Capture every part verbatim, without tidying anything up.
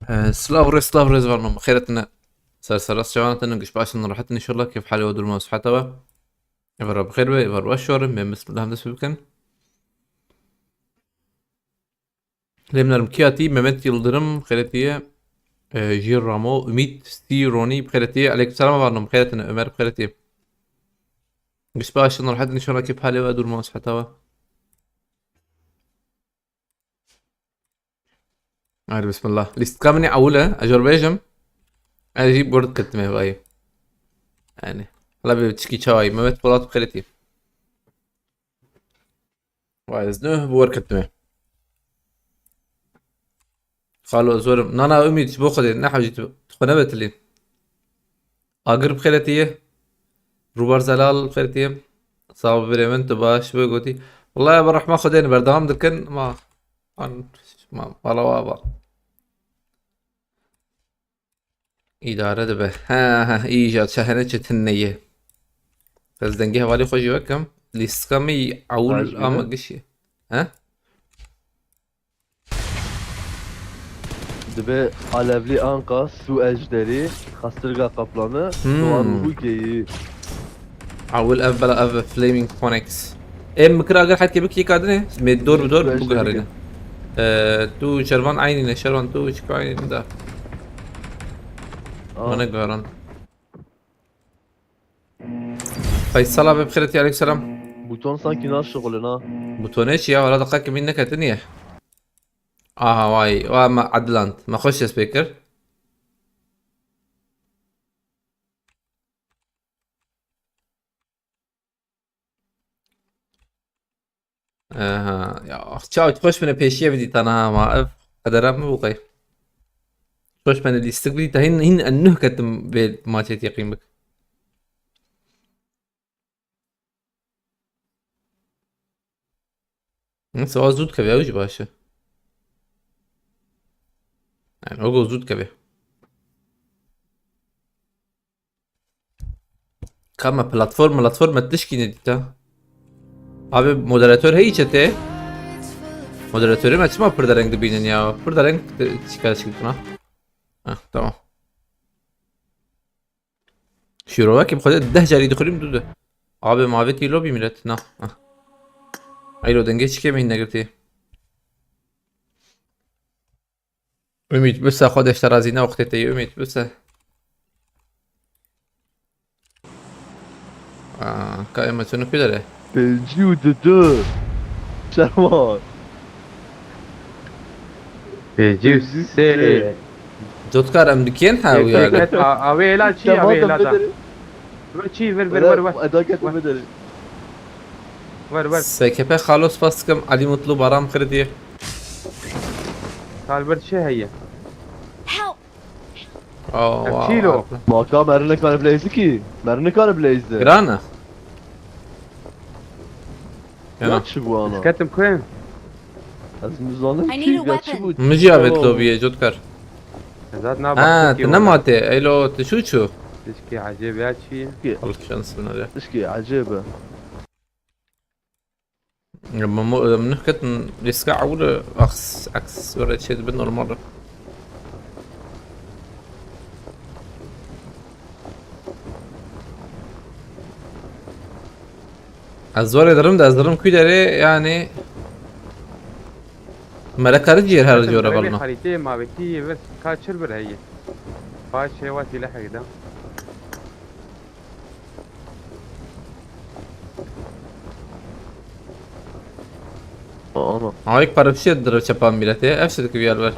Ee, silav rê, silav rê, zivarno, bi xêr hatine. Ser seras çavan hatine, giş baş in, rahat in, inşallah, kêf halê we, durma û siheta we. Êvar bixêr be, êvar baş şorin, bên bismillah em dest pê bikin. Lê min erim kî hatî, Mehmet Yıldırım, bi xêr hatiye. Ee, Jir Ramo, Ümit, Steve, Ronnie, bi xêr hatiye. Aleyküm selam, zivarno, bi xêr hatine, Ömer, bi xêr hatiye. Giş baş in, rahat in, inşallah, kêf halê we, durma û siheta we. Haydi bismillah. Lîstika min ê ewil e, ez jê re bêjim. Ez jî bi wir diketime vayî. Yani. Hala bi çikî çawayî. Mehmet Polat bi xêr hatî. Vay, ez ne bi wir ketime. Xalo, ez werim. Nana Ümit, ji bo Xwedê, ne hewcî tu, tu xwe nebetilî. Agir bi xêr hatiye. Rûbar Zelal bi xêr hatiye. Sağ ol birê min, tu baş be gotî. Wallahî bi rehma Xwedê ne berdewam dikin, ma an ma mala wa ba. Îdare dibe. Ha ha, îja çehene çetin neye. Ez dengê hevalê xwe jî vekim. Lîstika me ewil ama gişî. He? Dibe alevli anka, su ejderî, xastirga kaplani, Hmm. Doğan Uhu geyi. Ewil ev bela ev Flaming Phoenix. Em mikir agir hetkê bikî kadine. Me dor bi dor Su ejderî biguherîne. Ee, tu şervan aynî ne, şervan tu çik aynî da. Aa. Bana garan. Faysal abi bi xêr hatî, aleyküm selam. Buton sanki naşixulin ha. Butonê çi ya? Wala deqekê min neketin ye. Aha, vay, wa me Adland. Me xweş dest pê kir. Aha, ya, çaw xweş bine pêşiye bidî tana ha, ma ev qedera min bû qey. Xweş bine lîstik bidî ta hin, hin en nuh ketim vê maçê teqîm bik. Neyse, o zû dikeve, ew jî baş e. Yani, o zû dikeve. Ka me platform, platform me tişkî nedîta. Abi, moderator heyî çete? Moderatorê me çima pir dereng dibînin ya? Pir dereng di-, çi kar çi bikina? Heh, tamam. Şîrovekê bi xwe de deh carî dixwînim, du de. Abi, mavê tî lobî milet. Na. Heh. Eylo, dengê çikê me hîn negirtî. Ümit, bise xwe deşte razî ne wextê te yê, Ümit, bise. Aa, ka ema çunu pidere. Pêncî û didu. Şerma. Pêncî û sê. Cotkar em dikên ha û yani. Ket a, a wê hêla çi, a wê hêla da. Ver çi, ver, ver, ver, ver. Eda ket bidere. Ver, ver. S K P xalo, spas dikim, Ali Mutlu Baran xirdiye. Kalbert şey heye. Help! Oh, ev wow, çîlo. Maka merinikane bileyzi ki. Merinikane bileyzi. Girana. Ya çi bu ana? Ketim kuyum. Ez nizanim ki ya çi bu. Mijî avêt lobiyê, Cotkar. Zat na. Ha, tu ne matê, eylo, tu şu çu? Tişkî ecêb ya çi? Al şansına ya. Tişkî ecêb e. Min nihketin lîska ewil aks, aks were çê dibe normal e. Ez zorê dirim de ez dirim kû derê yani. Melekari cîr her cora belna. Haritê mavekî vir ka çir bir heye. Paş şewa tîle hegda. Ama. Ama ilk paraşüt direkt çapan milletê. Ev şirk bir yer var.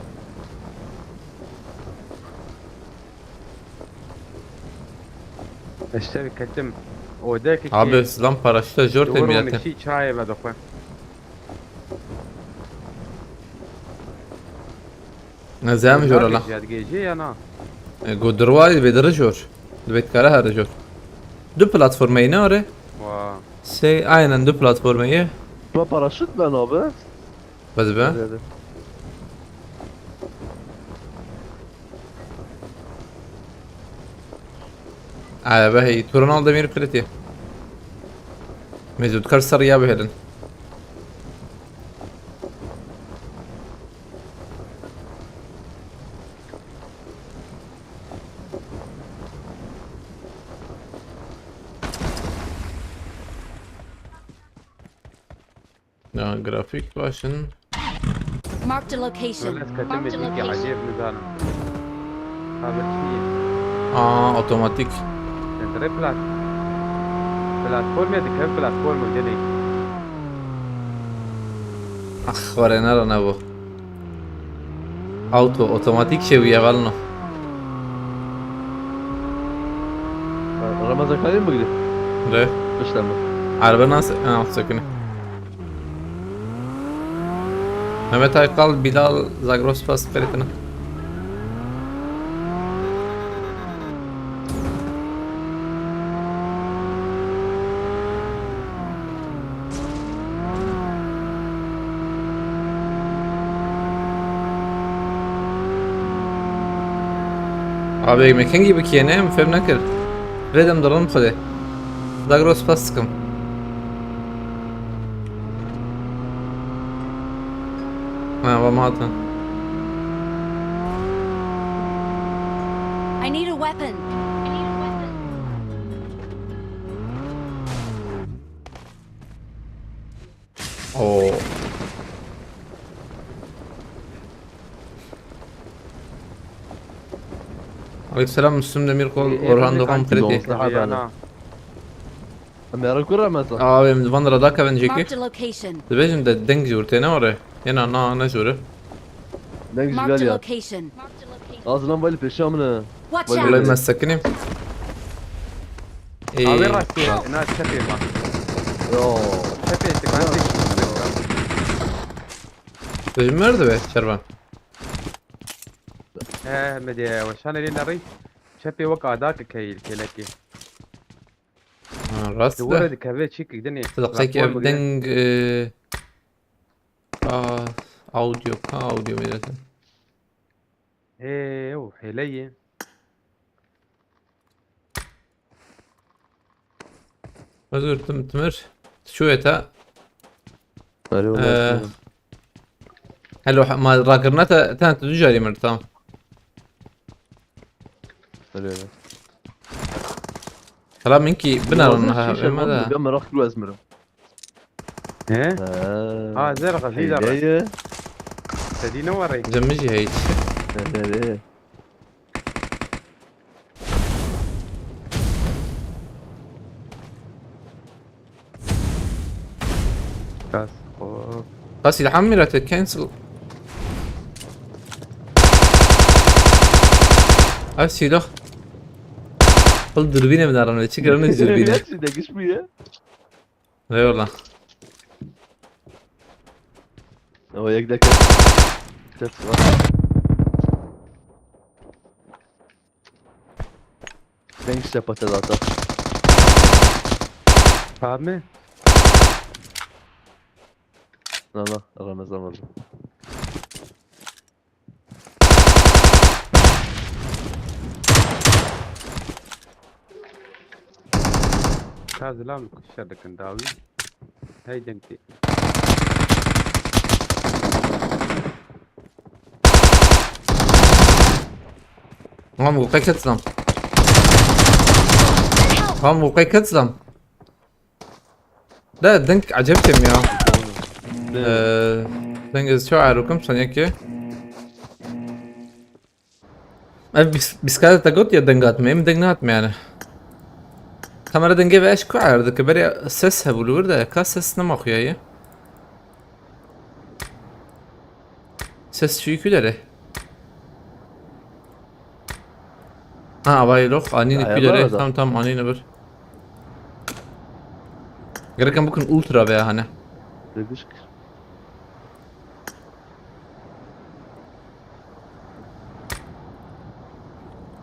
İşte bir ketim. Odek ki. Abi, silam paraşüte jor te milletê. Çayê ve dokwe. Ne zem jor ala. Gece ya na. E, go dirwa, divê diri jor. Divê dikare here jor. Du platformeyê ne are? Wa. Sey, aynen du platformeyê. Ma paraşüt ben abi. Bedibe. Hadi, hadi. Araba hey, Turan al demir kredi. Mevcut kar sarıya verin. Ya, grafîk baş in. Marked a location. Wala ez ketim êdîkî ecêb nizanim. Kabir çi ye? Aa, otomatik. Li rê plat. Platformê dikeve platformê gelek. Ax, xwarê nere ne bu. Auto, otomatik şey bu ya, valno. Ramazan, kalê mi bigirî? Re. Pişta min. Araba nasıl? Ha, sakın. Mehmet Aykal, Bilal, Zagros Pass, Ferit'ine. Abi, me kengî bikî ne? Em fêm nekir. Rêdem dirin xwedê. Zagros Pass dikim. Ha, va me hatin. I need a weapon. Oo. Aleykümselam, Müslüm Demirkol, İyi, Orhan iyi, Doğan, kanki, Kredi. Dostlar, hadi, hadi. Yana. Em ê re kur Ramazan. Abi, em van rada kevin jeki. Marked a location. Dibêjin de deng jûr têne ore. Yena na ne jûre. Deng ji Marked a gel ya. Location. Azlan vali pêşa min e. Watch Vay out! Wallahî be. me sekinî. Ê, Abi rastî. Na çepê ma. Yo. Çepê tıkandı. Tu ji mir dibe, Şervan. He, me de weşanê lê nerî. Çepê wek ada ki keyil kelekî. Ha, rast Duvara be. dikeve çîk dinê. Sadaqeki ev deng, e, a, audio, ka audio mi zaten. He, o hele ye. Özür tim timir. Şu eta. Alo. Ee, Hello, ma rakirina te, te tu dujarî mir, tamam. Alo. Kala min ki binarin ha, ema da. Ben merak kilo ezmirim. He? Ha, zer gazî de. Heyye. Sedî ne warê. Cemiji hiç. Nerede? Kas. Hop. Bas ilham mirate cancel. Ay silah. Hıl dürbüne mi davranıyor? Çıkarın dürbüne. Hepsi de güçlü ya. Eyvallah. O yek de kes. Ses var. Deng işte patladı hatta. Abi. Lan lan, Ramazan vurdu. Ka zilam şer dikin dawî. Hey dengtî. Tamam, bu kaç atsam? Tamam, bu kaç atsam? Da denk acep tem ya. Ee, denk ez çok ayrıkım sanki. Ev bis- bisiklete te got ya deng hatme, em deng hatme yani. Kamera denge ve eş ku ayardı ki beri ses hebulu burada, ka ses ne makuya ya. Ses şu iki lere. Ha, avayê lox, anîne Ayarlar kulere. da. Tam tam anîne bir. Gereken bikun ultra veya hani. Degişk.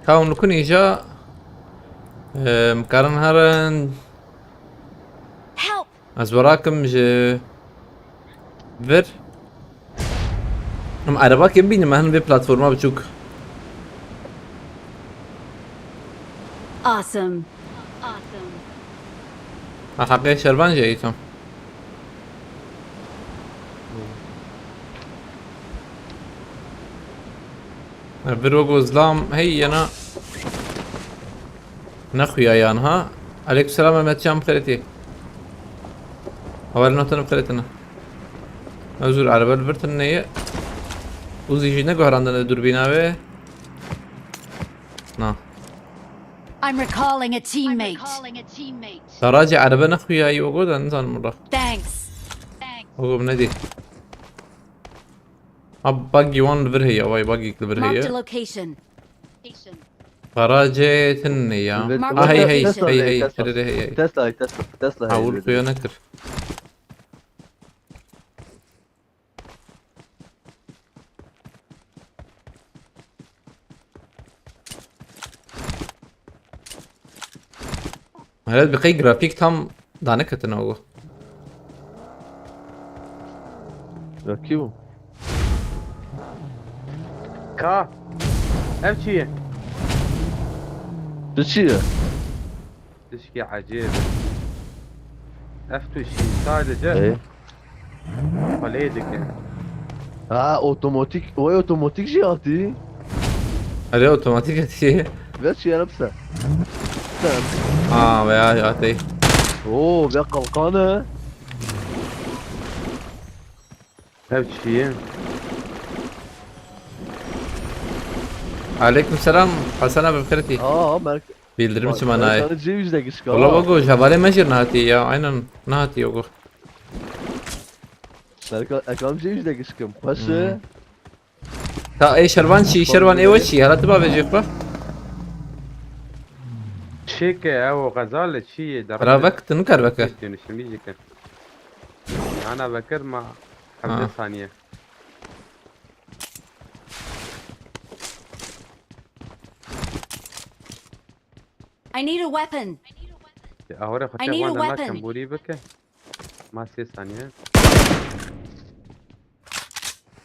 Ka hûn bikun îja, em, karin herin. Help! Ez werakim ji vir. Em erebakê bibînim, em hin vê platforma biçûk. Awesome. Ha, heqê şervan jî heyî tam. Vir wego zilam hey yena. Ne xuya yan ha. Aleykümselam Mehmetcan, bi xêretî. Havalin otanı bi xêretine. Ez zûr erebe li vir tune ye. Uzî jî neguherandine dûrbîna wê. Na. I'm recalling a teammate. Garajê erebe nexuyayî, Ogo, de nizanim wela. Thanks. Ogo, min nedî. Ha, buggy wan li vir heye, vay, buggy li vir heye. Marked a location. Garajê tune ya. Li vir. Ah, hey, hey, Tesla hey, heye, hey, Tesla. Hey, hey, hey. Tesla, Tesla, Tesla Ha, heye, wir li vir. Xuya nekir. Meret bi qey grafîk tam daneketine o. Ya kî bû? Ka. Ev çi ye? Tu çi ye? Tişkî ecêb. Ev tu şî sadece. Ey. Xwelê dike. Ha, otomatik, oy otomatik jî hatî. Erê, otomatik hatî. Ver çi yarab sen. Sen. Ha, veya hatî. Oo, ve kalkanı. Ev çi ye? Aleyküm selam. Hasan abi, xêr hatî. Aa, Merk-, Bildirim Bak, çima nayê? Merkan'ı ceviz de kişka. Wala ha. Bak o, hevalê me jî nehatî ya. Aynen, nehatî yok o. Merkan, Ekram ceviz de kişkim. Xweş e. Hmm. Ta ê Şervan çî, Şervan ê we çî? Hela tu bavêjê xwe. Çêke ew xezal çi ye? Ra vek, tu nikar veke. Dönüşümü jike. Ana vekir ma Ha. hevdeh saniye. I need a weapon. Ahore I need a xwe weapon. Nakem borî bike. Ma sê saniye.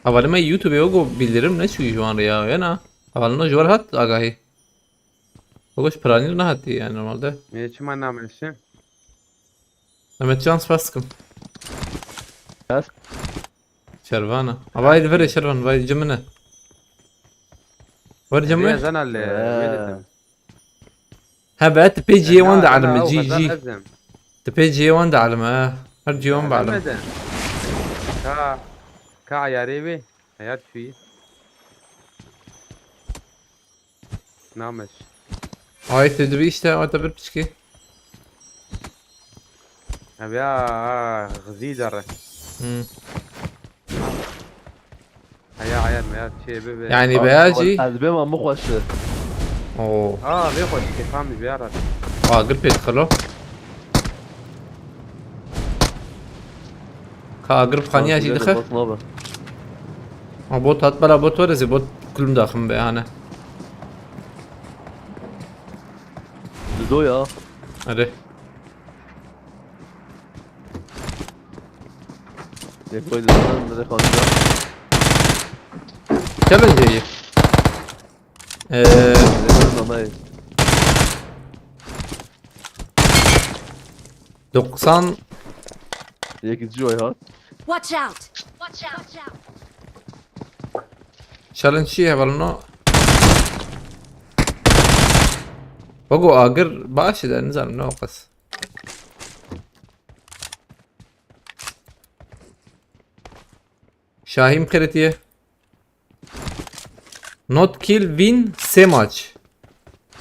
Hevalê me YouTube'ê o go bildirim neçûyî ji wan re ya, wena. Hevalê me ji wan hat agahî. O go ji planî nehatî yani normalde. Ê, çima nameşe? Mehmet Can, spas dikim. Bes. Şervana. Avay li vir e Şervan, vay cimine. Ver cimine. Zana le, He. He be, tu pê cihê wan de elime, cî, cî. Tu pê cihê wan de elime, he. Her cihê wan be elime. Ka, ka ayarê wê, ayar çûyî. Nameş. Ay, tu dibî işte, ay, te bir piçkî. Ev ya, ha, xizî dere. Hmm. Heya, heya, meya çê bibe. Yani, beya jî. Ez bê ma min xweş e. Oo. Ha, vê xweş, kêfa min vê ya rast. Agir pê dixilo. Ka agir bi xaniya jî dixe. Bas nabe. Ha, bot hat bela bot were zî bot kulm daxim be hane. Dido ya. Erê. Yek koydu lan, direkt aldı. Challenge iyi. Ee, Direkt aldı ama iyi. doksan. Yek izci var ha. Watch out! Challenge çi hevalno? Bago agir baş eder, nizanim ne o qas. Şahî min xêrê tî ye. Not kill win sê maç.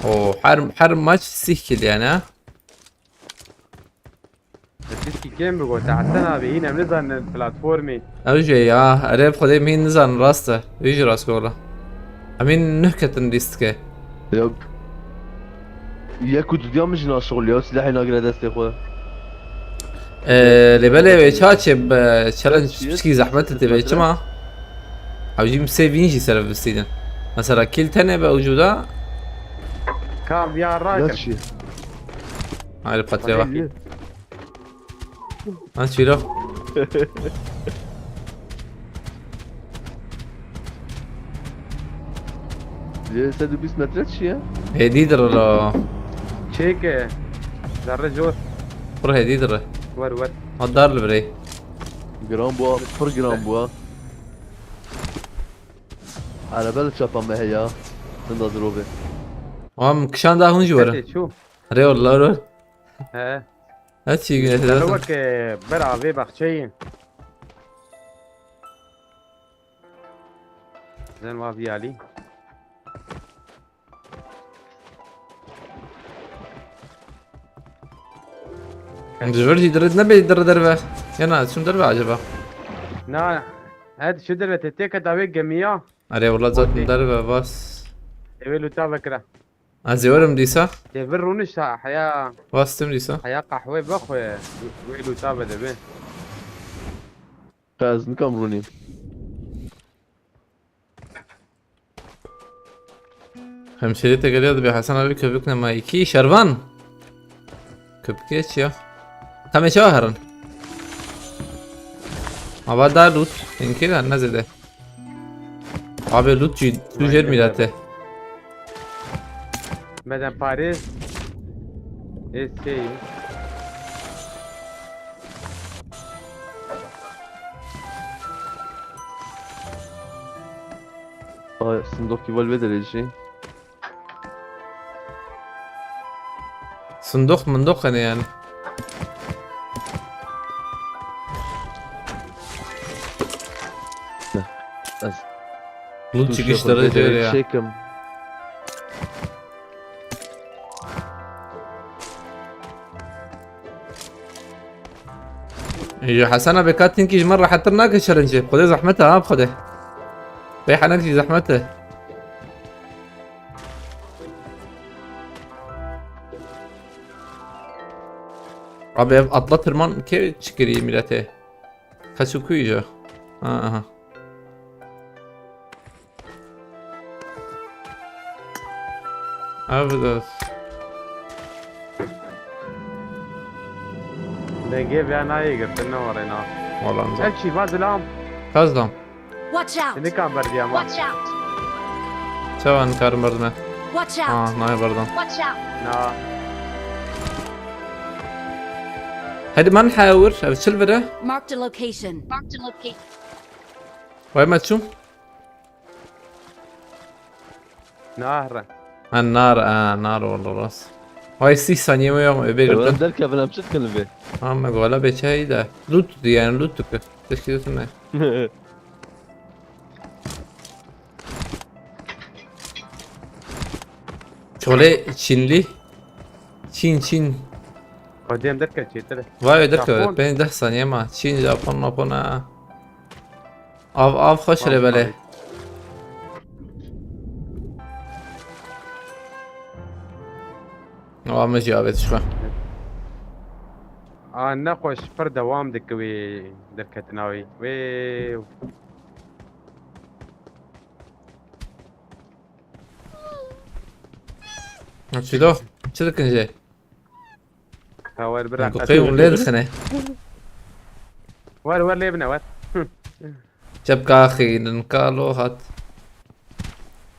O her, her maç sih kill yani ha. Tişkî kêm bigot, Hesen abi, yine em nizanin platformê. Ew jî ya, erê bi Xwedê min nizanin rast e. Wî jî rast gola. Em ên nuh ketin lîstike. Ya, yek û dudiya min jî naşixuliya, silahê nagire destê xwe. Ee, lê belê wê ça çê bi challenge piçkî zehmet tê vê çima? Ew jî sê win jî ser bistînin. Mesela kill tenê be ucuda. Kam ya rakin. Hayır, patlaya bak. Ha, çîro. Lê sed û bîst metre çi ye? Hêdî dir lo. Çêke. Zerre jor. Pir hêdî dir. Wer, wer. Ha, dar li birê. Giran bû, pir giran bû. Araba li çapa me heya. Hinda dirove. Am kişan da hûn jî were. Çû. Rê wala, rê. He. Her çî güneş Elo dersin. Wek, e, ber avê baxçeyê. Zen wa vî alî. Ji vir jî dirit nebê dire derve. Ya na, çûn derve acaba? Na, he, dişê derve te têke dawê gemiya. Erê, wela zaten derve, vas. Ewê lûta vekira. Ez ê werim dîsa. Te vir rûnişta heya, Vas tim dîsa. heya qehwe vexwe. Wê lûta vede be. Ez nikam rûnîm. Hemşire te geliyor, bir Hasan abi köpük ne ma iki. Şervan. Köpük geç ya. Tam çawa herin. Ama daha loot. Seninki de ne zede. Abi loot jî tu Vay jer be. Mirate. Beden Paris. Ê sey. Ay, sindokî vel vê derê jî. Sunduk munduk hani yani. Ez Loot tu çıkışları şekur diyor bedeli ya. Çekim. Ji Hesen abi katin ki ji me rehettir nake şerinci. Xwedê zehmet e ha xwedê. Bey henek jî zehmet e. Abi ev atla tırman ke çıkırı millete. Kaçı kuyucu. Ha aha. Abi de. Dengê vê nayê girtin ne warê na. Vallahi. Ev çî va zilam. Kazdan. Watch out! Seni kan berdiya ma. Watch out! Çawan karim berdime. Watch out! Ha, nayê berdan. Watch out! Na. Hadi man hawir, ev çil vire. Marked a location. Marked a location. Vay me çum. Nahre. Ha nar, ha nar oldu rast. Vay sih saniye mi yok mu? Öbür Ewran yırtın. Derkevin em çi dikin li vê? Ha me gola beçayı da. Loot diye yani loot diye. Teşkil etme. Çole Çinli. Çin Çin. Xwediyem derke çêtir. Vay öder Japon. ki ben deh saniye ma. Çin, Japon, Mapon ha. Av av hoş hele bele. Av me jî avêt şixwe. A nexweş pir dewam dike wê derketina wî. Wê. Çilo, çi dikin jê? Ha wer bira. Ku qey hûn lê dixine. Wer wer lê bine wer. Çepka xînin kalo hat.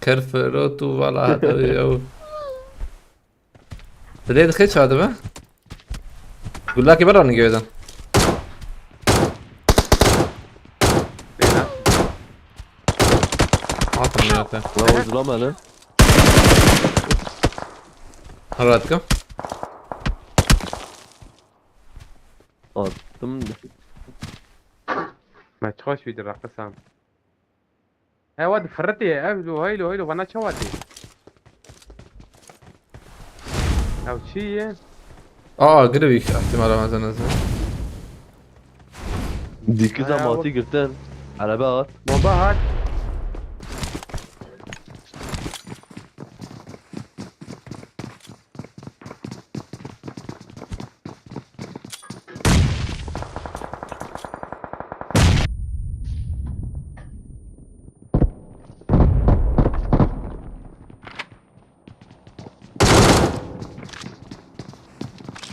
Kerfero tu vala hat ew. Dilê dixê çadibe? Gulakê bera nigêdan. Bêne. Atın ya te. Bravo, zulame ne? Rahatım. Attım. Me çi xweş wî dira qisam. Ewa di firitiye ev lo haylo haylo bana çawa tê. Ew çi ye? Aa, gire büyük ihtimal ama sen nasıl? Dîkiza Ayağı matî girtin. Erebe hat. Bomba hat.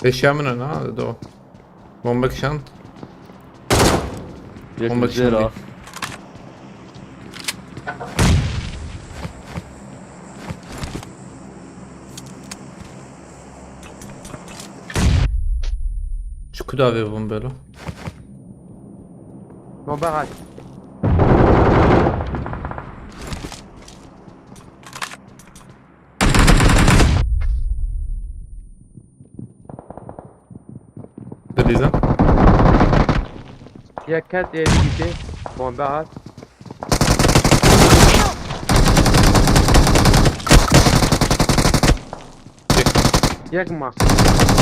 Eşya min ne do? Bomba kişand. Bomba Yakın kişand. zera. Şu kuda ve bombelo. Bomba hat. Dilîzim. Yek kes êdî dîtê. Bomba hat. Yek ma.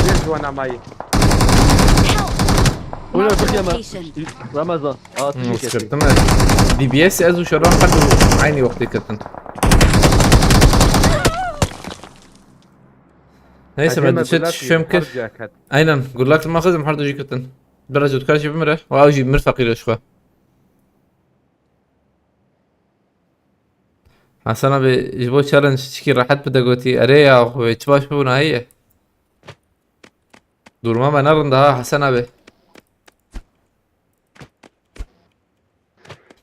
Yek ji wana mayî. Help! Ula Marked a bixiyeme. Location. Ramazan. Aa, tu Hmm, jî kesî. Sıkıntı mı? D B S ez û şeran her du aynı wextê ketin. Neyse, Hadi ben me düşe gulat düşüyorum yî, ki. her ceket. Aynen, gulak ma xizim her du jî ketin. Biraz utkar jî bimire. Wa jî mir feqîr eşxwe. Hasan abi, ji bo challenge çikî rahat bide gotî. Erê ya, wê çi baş bibûna heye. Duruma me ne rinda ha, Hasan abi.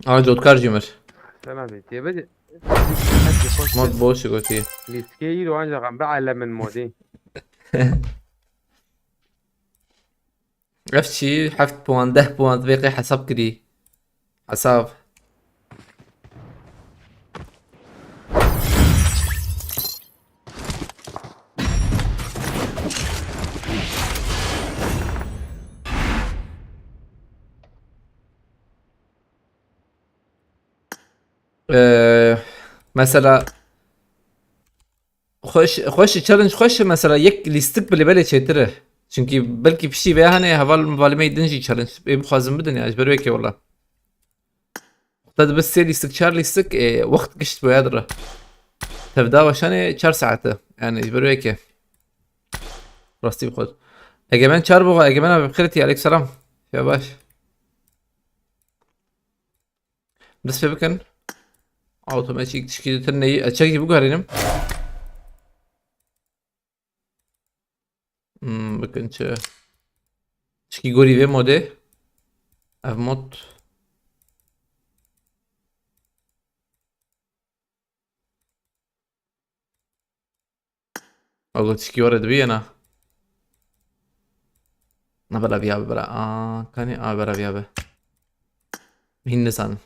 Aa, cotkar jî mir. Sen abi, têbe de. Mod boş gotî. Lîskê îro ancak em bielemin modê. Ev çi? Heft puan, deh puan, vê qey hesab kirî. Hesab. Ee, mesela xweş, xweş challenge xweş e, mesela yek lîstik bi lêbelê çêtir e. Çünkü belkî piştî vê hene heval mivalîmeyî din jî challenge ê bixwazin bidin ya, ji ber wê ke wela. Te dibe sê lîstik, çar lîstik, e, wext gişt boya dire. Tevda weşanê çar saete. Yani ji ber wê ke. Rastî bixwe. Egemen çar bû, Egemen abi, bi xêr tî, aleyk selam. Ya baş. Dest pê bikin. Automatik tişkî ditir neyî. Eçek jî biguherînim. Hmm, bikin çi. Tişkî gorî vê modê. Ev mod. Alo, tişkî were dibiye na. Na bela viya be bela. Aa, kanî a bela viya be. Hîn nizanim.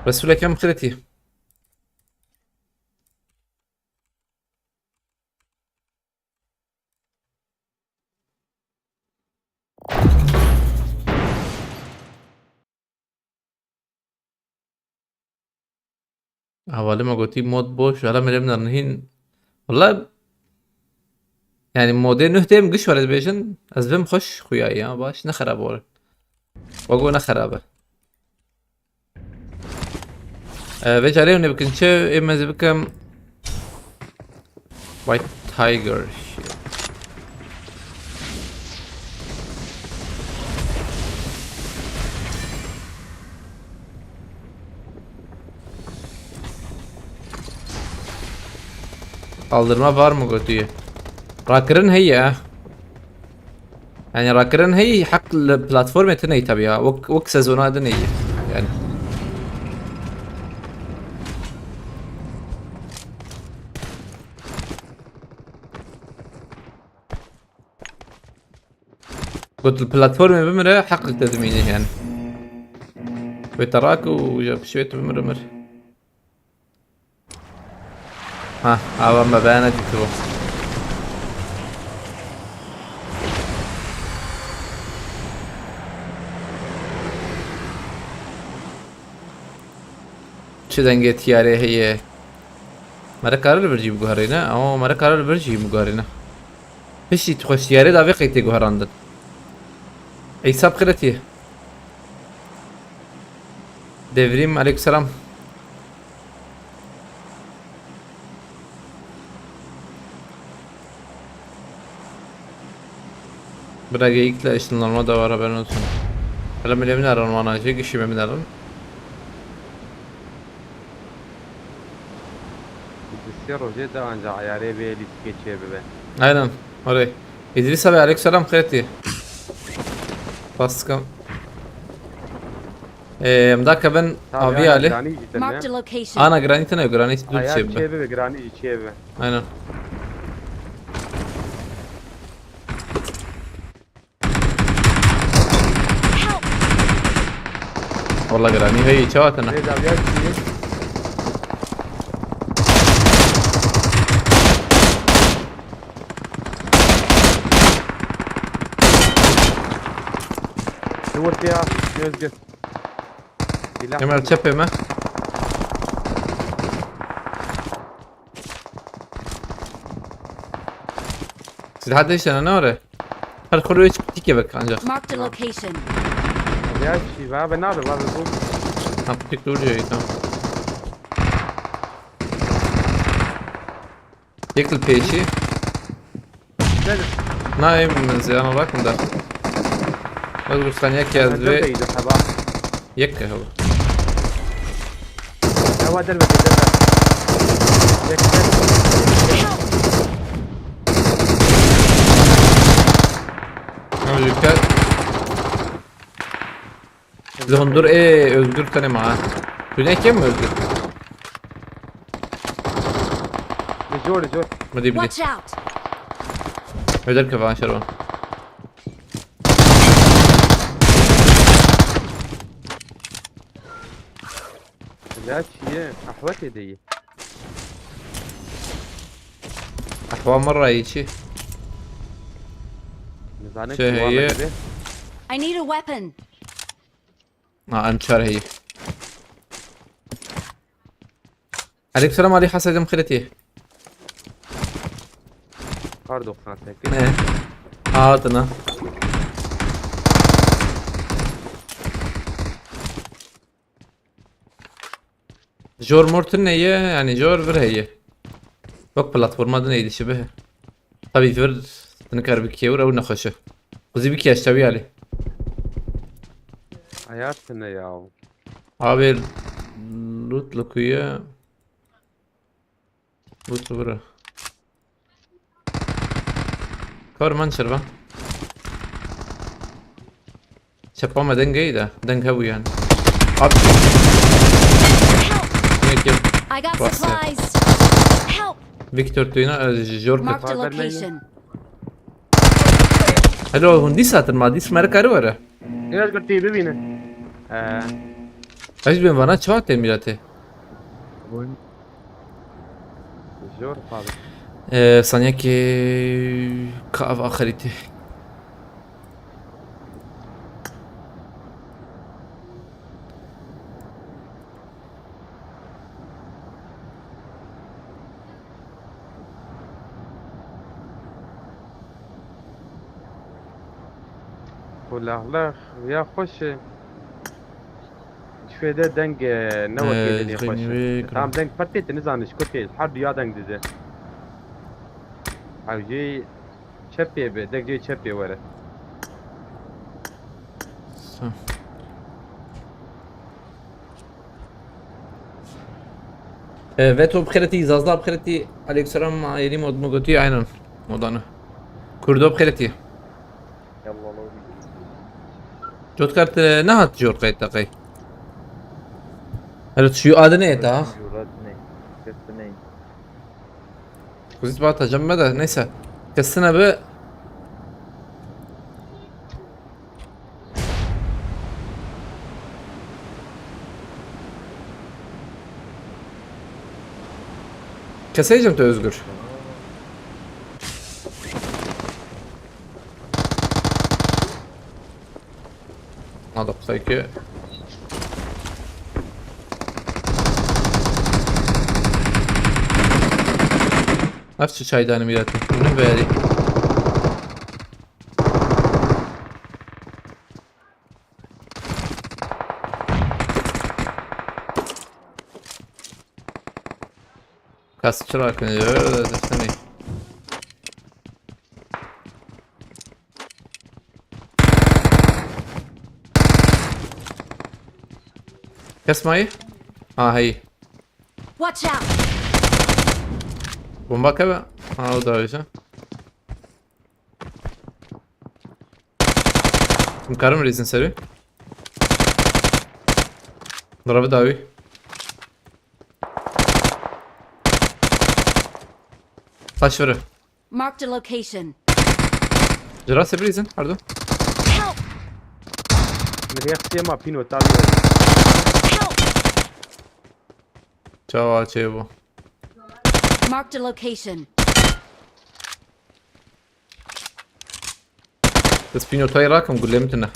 Resuleke min xiretî. Hevalê me gotî mod boş, hala me lê min hîn. Wala yani modê nuh têm giş were dibêjin, ez vim xweş xuya ya, baş ne xerab were. Wago ne xerab e. Ee, vê carê hûn ê bikin çi? Ê me zî bikim. White Tiger. Kaldırma var mı götüyü? Rakirin heye. Yani rakirin heye, hak li platformê tune tabii ya. Wek, wek sezona din heye. Yani. Got li platformê bimire, heqek te dimîne yani. Wê te rak û ya pişt wê tu bimire mir. Ha, ava me beyana dîtibo. Çi dengê tiyarê heye? Mere kare li vir jî biguherîne? Ama mere kare li vir jî biguherîne. Piştî tu xweşiyarê davê qey tê guherandin. Eysa bi xêretî. Devrîm, aleykum selam. Bira geyikle ışınlanma da var, haberin olsun. Hele milê min erin wana jî, gişî min erin. Di sê rojê de anca eyarê vê lîstikê çêbibe. Aynen, orayı. İdris abi, aleyküm selam, xêr tî. Bastıkım. Eee, mdaka ben abi ali. Giranî jî tine. Marked a location. Ana giranî tine, giranî dur Ayar çêbibe. Çêbibe, giranî jî çêbibe. Aynen. Help! Valla giranî heye, çawa tine. Rêda viya çî. Li wir ya, Özgür. Silah. Kemal çepê me. Silah değiştirene ne var ya? Her kuru hiç tike bak ancak. Marked a location. Ya şey, va ve nabe, va ve bu. Ha, pik dur diyor, tamam. Yekil peşi. Gel. Na, emin ziyana bakın da. Özgür, sen yek yaz Gel ve de yedi hava. yek kahve. Hava der ve der. Gel, gel. Özgür gel. Zon dur, e, Özgür tanıma ha. Tu ne kim Özgür? Zor, zor. Mı diye bile. Watch out! Öder kafa şervan. Ya şey, ahwet edeyi. Ahwa marra içi. Nizanek Şey, devam iyi. edeyi. I need a weapon. Ha, em çar heyi. Aleykümselam Ali Hasan, xireti. Kar doksan sekiz. Ne? Adına. Jor mortin ne ye? Yani jor vir heye. Bak platforma da neydi şi be. Tabii vir sınıkar bir kevir ew nexweşi. Kuzi bir keşte bir ali. Hayat ne ya? Abi loot lukuya. Loot bura. Kar man şerba. Çepa me deng geyda. Deng hebu yani. Abi. Ne ki? I got What's that? Supplies. Help! Victor tuyuna e, Jorka. Marked a Father Lane. Location. Hello, hûn dîsa hatin ma dîs me re karî were. Biraz bir tî bibîne. Ee, Ez bên vana çawa tê mîratê? Zor abi. Ee, saniyekê ka ev axirî tê. Kulaklık ya xweş e. Şwê de deng e, ne wekî Ee, dinê xweş zînî wê e. Tam deng pet tê, tu nizanî ji ku tê. Her duya deng dide. Hewcî çepê be, deng cê çepê were. Sa- Ee, Veto bixêretî, Zazda bixêretî, aleyhisselam, yeni mod mu gotiye aynen. Modanı. Kurdo bixêretî. Yallah oğlum. Jotkart, e, ne hat jor kayıt takay? Hele şu adı ne ta? Jurat ne? Kesti ne? Kuzit bata cemme de neyse. Kessine be. Keseyeceğim te Özgür. Adam sanki. Nefsi çaydanı miratim. Bunu veri. Kas çırak ne diyor? Öyle desene. Kes mayı? Ha, hey. Watch out! Bomba kebe. Ha, o da öyle. Him karim rêzin serê. Diravi dawî. Taş vere. Marked a location. Cira sebrîzin, pardon. Help! Min rêxistê ma pîno tabi. Help! Çawa çê bu? Marked a location. Ez pînotayê rakim, gulê min tune.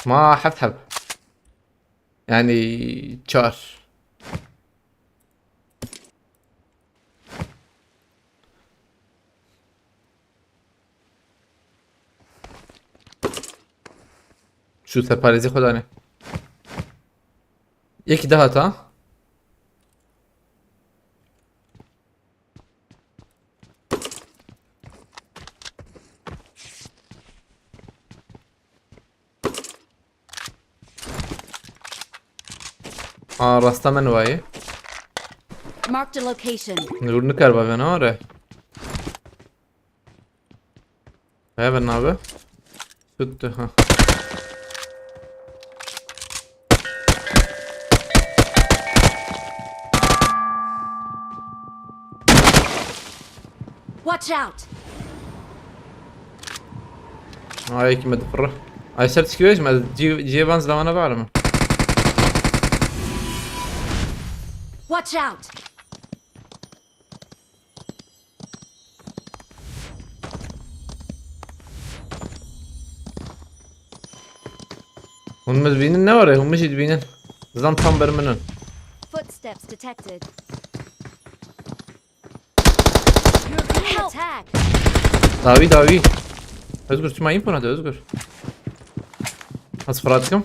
Ma heft heb. Yani çar. Şu separêzî xwe danê. Yekî daha ta. Aa, rasta me nivaye. Marked a location. Nur nikar bavê na re. Heaven abi. Tuttu ha. Watch out! Ay, kime de fırı. Ay, ser çıkıyor, ben cî-, cîvan zilama ne var mı? Watch out! Hûn min dibînin ne were? Hûn min jî dibînin. Zan tam ber min in. Footsteps detected. You're being attacked. Dawî, dawî. Özgür, çima info nade, Özgür? Ez fira dikim.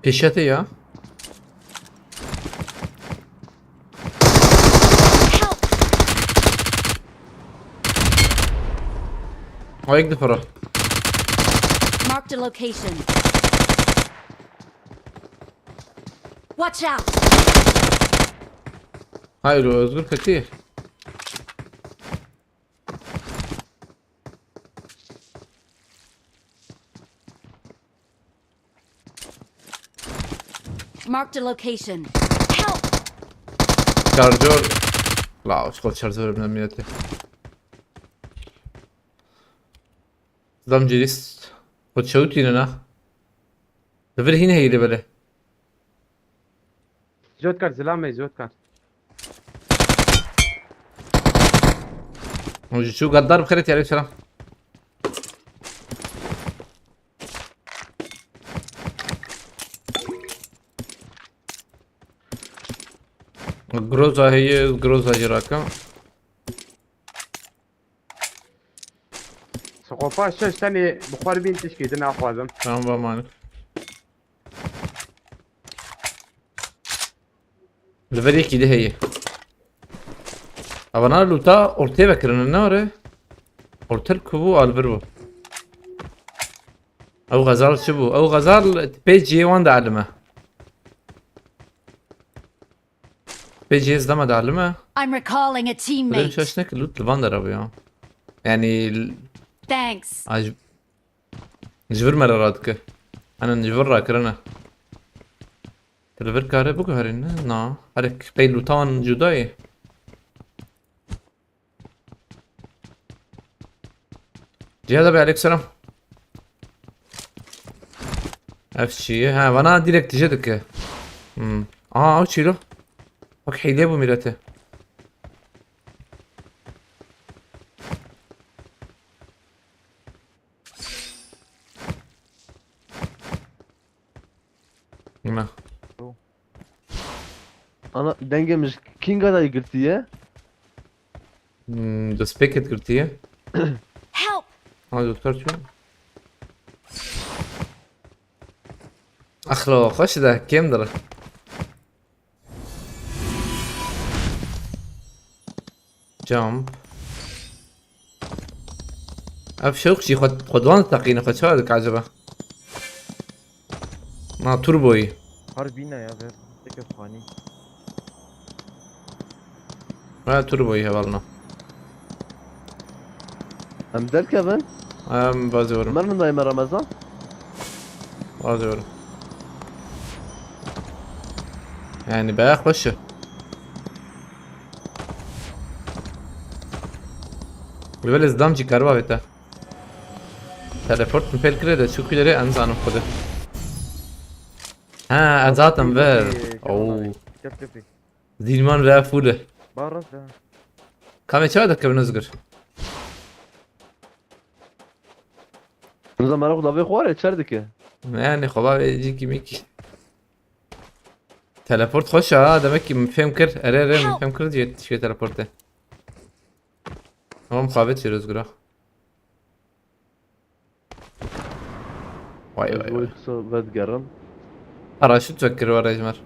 Pêşetê ya. Help! Ayık difira. Marked a location. Watch out! Hayır, o Özgür kötü. Marked a location. Help! Şarjör. La, şu şarjör önemli milleti. Zam cirist. Xwe çewtîne na. Li vir hîn heyî li bere. Zot kar, zilamê zot kar. Ji çû gaddar bi xêrê tiyarê selam. Groza heye, groza jî rakim. Sixofa şeş tenê bi xwe re bîn tişkî din naxwazim. Tamam, va mani. Li vir yekî de heye. Avana lûta ortê vekirin, ne were? Ortel ku bû, a li vir bû. Ew xezal çi bû? Ew xezal pê cihê wan de elime. Pê cihê zilama de elime. I'm recalling a Bi teammate. şaş ne ki lût li van dera bû ya. Yani l-, Thanks. a, ji, ji vir me re radike. Anan ji vir rakirine. Tu li vir kare biguherî ne? Na. Herek pey lûta wan cuda ye. Cihad abi, aleykümselam. Ev çi ye? Ha, vana direkt tije dike. Hmm. Aa, ew çî lo? Bak, hîlê bû mîrete. Ne? Ana, dengê min ji Kinga da girtiye. Hmm, destpêket girtiye. Help! Ha, doktor çû? Axlo, xweş de, kêm dire. Jump. Ev şewq jî xwe, xwe duan teqîne, xwe çawa dike acaba? Na turboyî. Harbî ne ya, ver. Teke fanî. Ha, turboyî hevalna. Em derkevin? Em vazê werim. Mer min dayê me Remezan. Vazê werim. Yani baya xweş e. Li belê zdam jî kariba vêta. Teleport min pêl kire de çû ku derê em zanim xwe de. Ha, ez hatim vir. Ee, Oo. Tep tepê. Zîlman ve fûle. Ba rast e. Kamê çawa dikevin Özgür? Nizam, meraq davê xwe re çer dike. Ne yani, xwe bavê cîkî mîkî. Teleport xweş e ha, demek ki min fêm kir. Erê, erê, min fêm kir diye tişkê teleportê. Ama muhabbet çêr Özgür'a. Vay vay vay. Kısa vedigerim. Paraşüt vekir var Ejmer.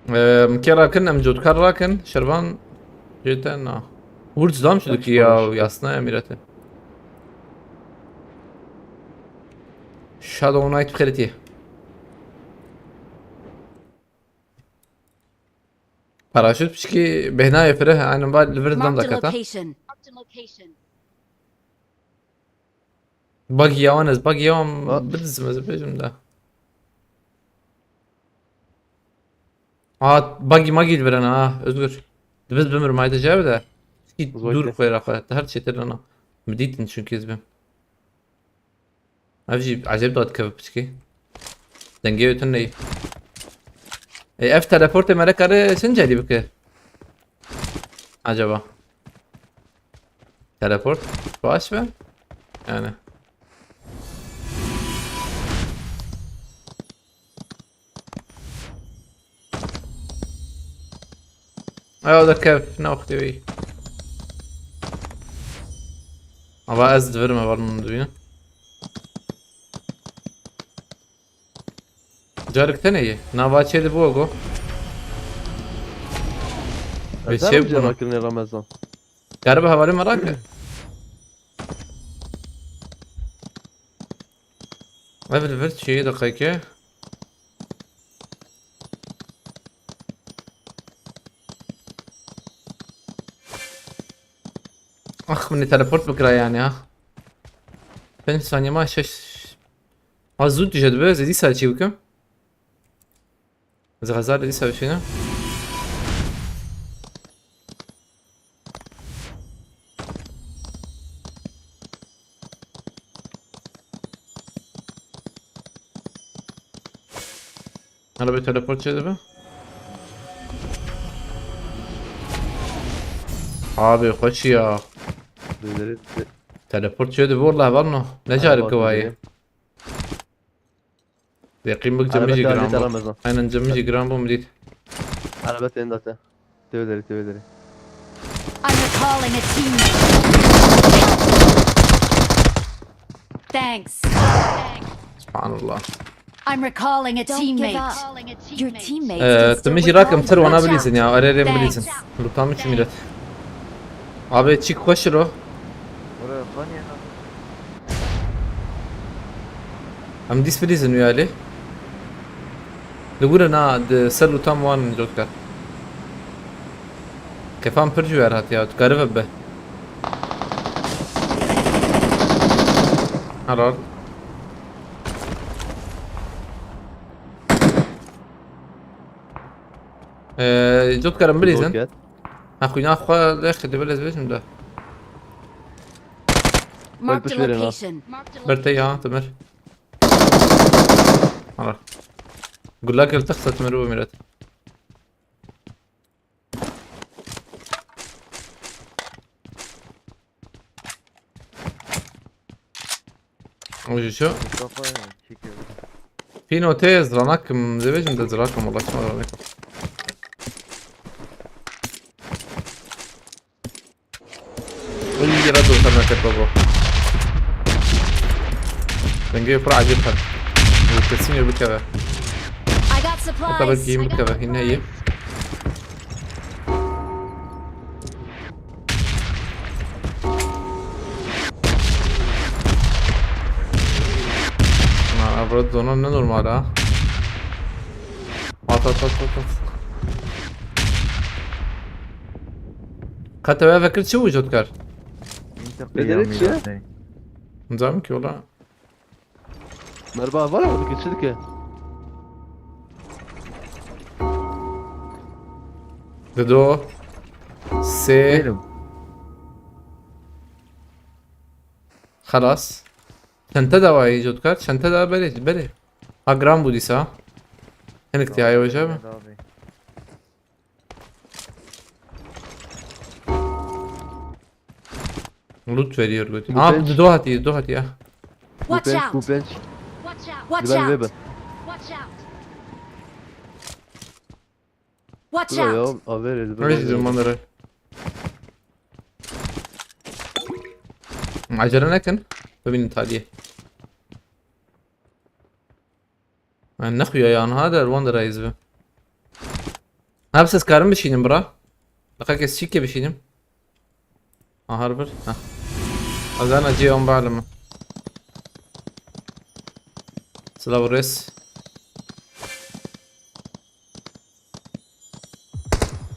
Eee, mke rakin, em cotkar rakin, şervan jete na. Wurc dam şu diki ya, yasna emirete. Shadow Knight xeritiye. Paraşüt pişkî bêhnayê fireh, aynen ba li vir dam dakata. Buggy yawan ez, buggy yawan bidizim ez bêjim de. Aa, buggy muggy li vir hene ha, Özgür. Dibiz bimirim haydi cevap de. Pişkî dûr xwe ra xwe, her çêtir ana. Min dîtin çünkü ez bim. Ev jî ecêb dadikeve piçkî. Dengê wê tune ye. Ê, ev teleportê me re kare çend carî bike? Acaba? Teleport baş be? Yani. Ew derkev, ne wextê wî. Ava ez divirim, heval min dibîne. Carik te neyê? Nava çê de bu go. Ve Ezer şey mi bunu. cevap kirin Ramazan? Garibe hevalê me rake. Ev li vir çi ye deqeke? Ax, min teleport bikira yani ha. Pênc saniye ma şeş. Az zû tije dibe, ez ê dîsa çi bikim? Ez xezar dîsa bişînim. Hala bir teleport şey de be. Abi, xweş ya. Döneri Teleport şey de be, vallahi var mı? Ne carı kıvayı? Yaqîn bik cemijî Arabet giran aleta bû. Ramazan. Aynen, cemijî giran bû min dît. Arabet endate. Tevê derê, tevê derê. I'm recalling a teammate. Thanks. Subhanallah. I'm recalling a teammate. Your teammate. Ee, tu min jî rakim tir wana bilîzin ya. Arê rê bilîzin. Lutam için millet. Abi, çik xweş ir o. Em dîs bilîzin wî alî. Li wir na di ser lutam wan cot kar. Kefan pir ji wer hatiya, tu karibe be. Helal. Ee, cot karim bilîzin. Roket. Ha, xwîna xwe lê xidî bilez bêjim de. Marked a Pişt verên ha. Location. Ber te ya, Temir. Helal. Gulak el texsa Temir bu miret. Oje şu. Mustafa çekiyor. Pino te zranak, zevejim de zranak, ama ulaşma zranak. Win yere dur sana tepe bu. Dengê pir acil xet. Bu kesin bikeve. I got Hatta belki supplies. yiyeyim bikeve. Yine iyi. Na, avrat zona ne normal ha. At, at, at, at, at. Ka te vekir çi wujud kar? Bedeli çi? Nizam ki ola. Merba var mı? Geçirdi ki. Dido. Sê. Değilim. Xelas. Çente de var, Jotkar. Çente de berê, berê. Ha, gram bu dîsa. Hinek diye ayı hocam. Abi. Loot veriyor götü. Aa, pênc. Dudu hatiye, dudu hatiye. Watch out! Bû pênc. Watch out! Watch out! Watch out! Watch out! Aver edin. Öyle dedim onları. Acele nekin. Bibînin taliyê. Yani ne xuya ya, niha der wan de reis bi. Ha, siz karin bişînin bira. Dikkat kes çîkê bişînim. Aha, her bir. Ha. Azana cê on balım. Silav res.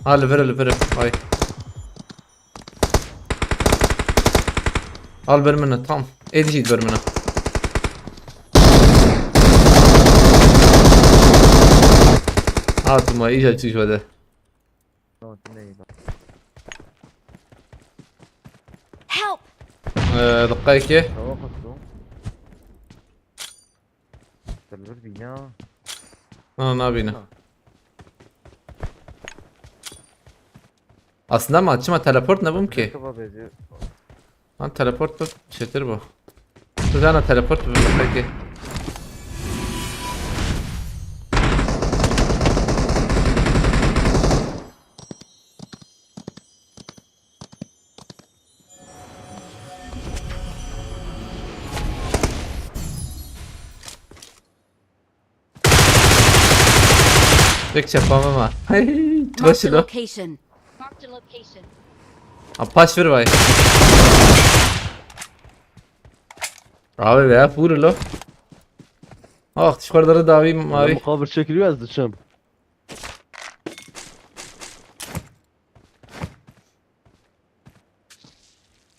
Ha, li vir, li vir. Ay. Al ber min, tam. Ê dijî ber min. Ha, tu ma îja çi jwede. Help! Ee, dakika iki. Tamam, kutlu. Silver bîna. Na, nabîne. Ha. Aslında ama çima teleport nebûm ki? Kaba bêjî. Lan teleport bib, çetir bu. Tu zana teleport bib peki. Tek çapamı var. Hey, Marked a başla. Location. Marked a location. Apaş ver vay. Abi veya vur lo. Ah, şu kadar da abi mavi. Muqabir çekiliyor, ez diçim.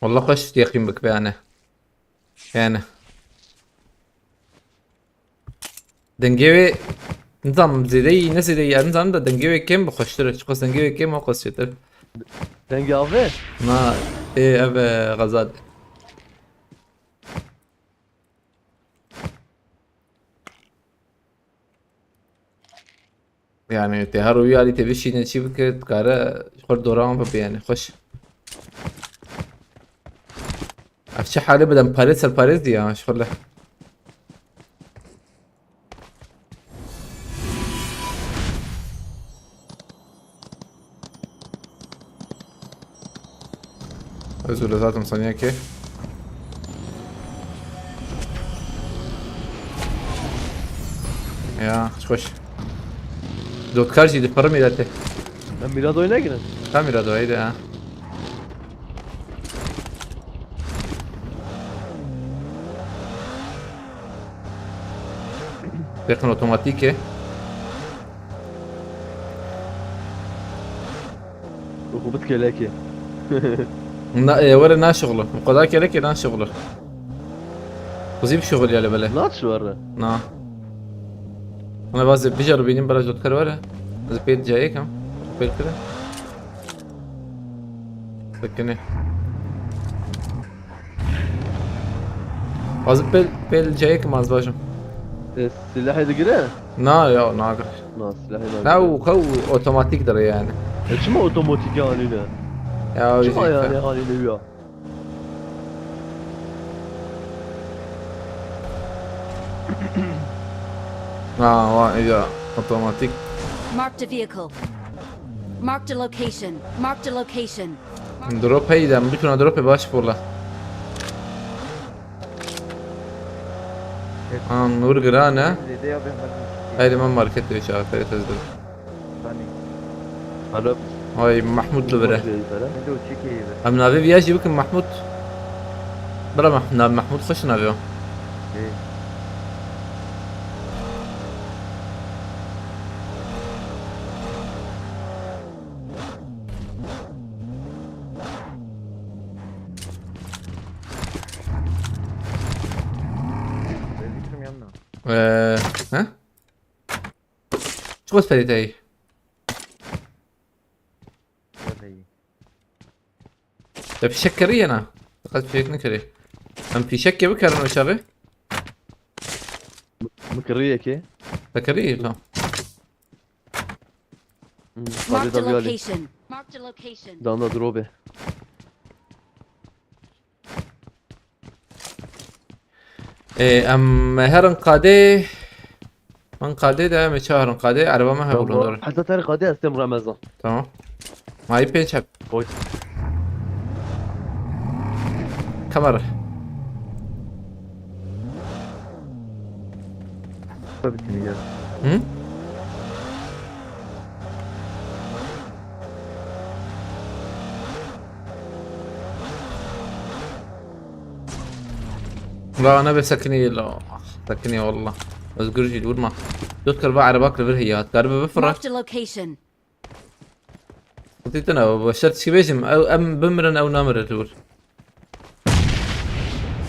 Wallah xweş yaqîn bik be yani. Yani. Dengê wê nizam zêde yî, ne zêde yî, nizam da dengê wê kêm bi xweştir e. Çiqas dengê wê kêm o qas çêtir. Dengê avê? Na, ê, ev e, Xezal. Yani te her wî alî te bişîne çî bike, dikare ji xwe doran bibe yani xweş. Ev çi hale bidem parêz ser parêz diye ha, ji xwe le. Ez öyle zaten saniye ki. Ya, hoş. Dotkar jî di para mirate. Ben Mirado oyuna girin. Tam Mirado haydi ha. Pêqin otomatîk e. Rukubet kelekê. Na, e, were naşuxlu. Bu kadar kelekê naşuxlu. Kuzî bir şuxul yale bele. Naç were. Na. Ana bazı bir jarı benim baraj dotkar were. Ez pêt cayekam. Pêt kire. Sekine. Az pel, pel cayek maz bajım. E, silahı da gire? Na ya, na gir. Na, silahı da Na gire. U, u otomatik dir yani. E, çima otomatik yani ne? Ya, Çima öyle yani yani ne ya? Ha, wa, ya, otomatik. Marked a vehicle. Marked a location. Marked a location. Drop heyden, bir tane drop baş fırla. Ha, Nur Grane. Haydi ben market de çağır, Ferit Özgür. Sani. Alo. Ay, Mahmut li vire. Alo, çi keyfi? Em navê viya jî bikin Mahmut. Bira Mah-, nav Mahmut xweş navê o. Ê. Ee, he? Çiqas perê te yî? Te fîşek kiriye na? Qet fîşek nekirî. Em fîşekê bikerin o çaxê? Mi kirî yekê? Te kirî, tamam. Hmm, Marked a location. Marked a location. Danda drobe. Ê, em herin qadê. Min qadê de, em çarin qadê, ereba me hev Tamam. Heta ter qadê ez têm Remezan. Tamam. Mayî pênc heb. Oy. Kamera. Tabii ki ya. Hı? La nebe sekinî la. Sekinî wallah. Özgür jî vurma. Dot kir va erebak li vir heye. Karibe bifire. Marked a location. Xwedî tune, bi şert çi bêjim, ew, em bimirin, ew namire li wir.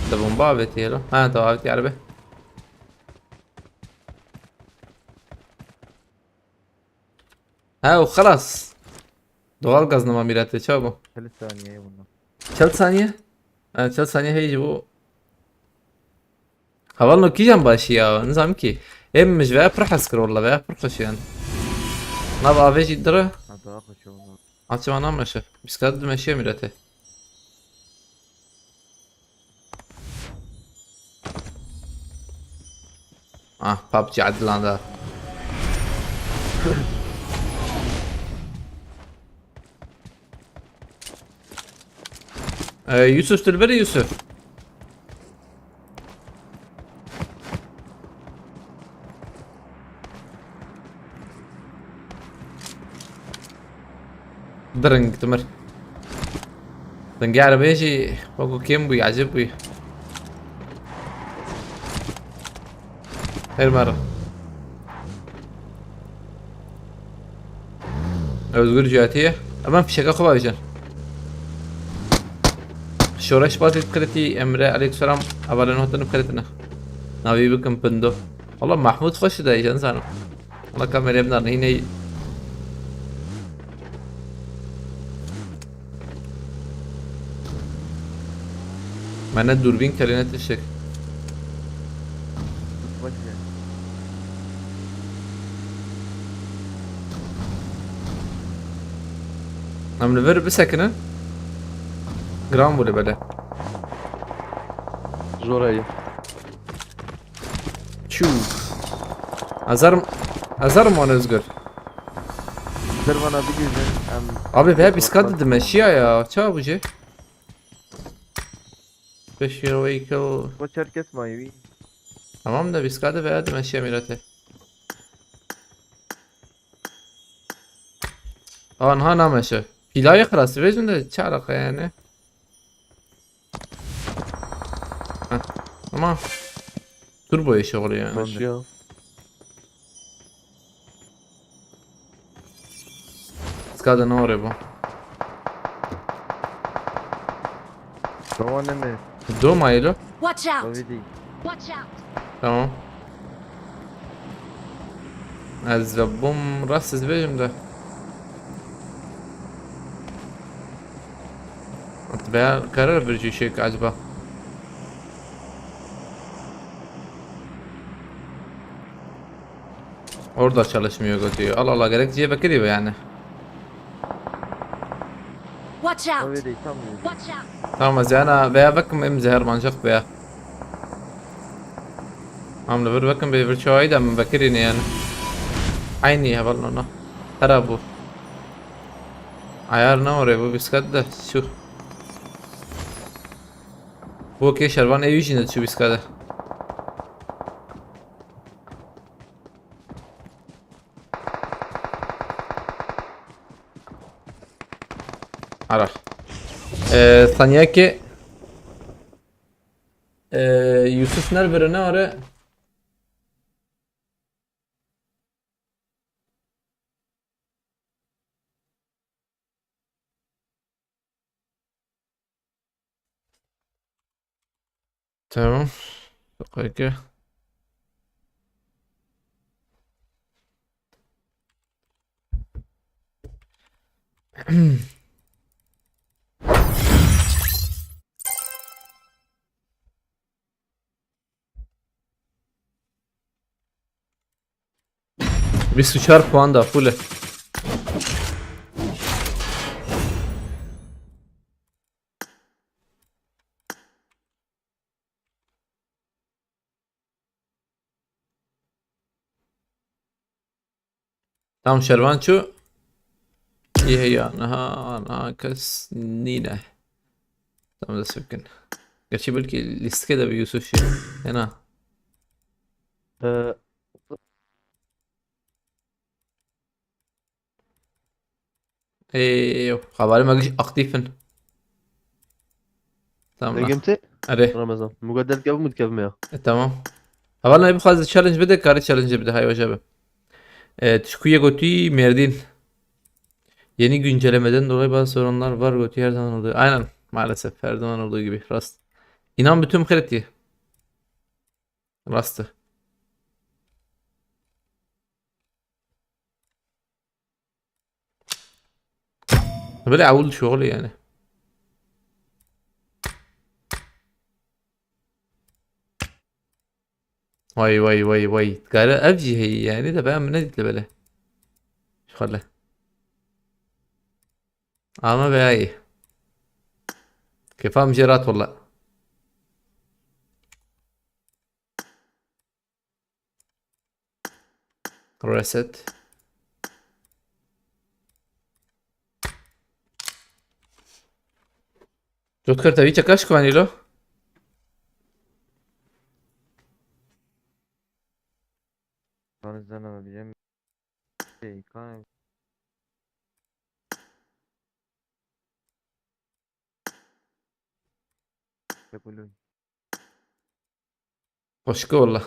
Te bomba avêtiye lo. Ha, te avêtiye erebe. Ha, û xelas. Doğal gaz nema mîrete, çawa bû? Çil saniye bunlar. Çil saniye? Ha, çil saniye heye ji bo. Heval no kîjan başî ya, nizam kî. Ê min ji veya pir hez kir walla, veya pir xweş yan. Nav avê jî dire. Ha, daha xweş oldu. Açma nameşe. Bisiklet dimeşiye mîrete. Ah, PUBG edilan da. Ee, Yusuf Dilberi Yusuf. Diring dimir. Dengê erebeyê jî wekû kêm bûyî, ecêb bûyî. Her mer. Özgür Cihatiye. Hemen fişeke xwe bavêjin. Şoreş Bazî dikiretî, Emre, aleykum selam. Hevalên hatin dikiretine. Navî bikim Pindo. Valla Mahmut xweş de, jen zanim. Valla kameraya bidar, ney ney. Me ne dûrbîn kerê ne tiştek. Bak ya. Em li vir bisekinin. Giran bû li bele. Zor heye. Çû. Ezerim, ezerim wan Özgür. Dervana bigihîjin, em Abi be biskad dimeşiya ya. Ça bû jê? Special vehicle. Bo çerkes mayî wî. Tamam da biskade veya dimeşiya mîrete. Anha nameşe. Pîlayê xirasî vêjin de çi eleqe yani? Heh. Ama turboyê şoxlê yani. Meşiya. Skada ne oraya bu? Tamam, ne mi? Do maylo. Watch out! Ovidi. Watch out! Tamam. Ez ve bum rast ez vejim de. At veya karar bir şey acaba. Orada çalışmıyor götüyor. Allah Allah, gerek diye bekliyor yani. Watch out! Ovidi, tam Ovidi. Watch out! Tamam, ez yani veya bakın benim zehir manacak veya. Am li vir vekin bê vir çawayî de min vekirî ne yani. Aynî heval nona. Hera bû. Ayar ne oraya bu bisiklet de şu. Bu okey şervan ev jî ne şu bisiklet de. Ara. Ee, saniyeke Ee, Yusuf nervere ne are? Tamam. Dakika. Bîst û çar puan da full e. Tam şervan çû. Yê heya niha, niha kes nîne. Tam dest bikin. Gerçi belkî lîstikê de bi Yusuf şey. Hena. Ee, Ê, xebarê me giş aktif in. Tamam. Dengim tê? Erê. Ramazan. Mugadel kev mut kev me ya. E, tamam. Heval ne bixwaze challenge bide, kare challenge bide, hay hoca be. E, Tişku'ya gotî Merdin. Yeni güncellemeden dolayı bazı sorunlar var gotî her zaman oluyor. Aynen. Maalesef her zaman olduğu gibi. Rast. İnan bütün kredi. Rastı. Böyle avul şoğlu yani. Vay vay vay vay. Gara ev jî heyî yani de ben ne ditle böyle. Şöyle. Ama be ay. Kefam jerat valla. Reset. Jotkar, te vî çeka şikvanî lo? Kanı zana bir yem şey kan. Yapılıyor. Xweşik e wele.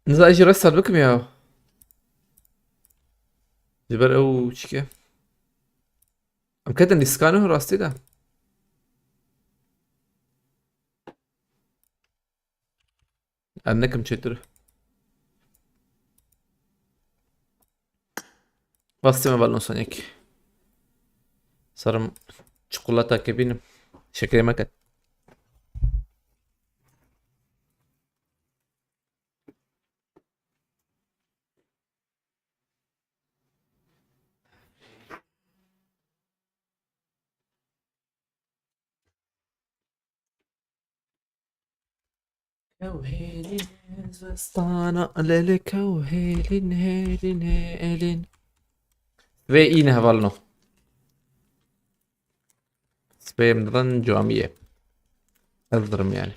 Niza ez jî restart bikim ya. Ji ber ew çike. Em ketin lîstikane rastî de. Em nekim çêtir. Bastime balon sonik. Sarım çikolata kebînim. Şekerê me ket. Kew hêlîn zivistana, lê lê kew hêlîn, hêlîn, hêlîn. Vê îne hevalno. Spêm didan camiyê. Ez dirim yani.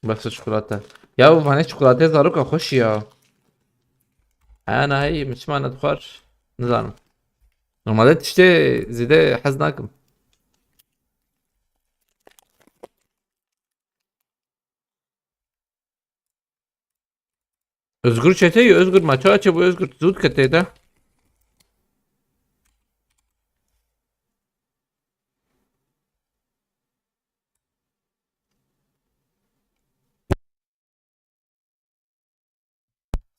Bes çikolata. Ya bu bana çikolata zaroka hoş ya. Ana hey, min çima nedixwar? Nizanim. Normalde tiştê zêde hez nakim. Özgür çeteyî, Özgür maça açe bu Özgür zûd ketê de.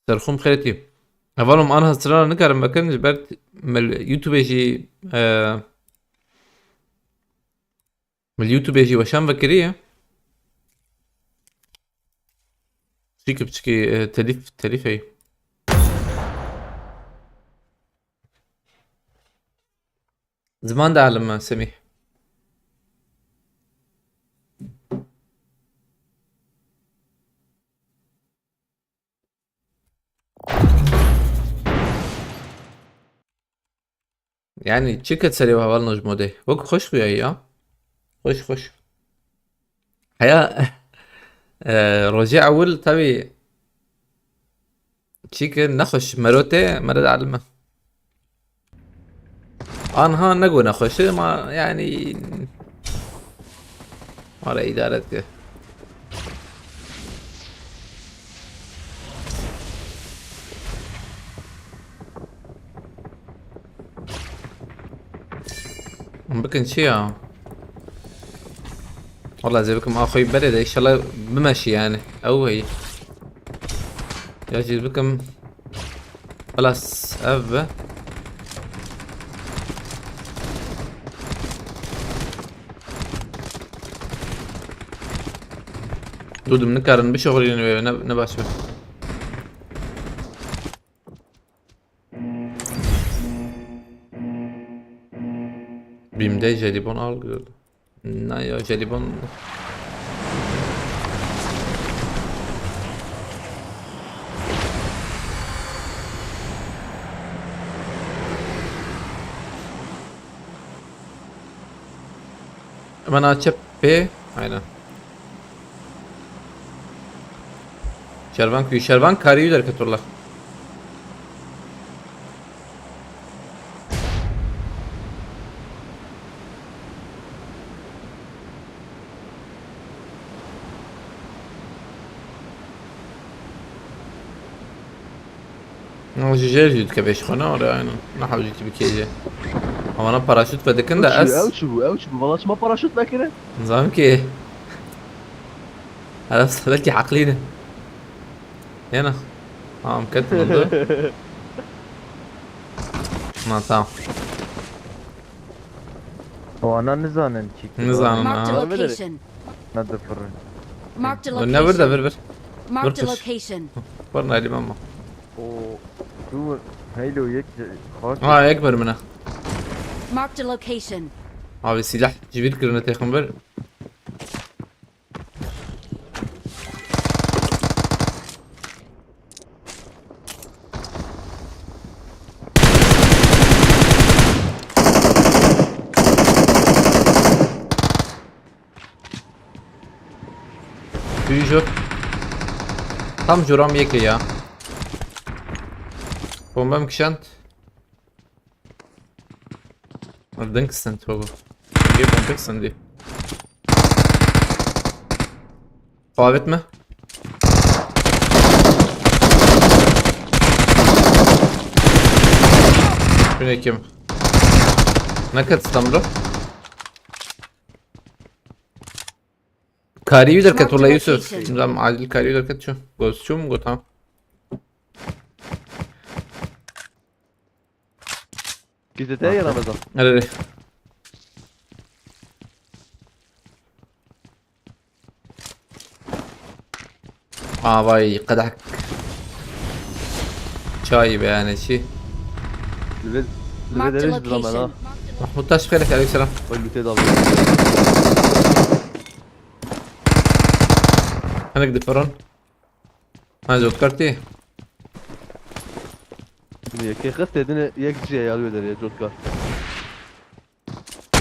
Serxum xêretî. Hevalom anha strana nikarim vekin ji ber t-, mel-, YouTube jî, e, mel YouTube jî weşan vekiriye. Çiki piçikî, e, telîf, telîf hey. Ziman de elime Semîh. Yani çi ket serê heval noj modê. Wek xweş xuya ya. Xweş xweş. Heya, e, rojê ewil tabii çi ki nexweş mero tê, mero de elime. Anha ne go nexweş e, ma yani ma re îdare dike. Hûn bikin çi ya? Wala ez ê bikim a xwe yî berê de, înşallah bimeşî yani. Ew heyî. Ya jî bikim. Xelas, ev be. Dûdim nikarin bişuxulînin wê, ne, ne baş be. Bîmde jelibon al gördüm. Na ya jelibon. Mana çep pê. Aynen. Şervan kuyu. Şervan karî derket valla. Ji jêr jî dike vê ji xwe ne, ore aynen. Ne hewcî tu bikê jê. Ewana paraşût vedikin de Ew çi, ez ew çi bû, ew çi bû? Valla çima paraşût vekire? Nizam ki. Her ev belkî heqlî ne. Yena. Tamam, ketin oldu. Na, tamam. Wana nizanin çi ki. Nizanin, Marked a ha. Location. Ne difirin. Marked a Ne vir de location. Vir, vir. Marked a Vir, vir. Location. Vir naylim ama. O, dur, heylo yek xaç. Ha, yek bir mine. Marked a location. Abi silah civil kirine têxin bir. Biri jor. Tam joram yeke ya. Bombam kişand. Dink send baba. Dink send. Davet mi? Şunu kim? Ne kat İstanbul'u? Karî wî derket wela Yusuf. Nizam acil karî wî derket çû. Goz çûm gotam. Gizli te ya Ramazan. Erê. Aa vay, qedeh çay be yani çi. Li vê, li vê derê ji dilamena. Mahmut Taş xêrek, aleyküm selam. Oy lute daldı. Hinek diperon. Ha, cotkar tê. Yekê xist têdine yek cihê ya wê derê cotkar.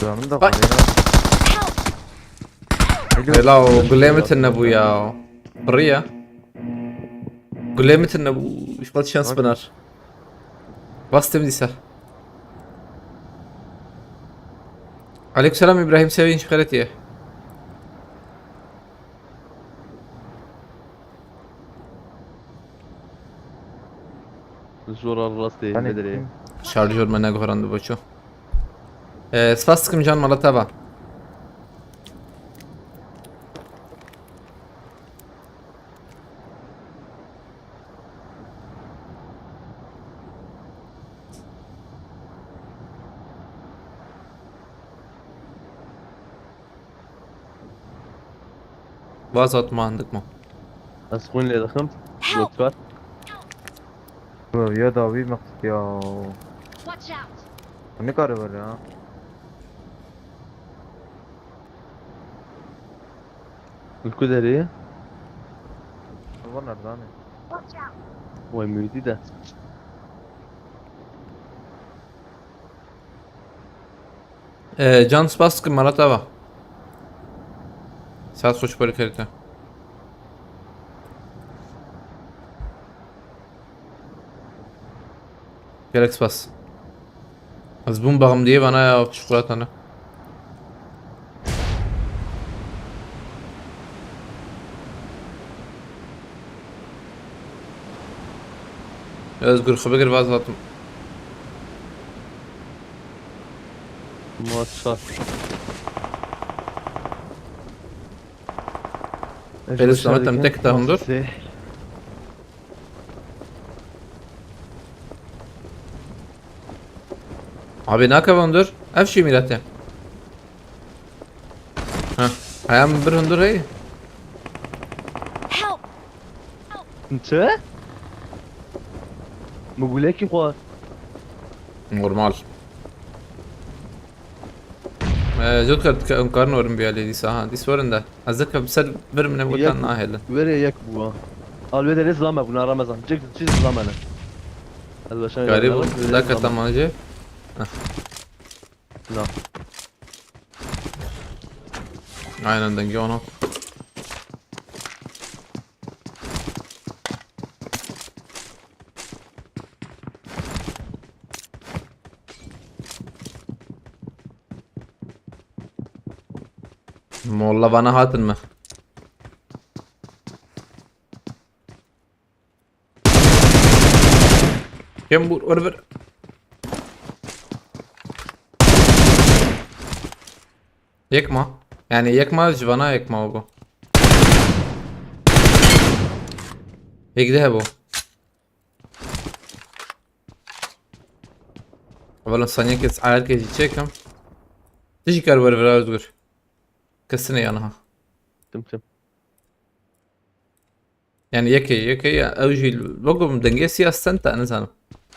Canım da var ya. Help! Hello, gulê min tune bû ya. Piri ya. Gulê min tune bû. Îşbat şans binar. Bastım dîsa. Aleykümselam İbrahim Sevinç, xêretiye. Zora rastê. Hani nedir? Şarjör me neguherand bo ço. Ee, spas dikim can, mala te va. Vaz hat ma hindik ma. Ez xwîn lê dixim. Help! Lütfen. Ya dawî meqsit ya. Watch out! Nikare were ha. Li ku derê ye? Hava nerede hani? Watch out! Vay müydü de. Ee, can spas dikim, mala te va. Saet xweş parî xêrê te. Gelek spas. Ez bûm baxim diye bana ya çikolata ne. Ez gur xwe bigir vaz hatim. Maşallah. Pêlê selamet em tek te hundur. Abi nake hundur. Ev şu milete. Ha. Ayağım bir hundur hey. Help! Çi? Muguleki xo. Normal. Ee, zot kar, em karin werin biya lê dîsa ha. Dîs werin de. Ez dike bi ser vir min ev gotan nahêlin. Were yek bû ha. Al wê derê zilame bûna Ramazan. Cik çî zilame ne. Ez weşan Garî bû. Dake tamam jê. Na. Heh. Na. Aynen, dengê wana. Molla bana hatin mi? Kim bu? Vur, vur. Yek ma. Yani yek ma, ji vana yek ma bu. Yek de bu. Evvela saniye kes ayar ke ji çekim. Tiji kar ver vera Özgür. Kesine yana ha. Tim tim. Yani yekê, yekê ya. Ew jî wegum dengê siyah senta, nizanim.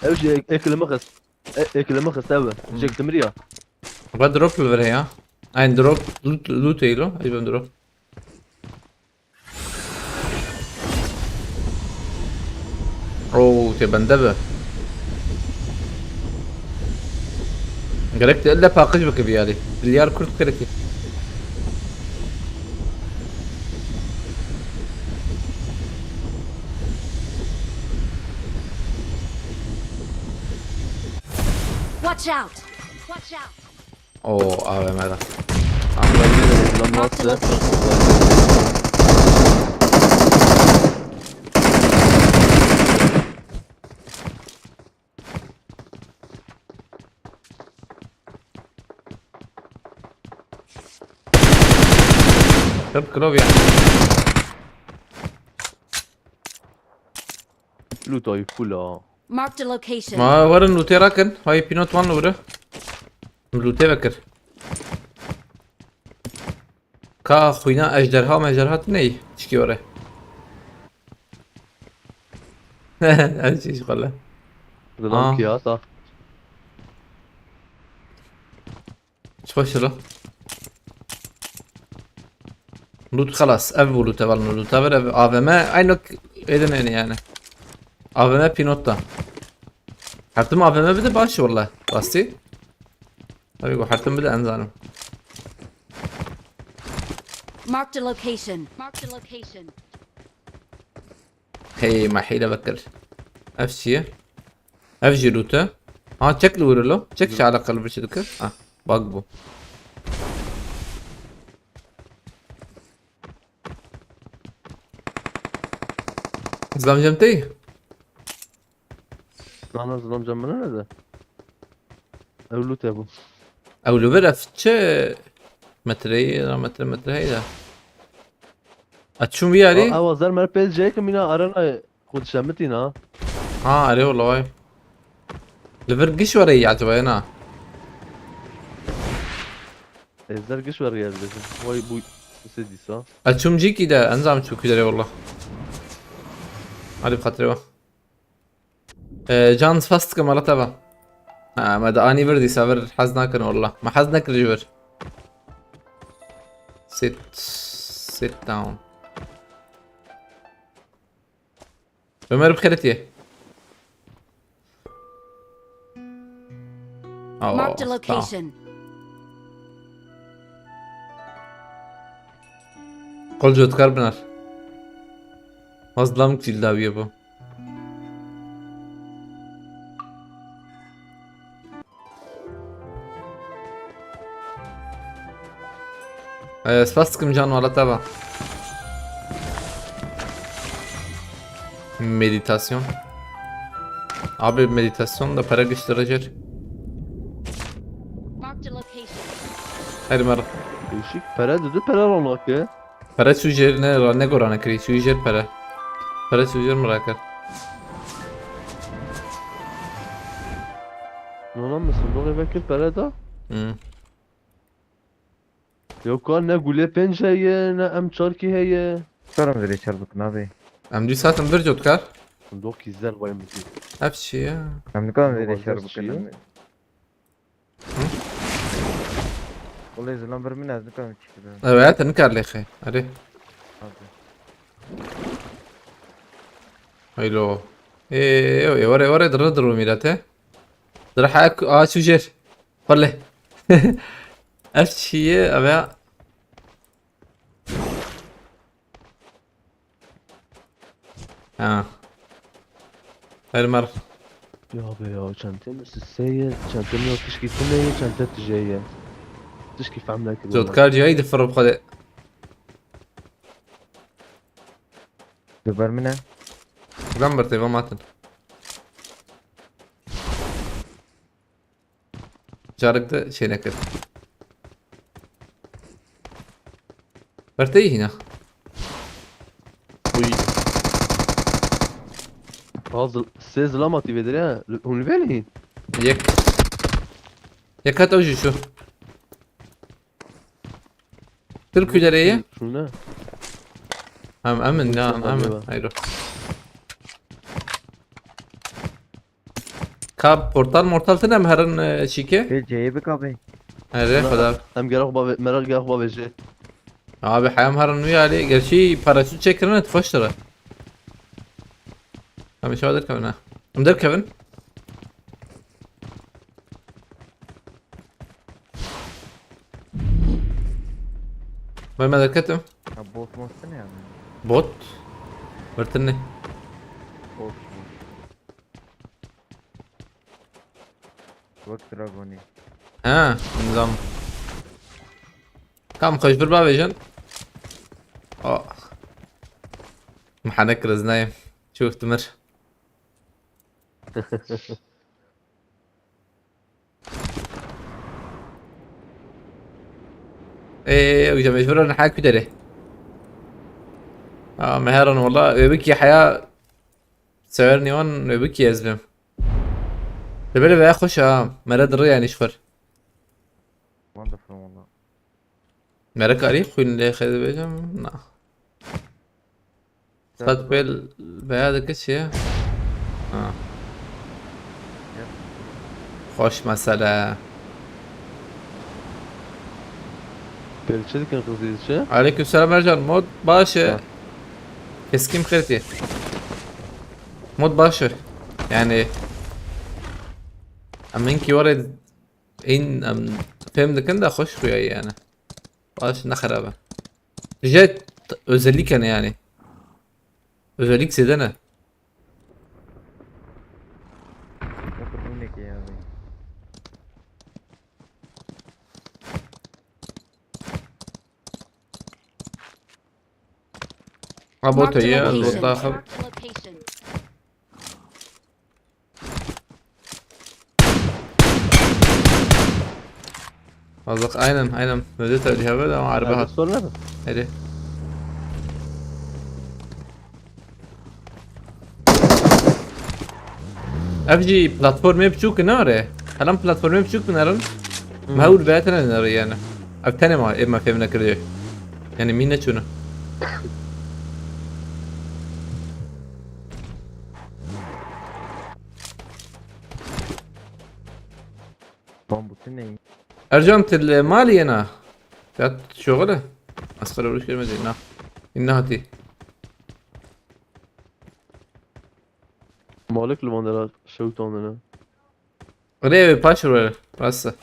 Ew jî ek-, ekili mixist. E-, ekili mixist ew. Hmm. Jek dimiriya. Ve drop li vir heye. Aynen drop, loot, loot eyle. Ey ben drop. Oo, te bende be. Gerek de elle paqij bike bir yari. Bilyar kurt gerekir. Watch out! Watch out! Oo, A V M'de. Lan nasıl? Kırk kilo bir. Loot ayı full ha. Marked a location. Ma werin lootê rakin. Hay Pinot van li wir e. Lootê vekir. Ka xwîna ejderha mejderha tune yî. Tişkî were. Her şey ji xwe le. Zilam Aa. Kiyasa. Çi xweş lo. Loot xelas. Ev bû loot, ev loot, ev, ev A V M. Aynı edin yani. A V M Pinot da. Her tim A V M bide baş walla. Rastî. Tabii bu her tim bide en zalim. Marked a location. Marked a location. Hey, ma hîle vekir. Ev çi ye? Ev jî loot e. Ha, çek li wir lo. Çek ji alakalı bir şey dikir. Ha, bak bu. Zam jem tey? Nana, zilam cem min nede? Ew loot e bû. Ew li vir ev çi metreyê, ya metre, metre heyda. A çûn vî yarî? Ew, ew zer mer pêz jeykim, mîna arena xwe dişemitîn ha. Ha, erê wala vay. Li vir giş were yî acaba ya na? Êzer giş were yî dibêjim. Vay bu se dîsa. A çûm cîkî de, enzam çû kî derê wala. Hadi bi xatirê we. Ee, can spas dikim, mala te va. Ha, me de anî vir dîsa, vir hez nakin wala. Me hez nekir ji vir. Sit, sit down. Ömer bi xêretî ye. Awa, Marked a tamam. Location. Qol cotkar binar. Mazlam kil dawiye bu. Ee, spas dikim can, wala te va. Meditasyon. Abi meditasyon da para gösterecek. Marked a location. Hadi merhaba. Değişik. Para dedi, para almak ya. Pere çû jêr ne, ne gorane kirî, çû jêr pere. Pere çû jêr min rakir. Nona min sindoqê vekir pere da? Hı. Yok lan, ne gule pênc heye, ne M çar kî heye. Karim verê şer bikin abi. Em dî satin bir cotkar. Sindoq kî zer vay min kî. Ev çi ya? Em nikarin verê şer bikin. Hı? Wallahî zilam bir min ez nikarim çi kirim. Evet, nikar lêxê. Erê. Hadi. Haylo. Ê, ê, ê, were, were, dire, dire, mîrete. Dire, ha, a, çû jêr. Xwele. Ev çi ye, ev ya. Ha. Her mer. Ya be ya, çentê min sisê ye, çentê min ya tişkî tune ye, çente tijê ye. Tişkî fehm nekiriyor. Cotkar cihayî difir bi xwe de. Li ber min e. Zan bir têva matin. Carek de şey nekir. Berteyî hîna. Uy. Bazı sê zilama tî vedir ya. Hûn li vê hîn. Yek. Yek hat ew jî şu. Tir kulereye. Şuna. Hem emin ya Portal emin. yok. Hayır o. Ka portal mortal tine mi herin e, çîke? Pê ceyê bika bê. Here xweda. Em gerek bavê, merak gerek bavê jê. Abi heyam herin wî alê. Gerçi paraşüt çekirine tu xweş tere. Em inşallah derkevin ha. Em derkevin. Vay me derketim. Ha, bot mostin yani. Bot. Virtinê. Bot. Wek Dragonî. Ha, nizam. Tam xweş bir bavêjin. Oh. Mihane kriz nayê. Çû timir. Ê, uca mecbur in hak dere. Aa, meheran wala, öbeki haya sever niwan öbeki ez bim. Lebele veya xoş ha, mere diri yani şfır. Wonderful valla. Mere karî xwîn lê xê dibêjim, na. Sat pêl veya dike çi ye? Ha. Xoş mesele. Pêl çi dikin qizî çi? Aleyküm selam Ercan. Mod baş e. Ha. Keskim xêrtî. Mod baş e. Yani em hinkî were in em fêm dikin de xoş xuya yani. Baş ne xerab e. Jet özellik yani yani. Özellik zêde ne? Wek rûnekê ya bê. Ha bot Marked a ya, location. bot daha. Marked a location. Azık aynen aynen. Öde tabii diye böyle ama araba Nerede hat. Sorun nerede? Hadi. F G platformê biçûk nare. Helam platformê biçûk binerin. Mehur be tene nare yani. Ev tene ma ê me fêm nekirdi. Yani min neçûne. Bambu tu neyî? Ercan til mali yena. Ya şogule. Askara uruş görmedi. Na. İnne hati. Malik li van dera şewitandine. Rê paş rû rasta.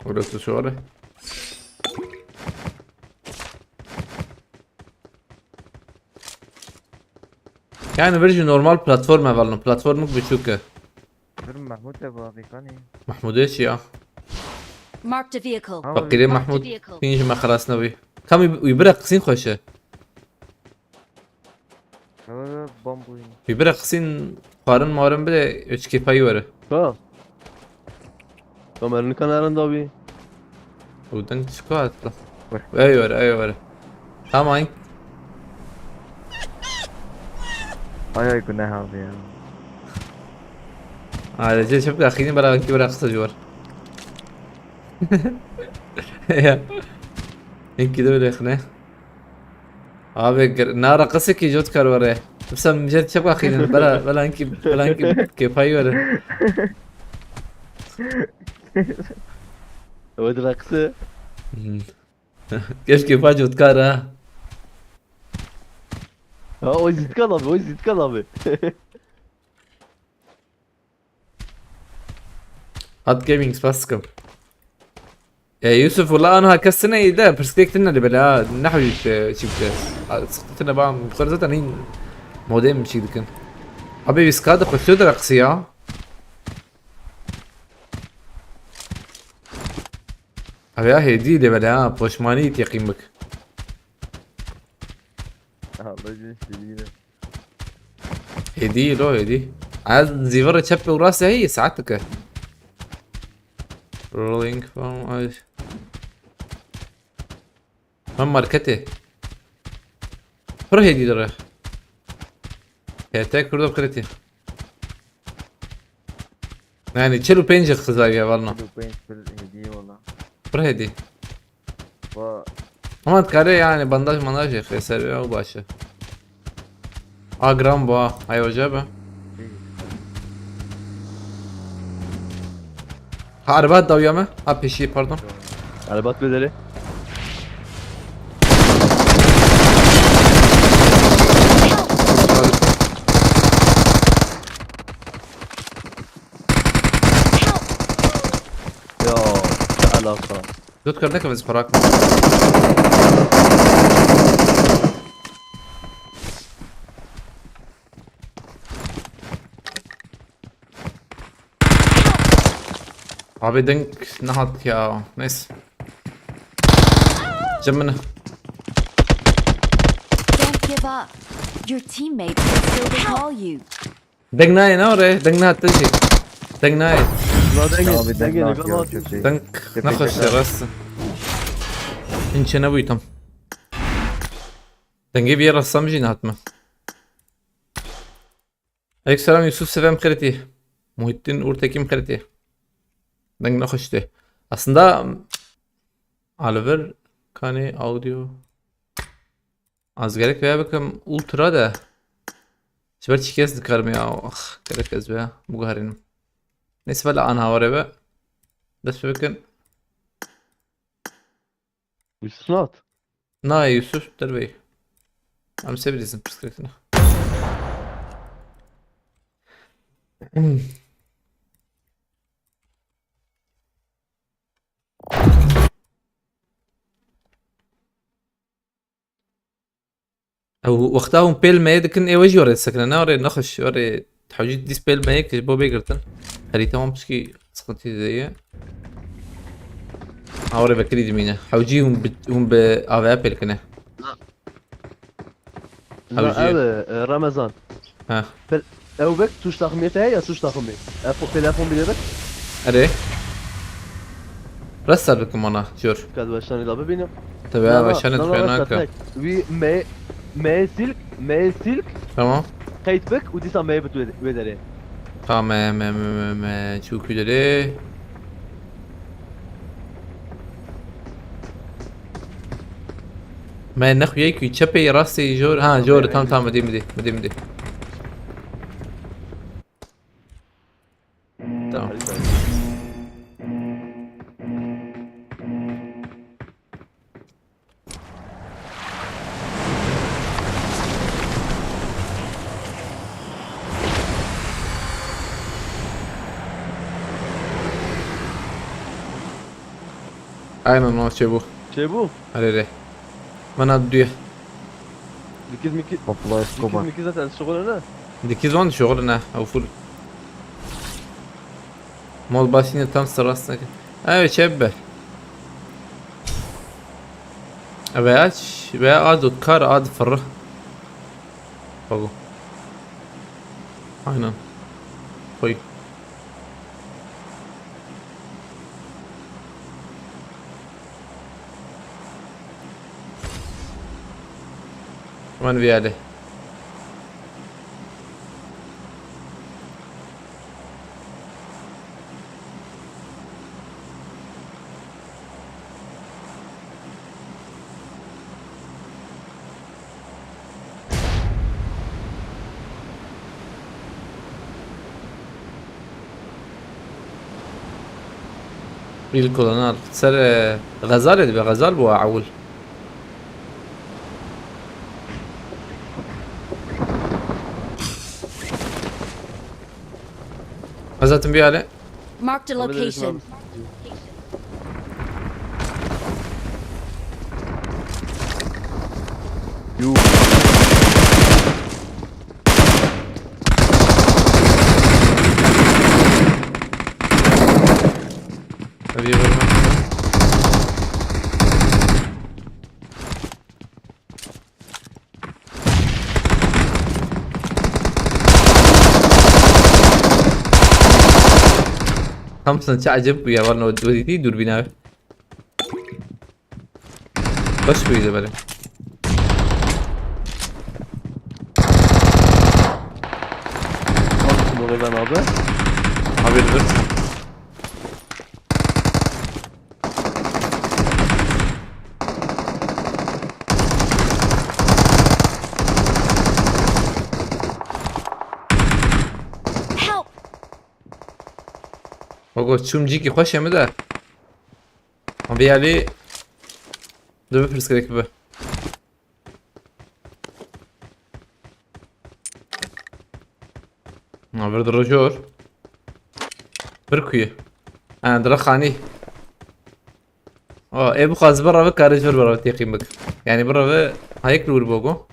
Orası şöyle. Yani bir normal platform evalno. Platformuk biçûk e. Dur Mahmut e bu abi kanî. Mahmudê çi ya? Marked a vehicle. Ha, Fakirê abi. Mahmud. Vehicle. Hîn ji me xelas nebû. Kam wî bire qisîn xweş e. Bambu. Wî bire qisîn xwarin marin bide, ew çi kêfayî were. Ha. Kamerin kan eren da bî. Û deng çi ku hatla. Were. Ey were, ey were. Tamam. Ay ay günah abi ya. Ayrıca çöp kaxîni bera ki bırak kısa civar. Ya. Hinkî de bile xine. Abi gir- nara qisê ki jot kar were. Mesela mijer çep kaxîni bela bela hinkî bela hinkî kêfayî were. Ew di reqsi. Hmm. Keşke pa jot kar ha. Ha, o zîtkal abi, o zîtkal abi. Hat Gaming spas sıkım. E, Yusuf, wala anha kes tine î de, pirsgirêk tine li bela, nehwî te çî bike. A, sıkıntı tine ba, bu kadar zaten hin modem çî dikin. Abi, biz kade koşuyor da kısı ya. Abi ya, hediye de bela, ha, poşmani it yakayım bak. Allah için şey yine. Hêdî lo, hêdî. Ez zîvirê çep û rastê heye, saet dike. Rolling from ay. Hem marketê. Pir hêdî dire. P T Kurdo kreti. Yani çil û pênc xizariye valna. Çil û pênc pir hêdî wala. Pir hêdî. Va- Ama dikare yani bandaj mandaj yê xêser ya, o baş e. A gram bu ha. Ay hoca be. Ha, araba dawiya me. Ha, peşiye, pardon. Araba bedeli. Ya, ne alaka? Dot kırdık biz parak. Abi denk ne hat ya. Neyse. Cemini. Don't give up. Your teammates can still recall you. Deng nayê ne oraya? Deng ne hatta şey. Deng nayê. La dengê, Abi, dengê, dengê, ne kadar yok, kötü. Deng ne hoş ya, rast. Hinçe ne buytam. Dengê bir yer rastlamış yine hatma. Aleykümselam Yusuf Sevem Kırıti. Muhittin Urtekim Kırıti. Deng ne hoş de. Aslında Oliver Kani audio. Az gerek veya bakım ultra da. Ji ber çi kes dikarim ya. Ah, gerek ez veya bu garinim. Neyse, valla an havare be. Dest pê bikin. Yusuf ne hat? Na Yusuf derbey. Em se bilirsin piskirtine. Ew wexta hûn pêl meyê dikin, ê we jî were disekine, ne were nexweş, were hewcî dîs pêl meyê ki ji bo bê girtin. Herî temam pişkî sıkıntı diye. Ha, were vekirî dimîne. Hewcî hûn bi, hûn bi A W P pêl kine. Na. Hewcî. Na, ev, e, Ramazan. Ha. Pel-, ew bek suç takımiyeti heye ya suç takımı. Ev telefon bile bek. Erê. Restart bikim ana, jor. Kad baştan ila bibînim. Tabii ya, baştan etmeye naka. Wî me, me silk, me silk. Tamam. Kayıt bek û dîsa me bit wê, wê derê. Tamam, me, me, me, me, çûkî derê. Me nexuyê ku çepê rastê jor. Ha, jor, tamam, tamam, midî, midî, midî, midî. Tamam. Aynen o çêbû. Çêbû? Erê, erê. Mana duye. Dikiz mikiz. Topla dikiz Escobar. Mikiz zaten şuxulene. Dikiz wan şuxulene. Ew full. Mol basîne tam sırasına. Evet, çebbe. Ve aç, ve ad kar ad fırı. Bak o. Aynen. Koy. Hemen bir yerde. İlk olan al. Ser, e, Gazal dibe, Gazal bu awul. Gazal, tu bir hale. Marked a location. Abi, dedim abi. Yuh. Ev yê verme. Thompson, çi ecêb bû ya, walla we dîtî dûrbîna wê. Baş bûyî de berê. Thompson oraya ben abi. Abi dur. Help! Ogo, çûm cîkî xweş e min de. Ama bir yerli dur bir pirsgirêk bibe. Na vir dirojor. Bir kuyu. Ha, dira xanî. O, e bu xaz bir rave karê jor bir rave teqîm bik. Yani bir rave hayek lur bogo.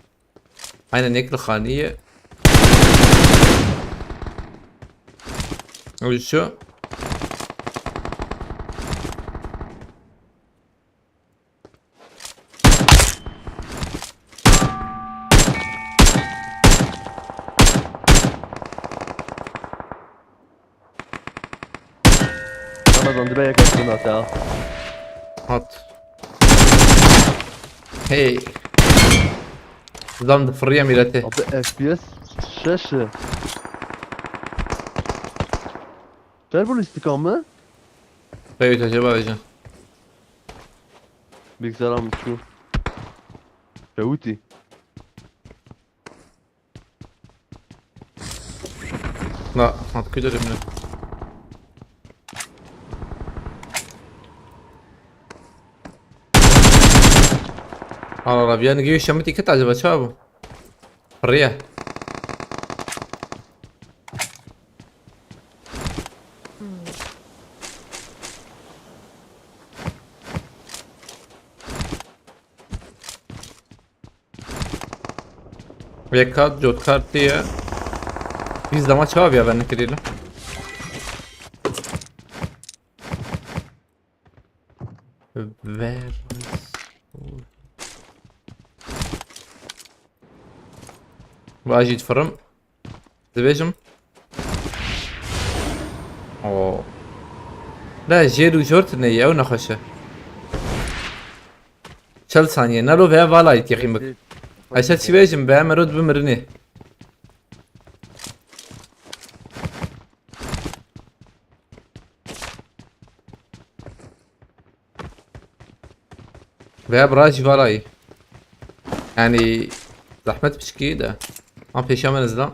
Aynen, yek li xanî ye. Ew jî ço. Ramazan dibe yek atın hata. Hat. Hey. Zam difiriye mîretê. Abi F P S şeş. Şer bu istikam mı? Peyvî tecrübe vecin. Bilgisayar almış şu. Şevuti. Na, hat kuyu dedim ne? Al al abi, yani gibi şamit iket acaba çağı bu? Fırıya. Vê kat cotkar tê ye. Biz dama çawa vê ben kirî la. Ver. Vajî difirim. Dibêjim. Oo. La jêr û jor tune ye, ew nexweş e. Çel saniye. Nalo veya vala yekî qîmik. Eşe çi bêjim be, mero dibimirinê. Veya bira jî vala yî. Yani zahmet piçkî de. Ama pêşiya me nizda.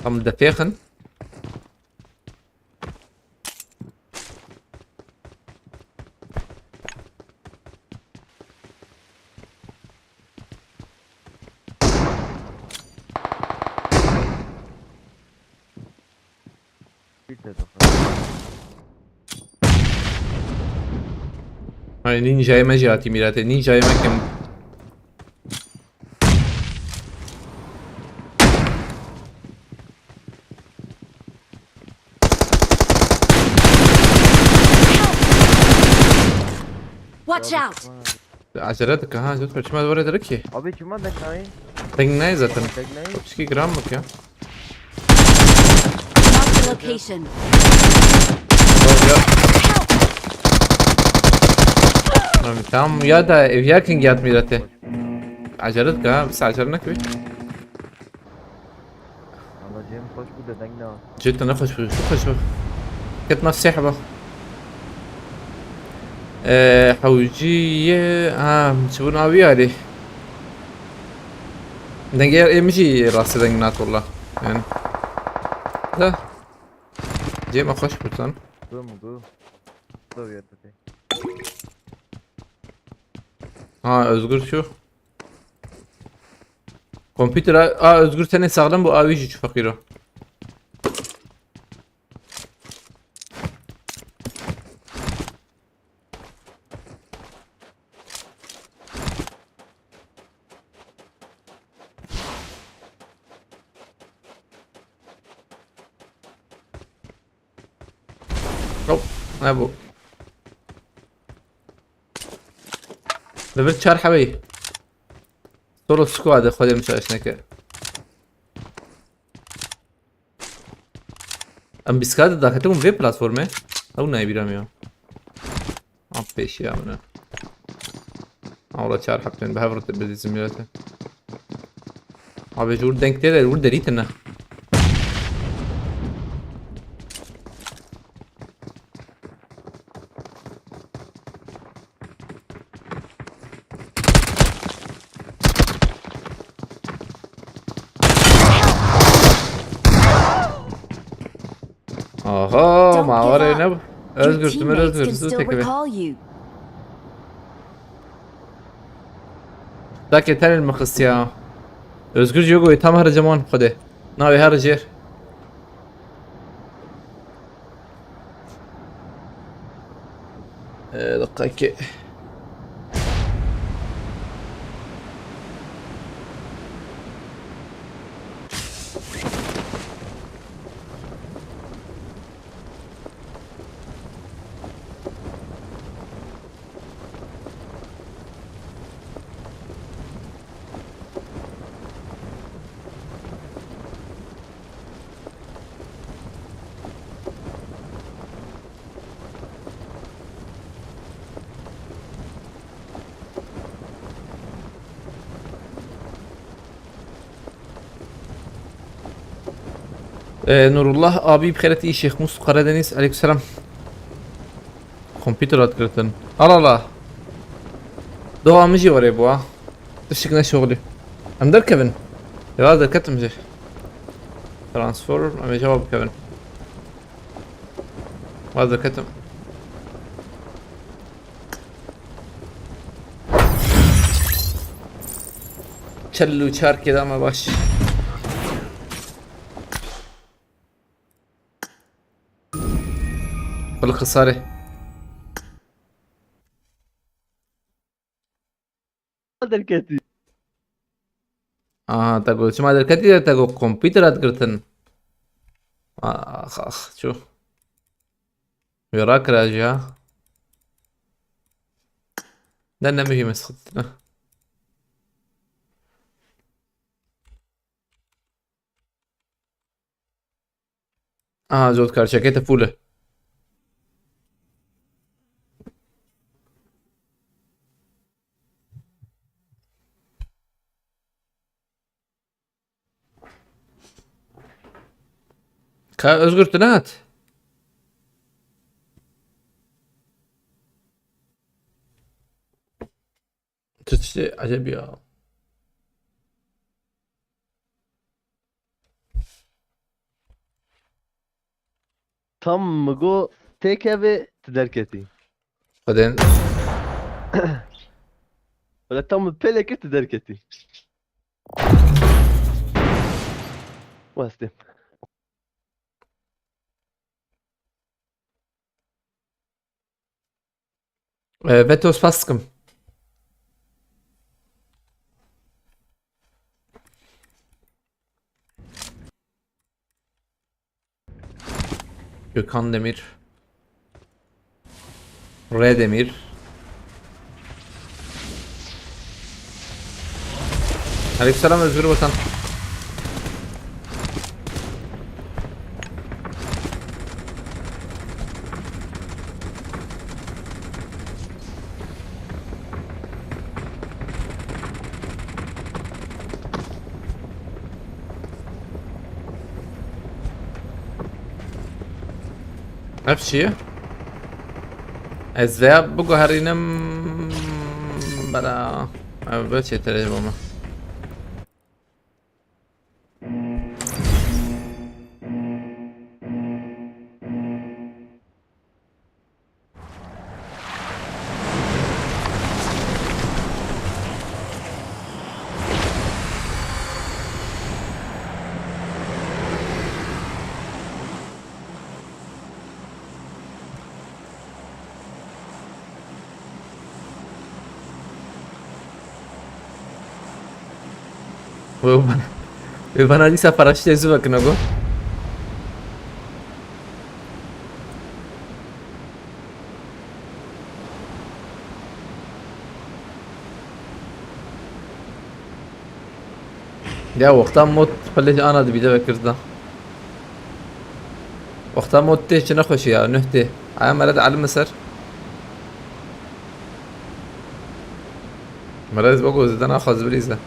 Tam defêxin. Ay, ninjayê me jî hatî mîratê. Ninjayê me kim? Watch out! Acele dike ha, zot çima dore dere ki. Abi çima dek nayê? Deng nayê zaten. Dek nayê? Piçkî giran bik ya. Marked a location. Tamam ya da ev yakın yat mîratê. Acele dike ha, biz acele nekir. Valla cem xweş bû de deng ne. Cidden ne xweş bû, çok xweş bû. Ketna sehba. Eee, hewciye, ha, çi bû navî yarî. Dengê ê min jî rastî deng nat walla. Yani. Da. Cem xweş bû tan. Dur mu dur? Dur ya dur. Ha, Özgür şu. Kompüter a, a Özgür tenê sağlam bu, abi jî çu fakir o. Nebû. Level çar hebeyî. Solo squad e, Xwedê min şaş neke. Em bîstka de daketim vê platformê. Ew nayê bîra min ya. Ap pêşiya min e. Awla çar heptên bi hev re te bidîzim ya te. Abi ji wir deng tê de wir derî tine. Aha, Don't ma give var up. Your ne bu? Özgür, Tümer teammates Özgür, can sizi still çekebe. Recall you. Dakê tenê min xistiya. Özgür Jogo'yu tam her zaman xwedê. Navê her jêr. Ee, dakika ki. Ee, Nurullah abi, bi xêret îşê, Xmus Karadeniz, aleykümselam. Kompîter hat girtin. Al, al, al. Doğa min jî werê bû ha. Tiştik ne şoxlî. Em derkevin. Ya derketim jî. Transfer, em ê cevap bikevin. Wa derketim. Çel û çar kê dame baş. Bil xisarê. Derketî. Aha, te got, çima derketî de te got, kompîter hat girtin. Ax, ax, çû. Wê rakira jî ha. Ne, ne muhîm e, sıkıntı. Aha, zot kar çekete full e. Ka Özgür, tu nehat? Tu tiştê ecêb ya. Tam mi got têkevê, tu derketî. Xwedên. Wele tam mi pêlê kir, tu derketî. Westê. Ee, Veto, spas dikim. Gökhan Demir. Redemir. Aleykümselam Özgür Vatan. Ev çi ye? Ez vêya biguherînim bera. Ev bi çêtir e bo me. Wê bana, wê bana dîsa paraşûtê zû vekine go. Ya wexta mod xwe lê ana dibî de vekirda. Wexta mod tê çi nexweşî ya, nuh tê. Aya meret elim ser. Meret bego zêde naxwaz birîze.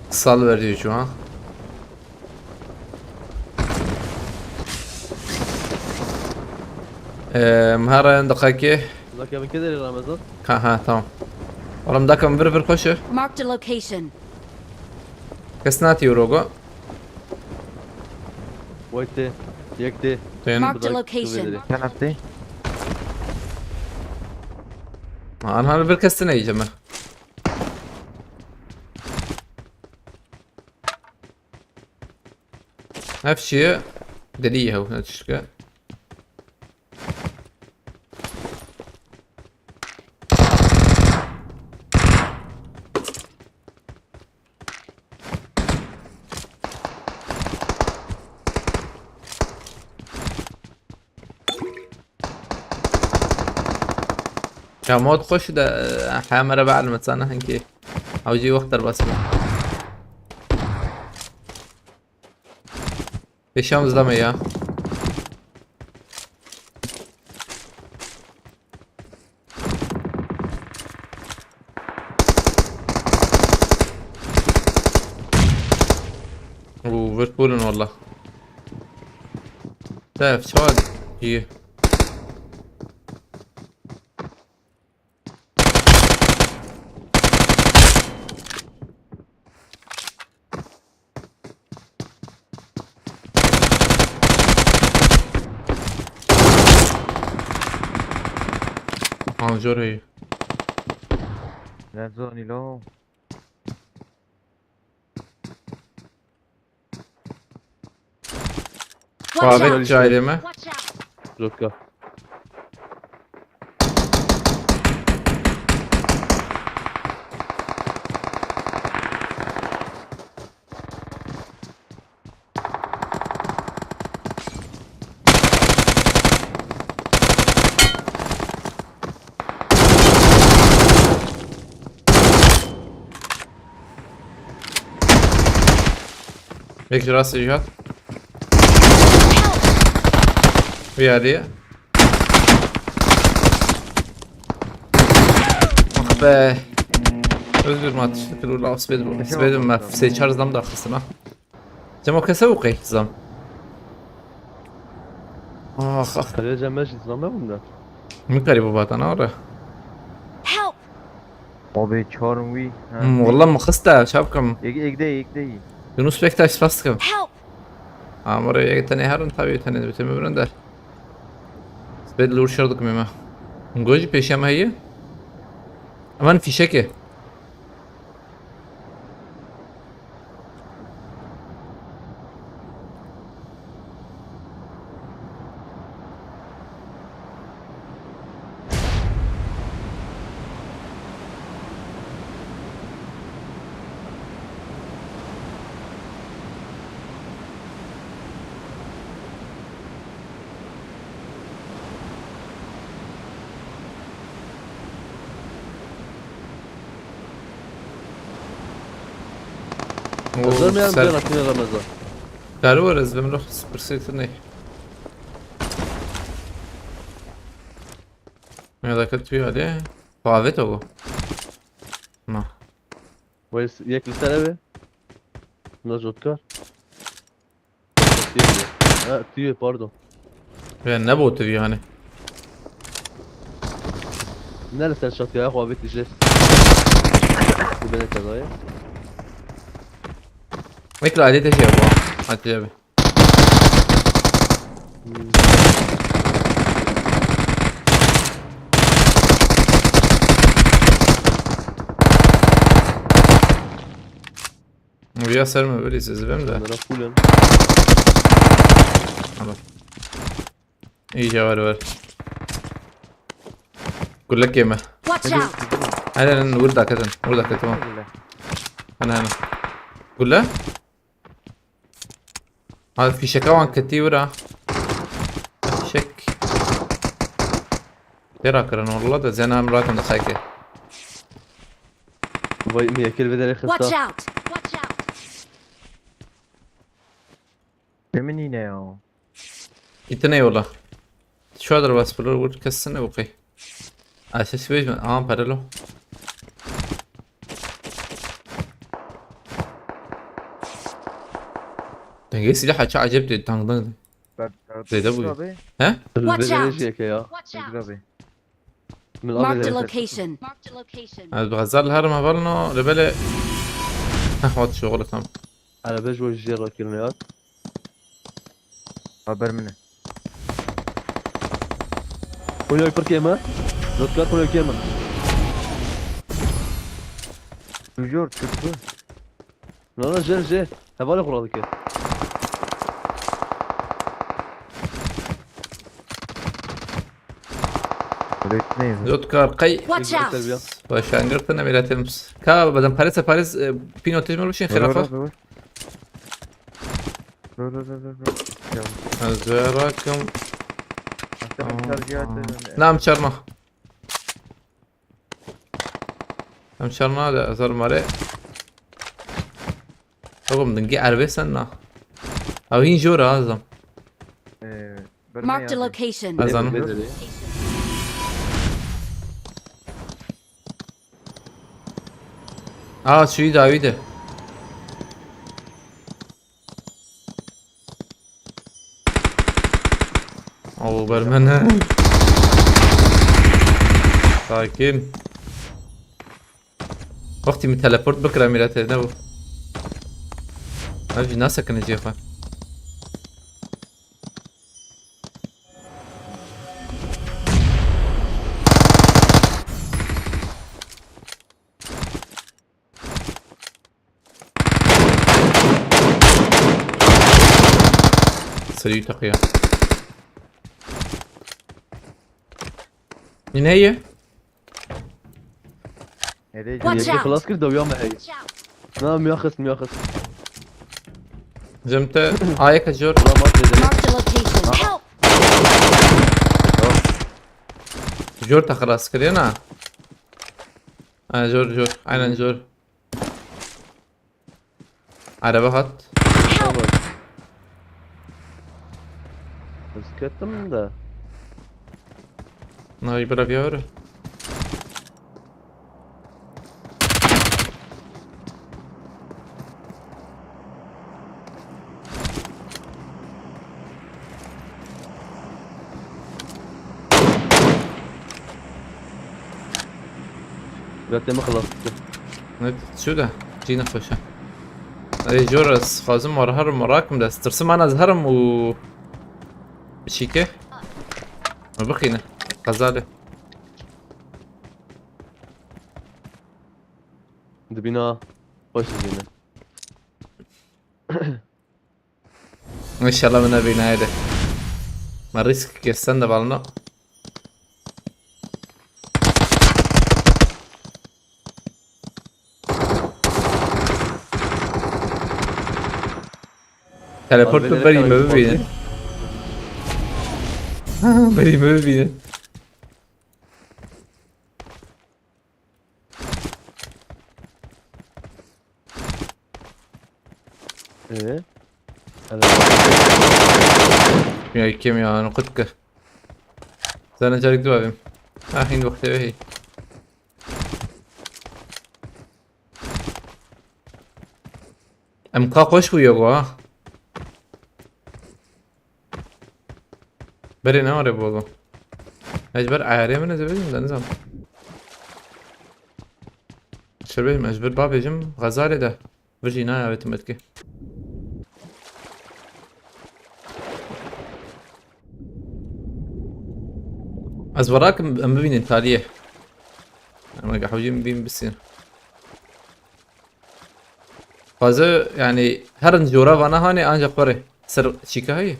Sal verî çû ha. Em, her en deqekê. Zaka bin kê derê Ramazan? Ha, ha, tamam. Oğlum, dakika, vir, vir, koşu. Marked a location. Kes nati rogo. Wait, yek de. Ten. Marked a location. Sen attı. Ha, anha bir kes ne yiyeceğim ben. Ev çi ye? Deliye ew, ne tişke. Ya mod xweş de, e, hemere be elmet sana hinkî. Ew jî wext derbas be. Pêşiya min zilame ya. Oo, vert bolun valla. Tef, çawa diye. Panjor heye. Let's go, Nilo. Watch Abi out! Çayreme. Watch out! Zotka. Yek ji rastê jî hat. Vî alî. Ah be. Özgür mat işte kırılı asbed bu. Asbed bu maf. Seçer zam da kısına. Cemo kese bu kayıt zam. Ah ah. Hadi cem ben şimdi zam ben bunda. Min karî bû vatan ora. Help! Abi çarım wî. Ha. Hmm, wallah min xiste, çav kim. Ek, ek de, ek de. Yunus Bektaş, spas dikim. Help! Amore, yek tenê herin, tabii tenê, bütün ömrün der. Sped lur şer dikim eme. Goji pêşiya me heye. Aman fîşekê. Hazır mı yarım ser- can atın Ramazan? Kar var ez ben sıfır seksen ne? Ne dakika tüy hadi. Davet o bu. Ma. Wes yek li ser ev e. Najotkar. Tüye, ha, tüye, pardon. Ya ne bu tüy yani? Ne li ser çatıya xwe avêt dije. Bu bene tezaya. Bekle, adet şey bu. Hadi abi. Hmm. Vîya ser me berî ez vêm de. Kamera full in. Tamam. İyice var var. Gulek yeme. Watch out! Hadi lan, burada ketin. Burada ketin. Hadi hadi. Gule? Ha, fişeka wan ketî wira. Fişek. Têra kirin walla de zena em ratin dixeke. Vay, mi yekê li vê derê Watch xista. Out! Watch out! Ne min nîne ya. Îtine yola. Şu adır bas bulur vur kesin ne bu kay. Aşağı süvej mi? Aman paralo. Denge silah açı acep de tang dang. Ben Zeyde bu. Abi. He? Li vê Watch derê out. jî yekê ya. Watch Dur out! Abi. Min Marked a avê location. Marked a location. Ez bi Xezal herim hevalno rebele. Heh, wat şoğlu tam. Erebe ji we jê re kirine ya. Haber min e. Konya pir kêm e. Zotkar konya kêm e. Duruyor Türk'ü. Na na jê jê. Hevalê xwe radike. Direkt neyim? Zotkar qey. Watch out! Terbiya. Başangirtine miletimiz. Ka bazen parese paris e, pino tecmur bişin Dur xirafa. dur dur. Dur dur dur dur. Ya. Ez verakim. Aslında tercih ettim. Nam çarma. Nam çarma da azar mare. Oğlum dingi erbe sen na. Abi hin jora azam. Ee, Marked a yani. Location. Azam. Vê derê. Aa şu dawî de. Oo bermene. Sakin. Wextî min teleport bikira mîrete ne bû. Ev jî nasekine cihê xwe. Serî teqiya. Yine iyi. Nereye Watch Yekê out. Xilas kir dawiya me heye. Na miya xist miya xist. Cemte ayeka jor. Ulan mat vê derê. Marked a location. Help! Jor te xilas kiriye na. Ha jor jor. Aynen jor. Araba hat. Help! Ez ketim de. Nayı bırak ya öyle. Gatê me xilas dike. Ne şu da? Cina xweşe. Ey jor ez xwazim war herim merak im de. Tirsim an ez herim û çîke. Me bixîne. Xezale. Dibîna xweş dibîne. İnşallah min nebîne heyde. Me risk kesten de balno. Teleport Abi, tu berî me teleport bibînin. Berî me bibînin. Ee? Ya kim ya, ne kutka. Sana çarık dua bim. Ah, hindi vakti ve hey. Em ka xweş bû yoga ha. Berê ne were bolo. Ez ber ayarê min ez bêjim de nizam. Şebê ez bir babêjim Xezalê de. Vir jî nayê avêtim belkî. Ez verakim em bibînin taliyê. Em ege hewcî min bîn bisîn. Xwaze yani herin jora vana hanê ancak xwere ser çîka heye.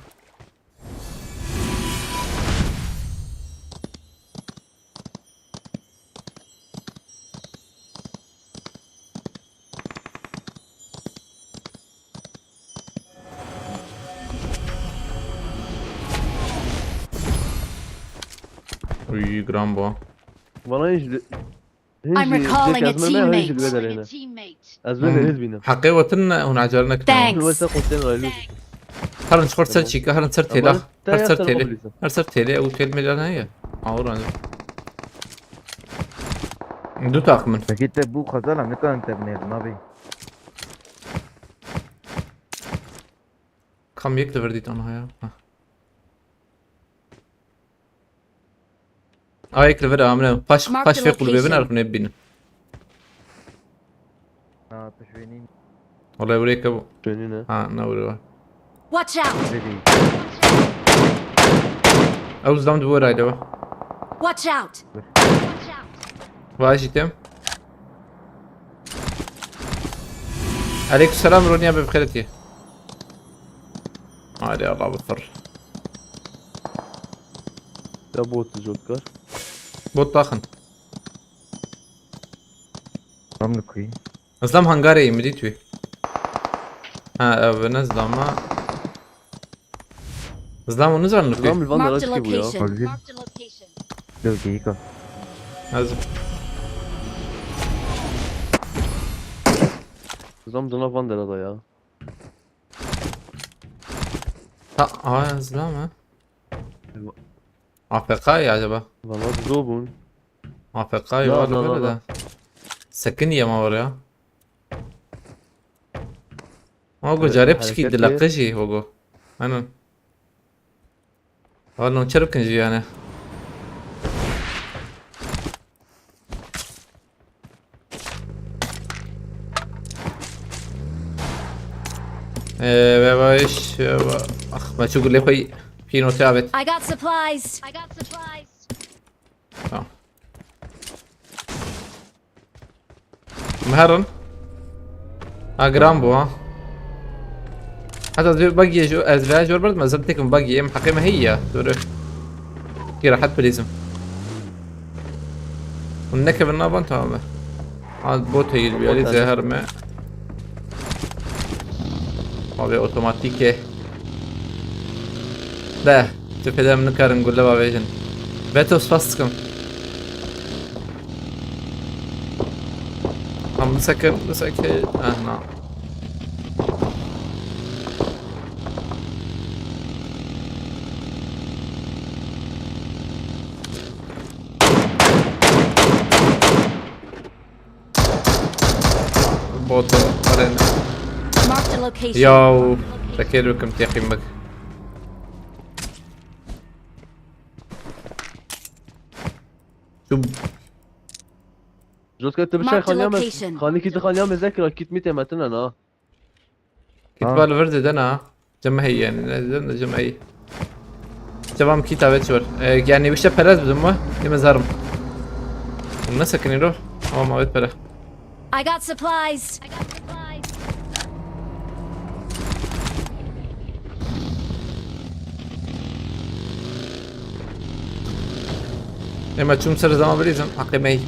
Uy, giran bû. Bana hiç... I'm recalling a Ez me ne hiç dibê teammate. derêne. Ez me deniz bînim. Heqê we tune hûn ecele nekin. Thanks. Wê se qultên raylu. Herin ji xwe ser çîka, herin ser têla. Her ser têlê. Her ser têlê ew têl mêla heye. Awir anî. Du takım in. Peki te bu xezalam ne kadar te binêrin abi. Kam yek li vir dît anha ya. Heh. Ayek li vir amine. Paş, paş fê kulübe bin arif ne binin. Ha, tu şuenî. Olay buraya kabu. Şuenî ne? Ha, ne buraya var. Watch out! Dedi. Ew zam di bu rayda var. Watch out! Vajî tem. Aleyküm selam Ronya be bixêretî. Hadi Allah bixir. Ya bot jotkar. Bot daxin. Tam li kuî. Zlam hangarê min dît wî. Ha, ev ne zlama. Zlam onu zanir ki. Zlam li van dera çi bû ya? Olabilir. Yok geyik o. Ez Zlam dina van dera da ya. Ha, ha, zlam ha. A F K ya acaba? Valla zor bûn. A F K ya var böyle de. Sakın yeme var ya. Ama bu carep çiki dilakı şey o bu. Aynen. Var lan çarpkın yani. Ee, ve baş, ve ba-, ah, ben çok lefayı pino tabet. I got supplies. I got supplies. Tamam. Meherin. Ha, giran bû ha. Heta ez vê bagiyê ji ez vê jor berdim ez tekim bagiyê em heqê me heye ya. Doğru. Ki rahat bilîzim. Hûn nekevin naban tamam e. Ha, bot heyil bir alî zehir me. Abi otomatîk e. De, tu pêde em nikarin gulle bavêjin. Veto spas dikim. Tam bisekir, bisekir. Ah, na. Boto, arena. Marked a location. Yaw, tekêr bikim têqîm bik. Tu Jotka tu bişay Marked a xaniya me, location. Xanî kî tu xaniya me zekira kît mi têmetine na. Kitba li vir dide na. Cem heye yani, ne dedim de cem heye. Cevabım kit evet var. Ee, yani işte perez bizim mi? Yeme zarım. Ne sakın ro? Ama evet pere. I got supplies. Ema çum ser zaman bilizim. Hakkı mey.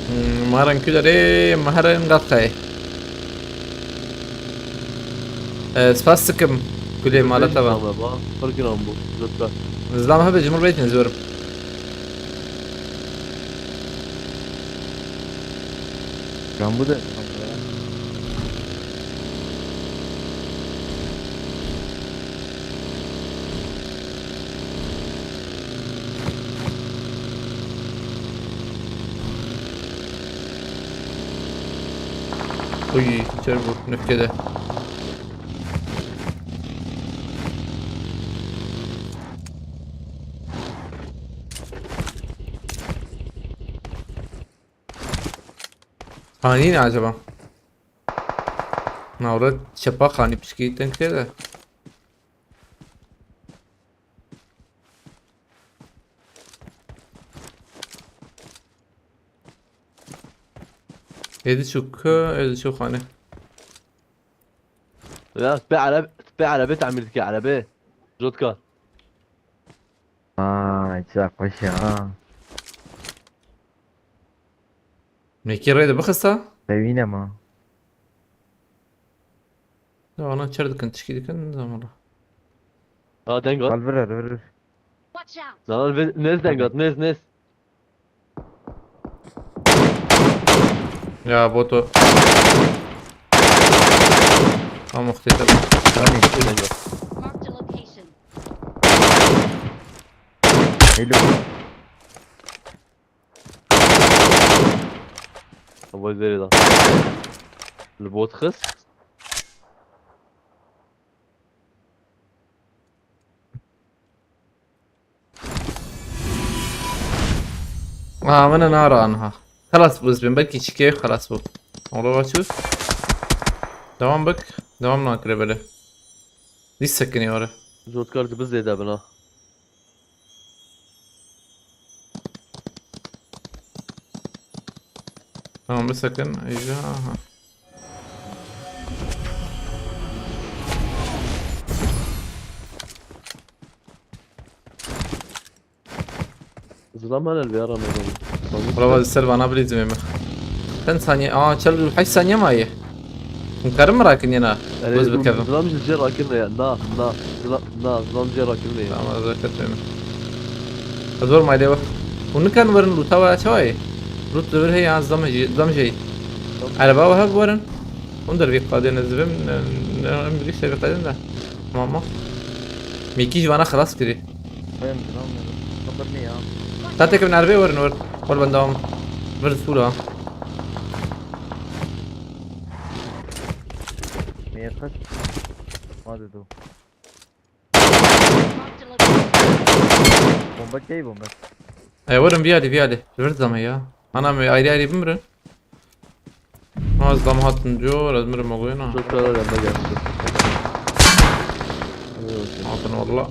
Hmm, Maran küdere, Maran gatkay. Ee, spas sıkım. Güley mala tamam. Tamam ba. Pir giran bû. Jotka. Zlam hebe cumhur beytin ziyorum. Can bu da. Uy, içeri vur, nefkede. Hani ne acaba? Navra çepa hani pişki tenkte de. Êdî çû ku, êdî çû xanê. Ya, spê Ereb, spê Erebê temîr dike, Erebê. Jotka. Aa, çiza xweş ya. Mekî rê de bixista? Sevîne ma. Ya ana çer dikin, tişkî dikin, nizam wala. Ha, deng hat. Al vir, vir, vir. Watch out! Lan, al vir. Nez deng hat, nez, nez. Ya boto. Tam muxtete. Nez deng hat. Marked a location. Hello. Hava üzeri lan. Li bot xist. Ha, min nara anha. Xelas bû, ez bim, belkî çikê xelas bû. Ola va çû. Devam bik. Devam nakire bele. Dîs sekinî were. Zotkar dibi zêde bin ha. Tamam, bir sekin. Ejder, aha. Zilam hene li vê ara meydan. Bravo, ser bana bilî zimê min. Çend saniye? Aa, çel û heşt saniye maye. Hûn karin min rakin yena. Göz bikevim. Zilam ji cê rakirine ya. Na, na. Zilam, na, zilam cê rakirine ya. Tamam, ez ketmeyim. Ez werim ailê we. Hûn nikan werin lûta we çawa ye? Lût li vir heye, yan zam jî, zam jî. Ereba we hev werin. Hûn dervî qadên ez bim, ne, ne, em dirî şevî qadên de. Tamam mı? Mîkî ji vana xelas kirî. Benim canım. Sabır ne ya? Tatek min erbê werin wer. Wer ben devam. Vir sura. Niye kaç? Hadi dur. Marked a location. Bomba key bomba. E, werin viyali, viyali. Vir zame ya. Ana me ayrı ayrı bimrin. Az dam hatin diyor, ez mirim o goyuna. Çok karar yanına geldi. Hatin valla.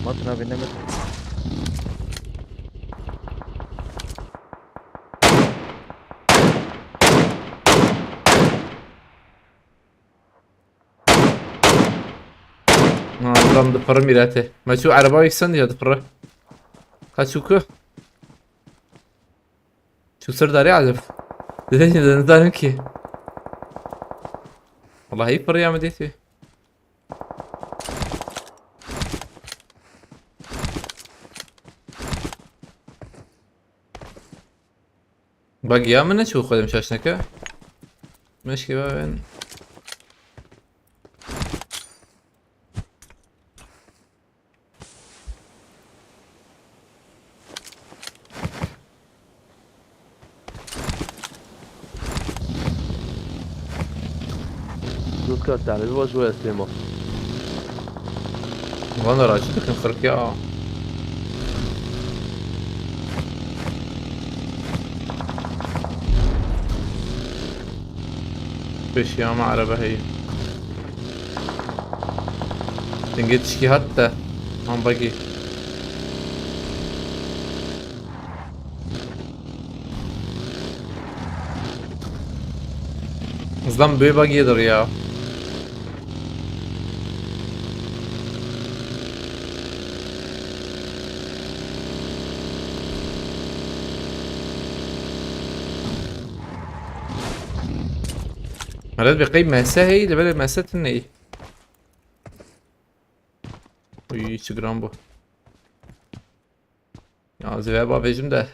Matın abi ne mi? Ha, adam dipirri mîretê. Me çû ereba yeksen diye dipirri. Ka çû ku? Çû ser darê acaba? Dede şimdi ne zalim ki. Vallahi iyi para ya mı dedi. Bak ya mı ne çok koydum şaşnaka. Meşke ben. Zotka, te li baş wê estêma. Vana raşî dikin xirk ya. Pêşiya me erebe heye. Dingê tişkî hat te. Man bagî. Zlam bê bagiyê dir ya. Meret bi qey mese hey, li belê mese tune yî. Uy, çi giran bû. Ya, ez vê bavêjim de.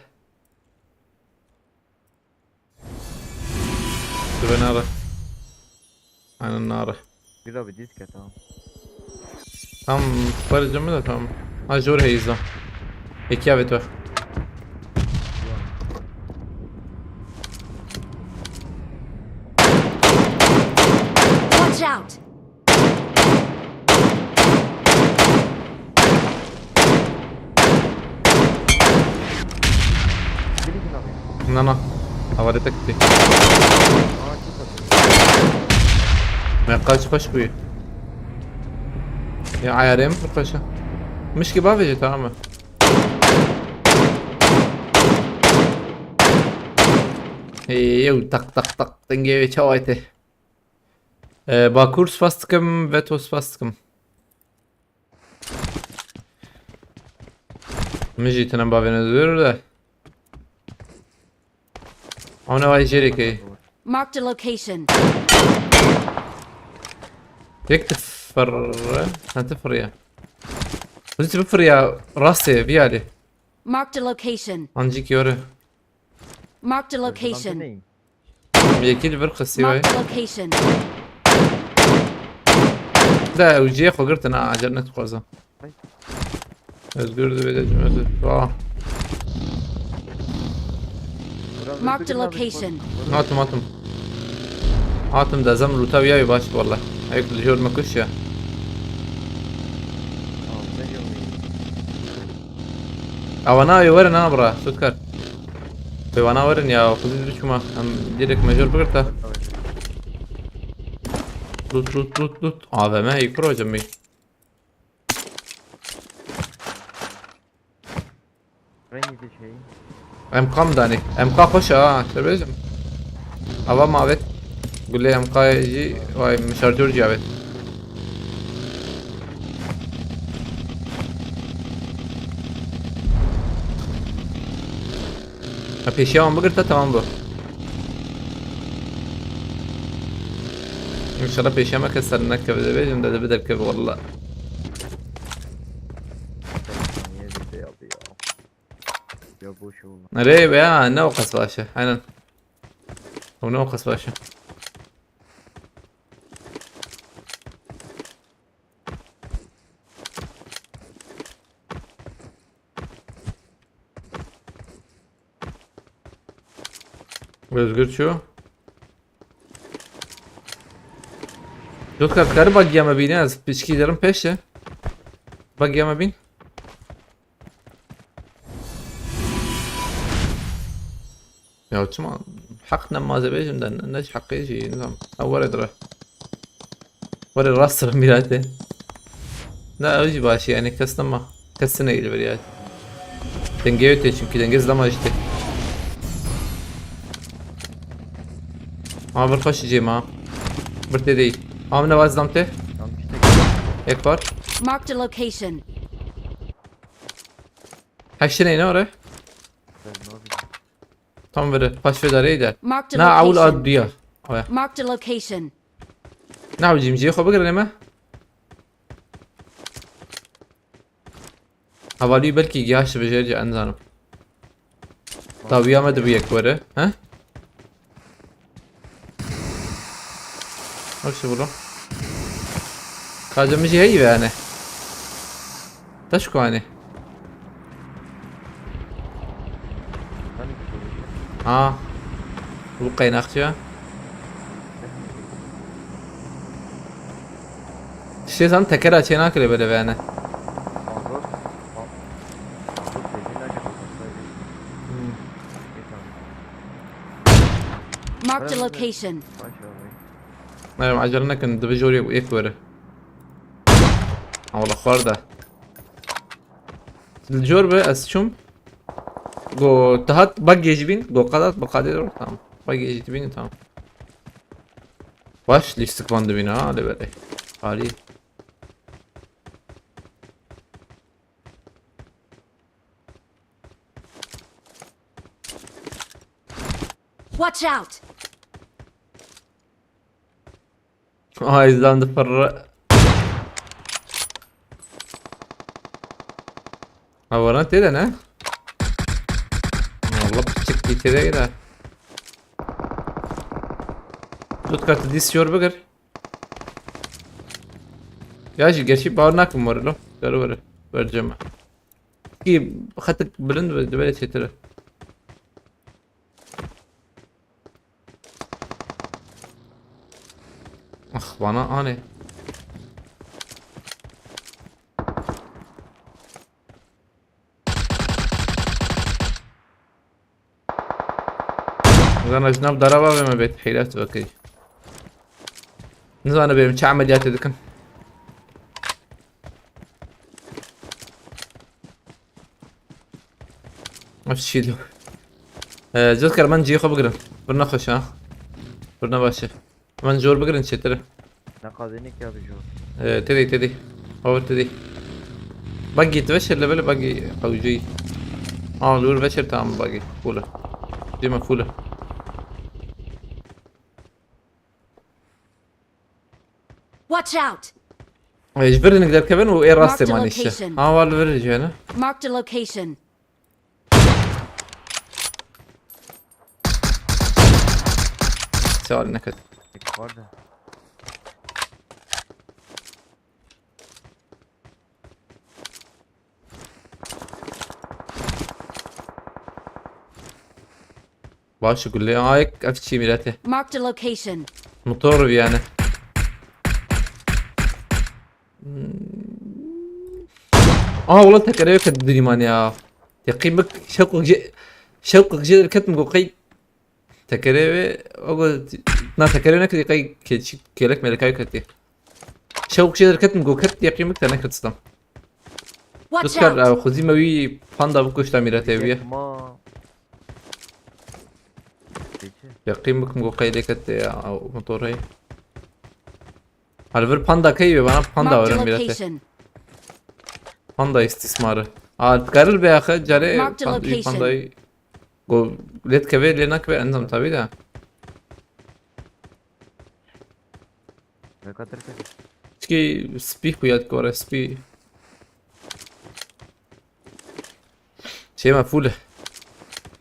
Dibe nare. Aynen nare. Bir abi diz ket tamam. Tam barıcımı da tamam. Ha, jor heyza. Eki evet var. Watch out! Biri kim abi? Na na. Havale tek tek. Aa kim satıyor? Me kaç kaç bu? Ya ayarım bir kaça. Mişki bavêje tamam mı? Hey, yew tak tak tak. Dengê wê çawa te? Ee, Bakur spas dikim, Veto spas dikim. Min jî tinem bavêne zor de. Ona vay jêrê key. Marked a location. Tek tifirre. Sen tifirriye. Kuzi tifirriye rastê viyali. Marked a location. Ancik yore. Marked a location. Yekî li vir qisî wayê. Marked a location. De ew cihê xwe girtin ha, acele nedixwazim. Özgür de bede cumhuriyet. Aa. Marked a location. Hatim hatim. Hatim de zem ruta wî ya baş walla. Ew li jor me kuş ya. Awana wê werin ha bira, Sutkar. Wê wana werin ya, xwedî diri çûma. Em direk me jor bigirta. Lut lut lut lut. A V M heykur hocam bey. Rengî de şey. M K mı danî? M K xweş e ha, te bêjim. Ava ma avêt. Gulê M K jî, vay, min şarjor jî avêt. Ha, pêşiya wan bigirte, tamam bû. Înşallah pêşiya me kes ser nekeve, dibêjim de dibi derkeve walla. Niye bizde yazdı ya? Ya boş olma. Nereye be ya? Ne o qas baş e? Aynen. O ne o qas baş e? Özgür çû. Jotkar, karî bagiya me bîne, ez piçkî derim pêşe. Bagiya me bîn. Ya çima heq ne mazê bêjim de ne, ne ji heqê jî nizam. Ew were dire. Were rast re mîratê. Ne ew jî baş e, yani kes nema. Kes ne li vir ya. Dengê tê çünkü dengê zilama jî tê. Ama bir xweş cê ma. Bir tê değil. Ama ne vaz dam tê? Tam işte. Ek var. Marked a location. Heşine ne oraya? Ben ne yapayım? Tam veri. Paşvedareydi. Marked a Na awul location. ad duya. Oya. Marked a location. Na awul cimciye xwe bigirine me. Havalî belkî giyaş bi jêr ez nizanim. Dawiya me dibi yek were. He? Ew çi bû? Kaca min jî heyî ve yani. Taş ku hani. Hani bir şey. Ha. Bu kaynakçı ya. Şey zan tekera çêna kire böyle yani. Mazot. Ma- Mazot dediğin ne kadar? Hmm. Yeter. Marked a location. Maşallah. Merhaba, acele nekin, dibi jor yek, yek were. Ha, wala xwar da. Li jor be, ez çûm. Go, te hat, bagê jî bîn, go qadat, bi qadê ro, tamam. Bagê jî dibînin, tamam. Baş, lîstik van dibîn ha, lê belê. Harî. Watch out! Ay, zan dipirre. Ha, vana tê de ne? Valla piçik tê de. Tut katı dis yor bigir. Ya jî gerçi bawer nakim were lo. Were were. Vereceğim. Ki xetik bilind ve böyle çetire. Ah, bana hani. Zana ji nav dara va ve me bêt heyret vekey. Nizane bê min çi emeliyatê dikin. Ev şîlo. Ee, Zilker, ben cihê xwe bigirin. Bir nexweş ha. Bir ne baş e. Hemen jor bigirin çêtir. Ne kadar ne ki abi jor. Ee, tedê, tedê. Over tedê. Bagi, tu veşer level bagi hewceyî. Aa, lur veşer tamam bagi. Full. Cima full. Watch out! Ê, ji vir hinek derkevin û ê rastê Marked a manî işte. Location. Ha, wa li vir jî hene. Marked a location. Sağ ol, ne kadar. Pardon. Baş gule ayık ev çi mileti. Marked a location. Motor bir yani. Hmm. Aa, ulan tekerê yok edin iman ya. Yaqî bik şewq ji, şewq ji derket mi goqey. Tekerê ve, o go, na tekerê ne kedi kay keçik kelek melekay kedi. Şewq ji derket mi goket yaqî bik te ne kedi stam. Watch out! Dikar, ew, xwezî me wî panda bikuşta mîrete wî ye. Ma. Peki. Yaqîn bikim ku qeydê kete ya, ew motor heye. Hal vir panda key be, bana panda verin mîrete. Marked a location. Panda istismarı. A, dikarir be axe, carê Marked a pan-, location. Pandayı go, lê dikeve, lê nakeve, enzam tabii de. Vekatir kir. Çikî spî xuya dikore, spî. Çê me full e.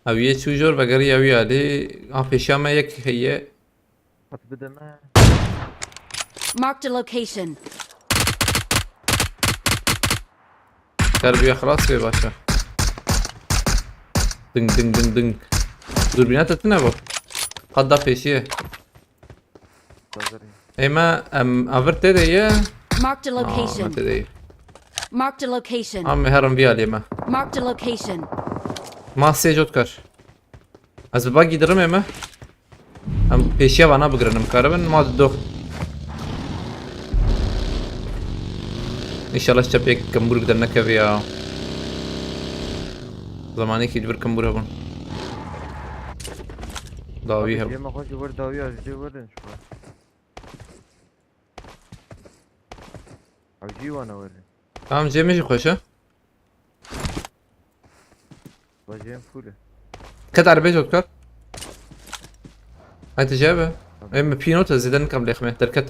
Ev yê çû jor vegerî ew ya lê a pêşiya me yek heye. Hat bide me. Marked a location. Terbiye xelas bê başa. Ding, ding, ding, ding. Durbîna te tune bû. Qat da pêşiye. Hazır. Ê me, em, avir tê de ye. Marked a location. Aa, me tê de ye. Marked a location. Em herin vî alî me. Marked a location. Ma sê jot kar. Ez bi bagî dirim ê me. Em pêşiya vana bigirin, em karibin, ma dox. Înşallah çepek kembûr bi dernekeve ya. Zamanekî li vir kembûr hebûn. Dawî hebûn. Cê me xwe ji wir dawî ya, ji cê wir in ji xwe. Ew jî wana were. Tamam, cê min jî xweş e. Bacê em full e. Ket erebê jot kar. Ay te jê be. Tamam. Em pînot e, zêde nikam lêxme. Derket.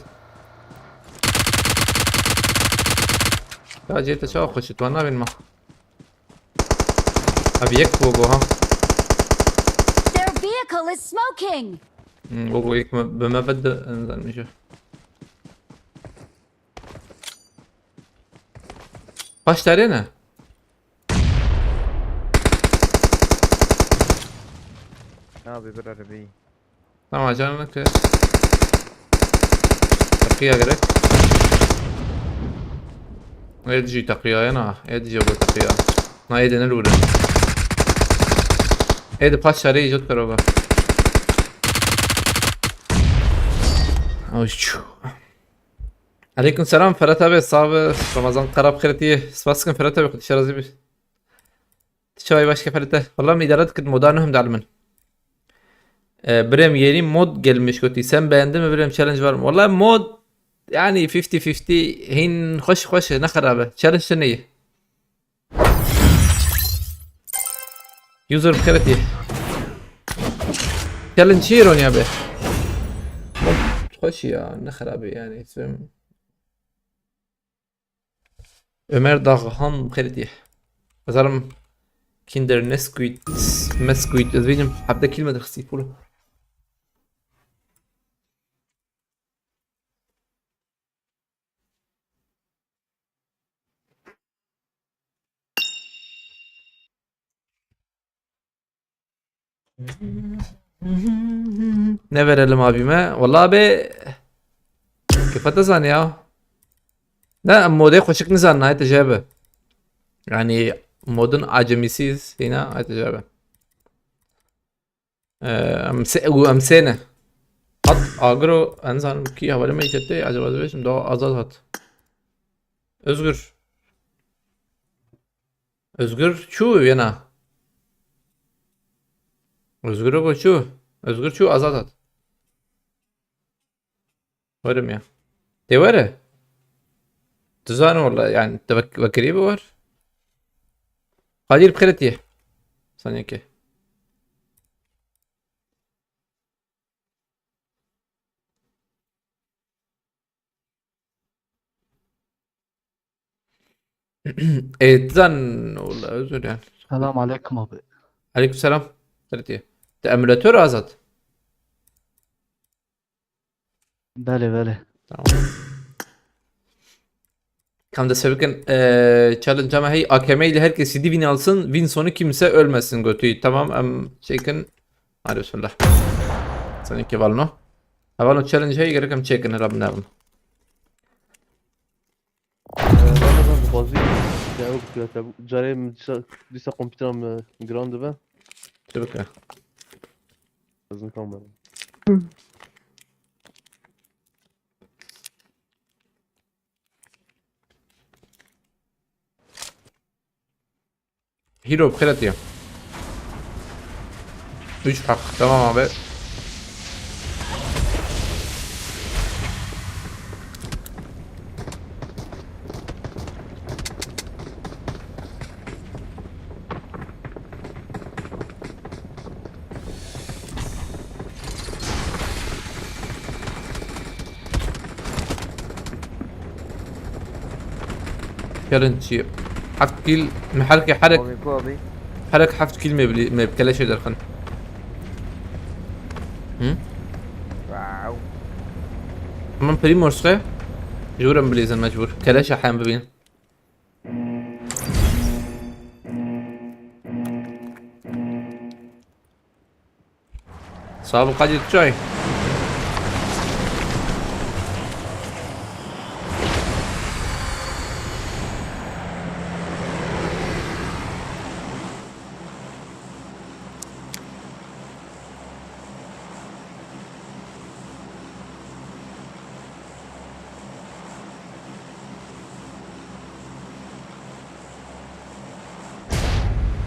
Ya cê te çawa xweş e, tu nabîn ma. Abi yek bu, bu ha. Their vehicle is smoking. Hmm, bu, bu ilk me-, bi me ve de, en azından bir şey. Kaç tane ne? Abi bir arabayı. Tamam, canını kır. Teqiya gerek. Ê dijî teqiya ye na. Ê dijî bu teqiya. Na ê de ne lûre. Ê de paç çare îcot kero be. Oy çu. Aleyküm selam Ferhat abi, sağ ol. Ramazan Karap xêretiye. Spas dikim Ferhat abi, Xwedê şerazî bi. Çay başka Ferhat abi. Valla min idare dikin, moda nuhum dalmin. Ee, Brem yeni mod gelmiş kötü. Sen beğendin mi Brem, challenge var mı? Valla mod yani fifty fifty, hin hoş hoş, ne xerabe. Challenge ne iyi. User bi xêretî. Challenge çi îroniya be? Xweş ya, ne xerabî yani. Ömer Dağhan bi xêretî. Bazarim Kinder Nesquik, Mesquik, ez bînim hevde kilometre xistî pûl. Ne verelim abime? Vallahi be, kefete zan ya. Ne modê xweşik nizan nayê te jebe. Yani modun acemisiz hina ayê te jebe. Ee, em sê, û em sê ne. Hat agro, ez nizanim kî hevalê me yekê tê, acaba dibêjim, daha Azad hat. Özgür. Özgür çû yena. Özgür o çû. Özgür çû, Azad hat. Werim ya. Tê were. Dizan wala yani te vek-, vekirî bi wer. Kadir bi xêretî ye. Saniyeke. Ê, tu zan, wala, özür dilerim. Selam aleyküm abi. Aleyküm selam. Nerede? Te emülatör azad. Belê, belê. Tamam. Kam dest pê bikin, eee, challenge ama hey, A K M ile herkes yedi win alsın, win sonu kimse ölmesin götü. Tamam, em çekin. Hadi bismillah. Seninki var mı? Ha, var mı challenge hey, gerek em çekin, Rabbim ne yapın? Ee, ben de ben bazı ya yok ya, tabi, carê min dîsa, dîsa kompîtera min giran dibe. Dur bakalım. Ezin kamera. Hero bi xêr hatiye. Üç hak. Tamam abi. Challenge çi? Heft kîl, me herkê herek, Abi, ku abi? Herek heft kîl me bi, me bi keleşê derxin. Hı? Wow. Min Primos xe, ji wir em bilêzin mecbur. Keleşa hem bibîn. Sağ ol, Kadir Çay.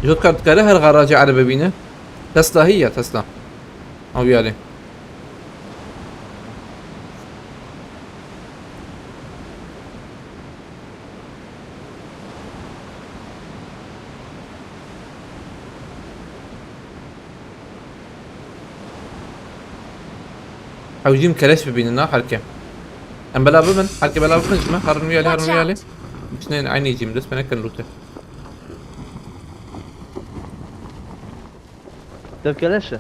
Jotka dikare her garajê erebe bîne. Tesla heye, Tesla. Ew yarê. Hewcîm keleş bibînin, na herke. Em bela bibin, herke bela bibin, ji me, herin wî alî, herin wî alî. Watch out! Biçinên eynî cîm, dest me nekin rûte. Dev keleş e.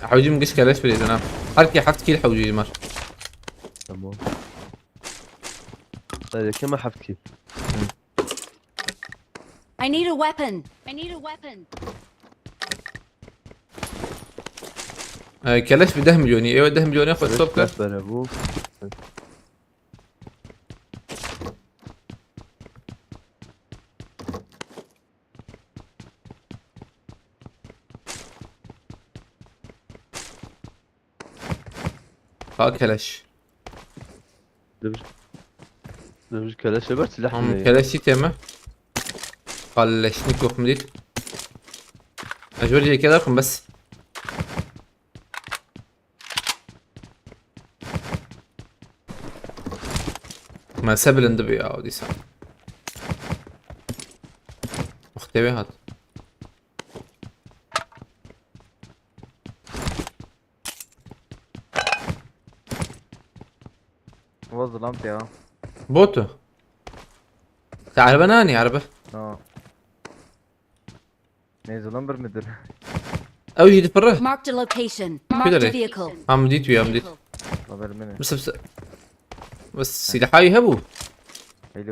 Hewcîm giş keleş birêzin ha. Herke heft kîl hewcî ji me. Tamam. Hadi, kime heft kîl? I need a weapon. I need a weapon. Ee, keleş bi deh milyonî. Ew deh milyonî xwe stop kir. Bere bu. Ha keleş. Dur. Dur, keleşe ber silah. Tamam, ne? Keleşî teme. Kalleşnik yok mu değil? Mecbur C K derxim bes. Mese bilindi bi ya, o dîsa. Wextê wê hat. Wa zilam tê ha. Botu. Te erbe nanî erbe. No. Ne zilam bir midir? Ew jî dipire. Marked a location. Marked a vehicle. Em dît wî, em dît. Haber mene. Bes, bes. Bes silahayî hebû. Hello.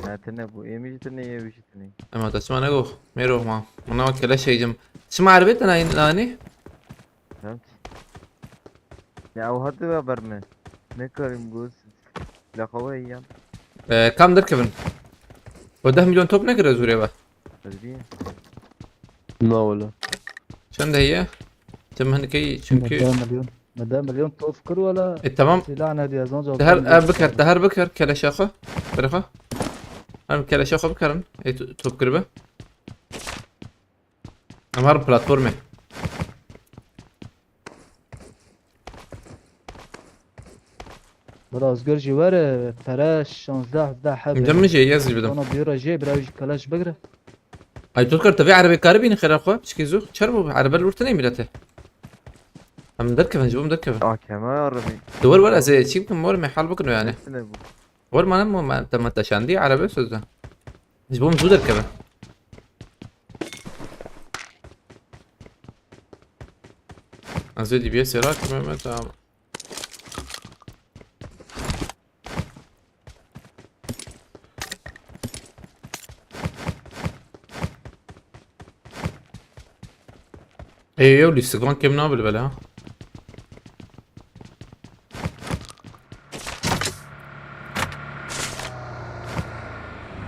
Ne tine bu. Êmî jî tine, êwî jî tine. Ema te çima negox? Mêro ma. Min ava keleş heycim. Çima erbê te nayîn nanî? Femt. Ya ew hatiye haber me. Ne karim goz. La xewe yan. Ee, kam derkevin? O deh milyon top nekire zûrê ve. Hadi. Na wala. Çend heye? Tim hinkey çünkü. Me deh milyon. Me deh milyon top kir wala. E, tamam. Silah ne diye zon cevap. Te her, e, biker, te her biker keleşa xwe. Bere xwe. Em keleşa xwe bikerin. E, to-, top kiribe. Em her platformê. Bira, Özgür jî were, pere şanzdeh hevdeh heb. Min cem min jê, ez jî bidim. Ona biyora jê, bira jî keleş bigre. Ay, tu dikar, te vê erebê karî bînî xêra xwe, piçkî zû, çer bû, erebe li wir tine mîlete. Em derkevin, ji bo min derkevin. A K M arabî. Tu wer wer, ez ê çî bikim, wer me hal bikin yani. Nesine bu? Wer mane mu, me, te, me te şandî, erebe sözde. Ji bo min zû derkeve. Ez ê D B S ê rakim, Mehmet, tamam. Ê, ew lîstik van kêm nabe li bela.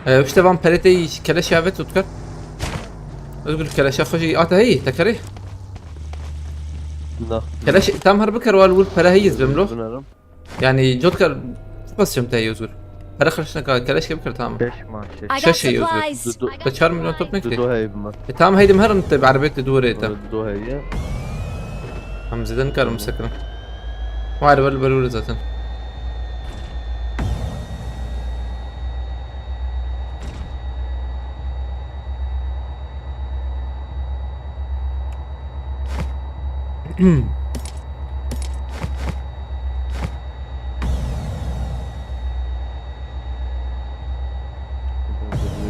Ee, işte van pere te keleş ya vet tutkar. Özgür keleşa xwe jî ate heyî, te kerê. Na. Keleş tam her biker wal wir pere heyiz bim lo. Binerim. Yani cotkar basacağım te Özgür. Pere xerç neka keleş ke bikir tamam. Şeş man, şeş. I got Şeş şey Özgür. Supplies. Du, du, Te çar milyon top ne du, ki? Du heyim ben. E tamam heydim her te bir arabet de duvare te. Du, du heyim. Tamam zeden karım sakın. Var var var zaten.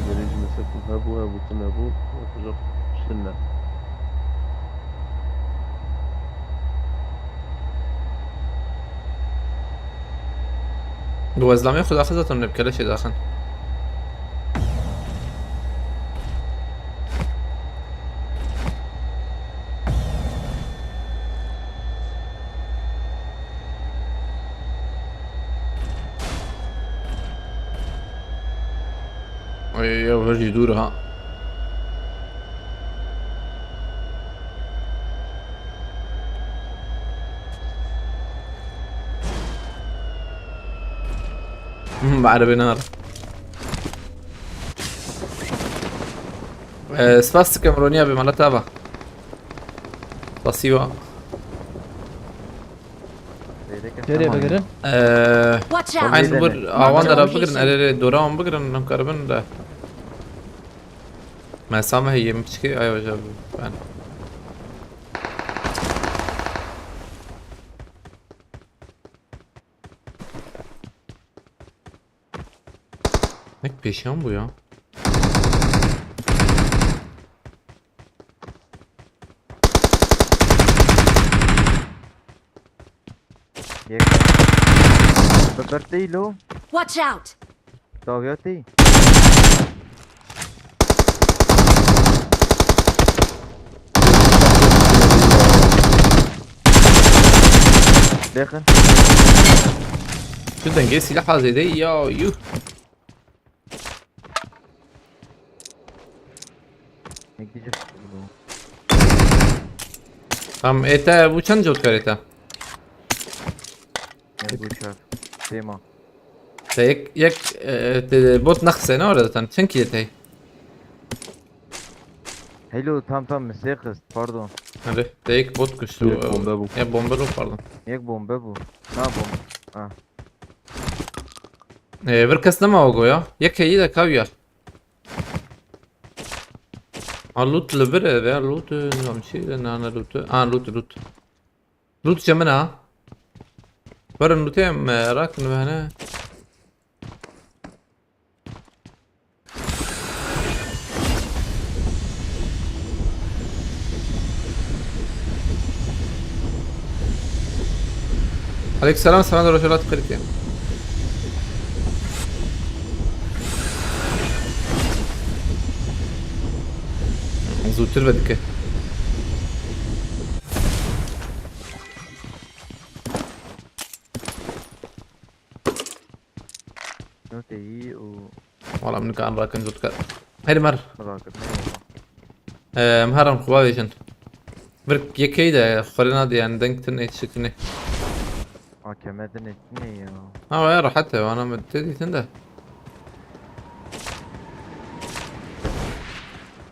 Gelêjî mesela ku hebû, hebû, tu nebû, yapacak şey ne? Bi wezlamê xwe daxin zaten ne bi keleşê daxin. Ay, ya her şey dur ha. Bi erebê nare. Ee, spas dikim Roniya bi mala tava. Spasiba. Nereye bigirin? Ee, Watch out! Aynı bir awan da bigirin, erê dora wan bigirin, nem karibin de. Mesame heye mi piçkê, ay hoca ben. Nek pêşiyan bû ya. Yek. Bi bir değil o. Watch out! Dawiya tê. Lêxin. Tu dengê silaha zêde ya, yuh. Ne gidecek bu? Tam ete bu çend cot kar ete? Ne bu çar? Tema. Te yek, yek, e, te bot naxse ne orada tan? Çend kî te? Hello, tam tam misê xist, pardon. Hadi, te yek bot kuştu. Yek bombe bu. Ya bombe lo, pardon. Yek bombe bu. Na bombe. Ha. E, bir kes nema o goya. Yek heyi de kav ya. A loot li vir e, veya loot, e, nizam çi, nane loot. A loot, loot. Loot çe min ha. Verin lootê em, e, rakin ve hene. Aleykümselam, sana da roşelat kırık ya. Zûtir vedike. Notê yî û Wala min kan rakin zût kar. Hadi mer. Rakin, eyvallah. Em heran xwe bavêjin. Bir yekey de xwere nadê yani deng tune, çi tune. A K M din etine ya. Ha, ya rahat e, wana min te dîtin de.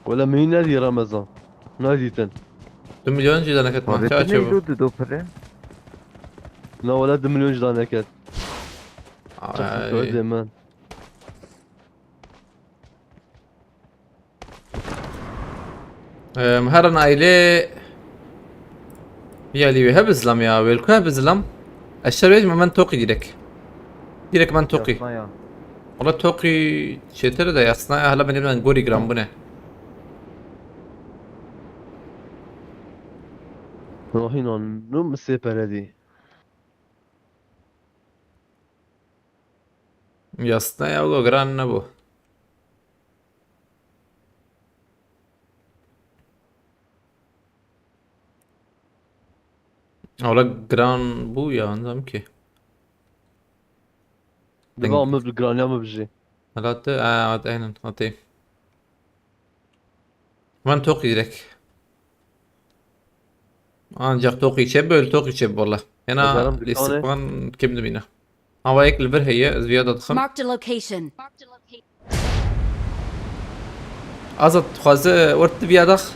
Wala min nedî Ramazan. Nedîtin. Du milyon jî de neket man. Abi, çawa tu çevo? Neydi o du pire? Na wala du milyon jî de neket. Ay. Çok kötü man. Em, herin aile ya lî wê heb izlam ya, wêl ku heb izlam. Eşer wê min toqî direk. Direk min toqî. Yapma ya. Wala toqî çêtir de yasna, hala benê ben gorî giran bûne. Rohînan nû misê peredî. Yasna ya wilo giran nebû. Wala giran bû ya, nizam ki. Diba min bi giraniya min bijî. Hala te, aa, evet, aynen, hatê. Van toqî direk. Ancak toqî çe böl, toqî çe valla. Hena Bacarim bir lêstik tane. Van kim dibîne. Hava yek li vir heye, ez viya da dixim. Marked a location. Azad dixwaze wert di viya dax.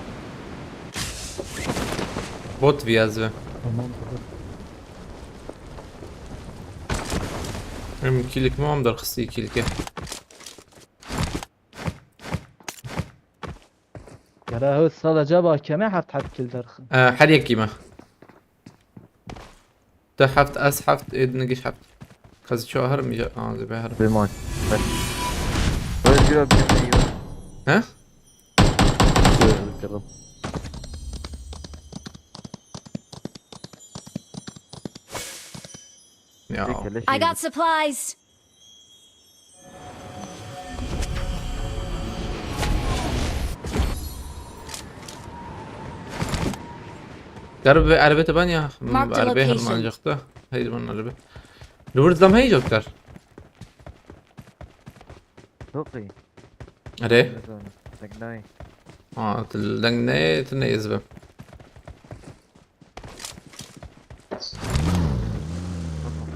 Bot viya ez ve. Tamam, tamam. Em kilik mi am derxistî kilike. Gere ew sadece ba keme heft heft kil derxin. Ee, her yekî me. De heft, ez heft, ê din giş heft. Kazı çoğu her mi? Aa, zübe her. Bê man. Özgür abi, bir şey yok. He? Kırdım. Ya. Bir keleş I got yedim. Supplies. Garip bir araba taban ya. Hmm, Marked a araba location. Herman'cıkta. Hayır, bunun araba. Lur zam hey joklar. Çok iyi. Are. Ne zaman? Teknay. Aa, tilden ne, ne yazılı.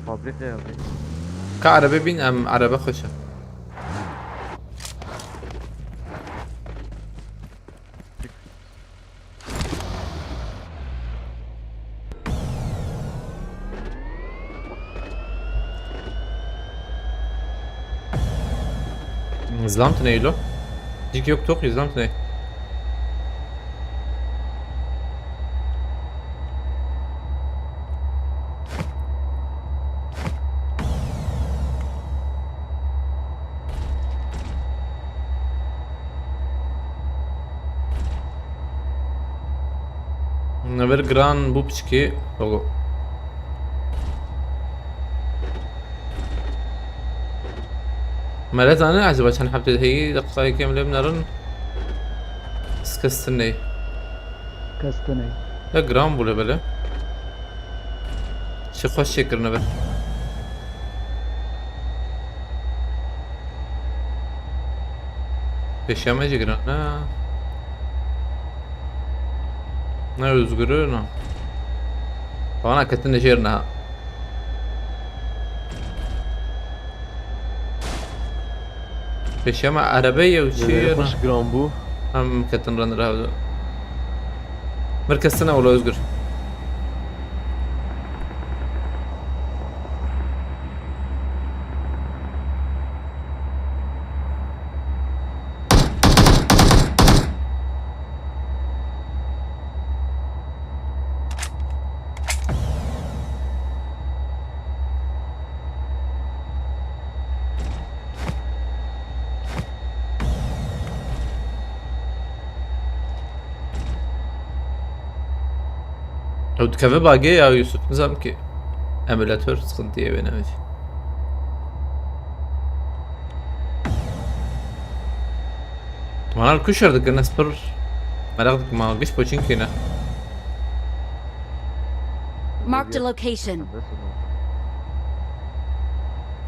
Fabrika yazıyor. Ka araba bin, em araba koşa. Zlam tine lo. Cik yok tok zlam tine. Never gran bu piçki. Logo. Mele zane acaba çend hepte heyî deqayê kem lem nerin. Skestinê. Kestinê. Ya gram bû le bele. Çi xweş çêkirine be. Pêşiya me jî giran ne. Ne Özgür'ü ne. Bana ketin jêr ne. Pêşiya me erebe ye û çi Ee, ye ne. Xweş giran bû. Em ketin rend re hevdu. Mir kesine wala Özgür. Ew dikeve bagê ya Yusuf, nizam ki. Emülatör sıkıntıya beni evet. Manar kuşer dikin, ez pir meraq dikim, ma giş poçinkê ne. Marked a location.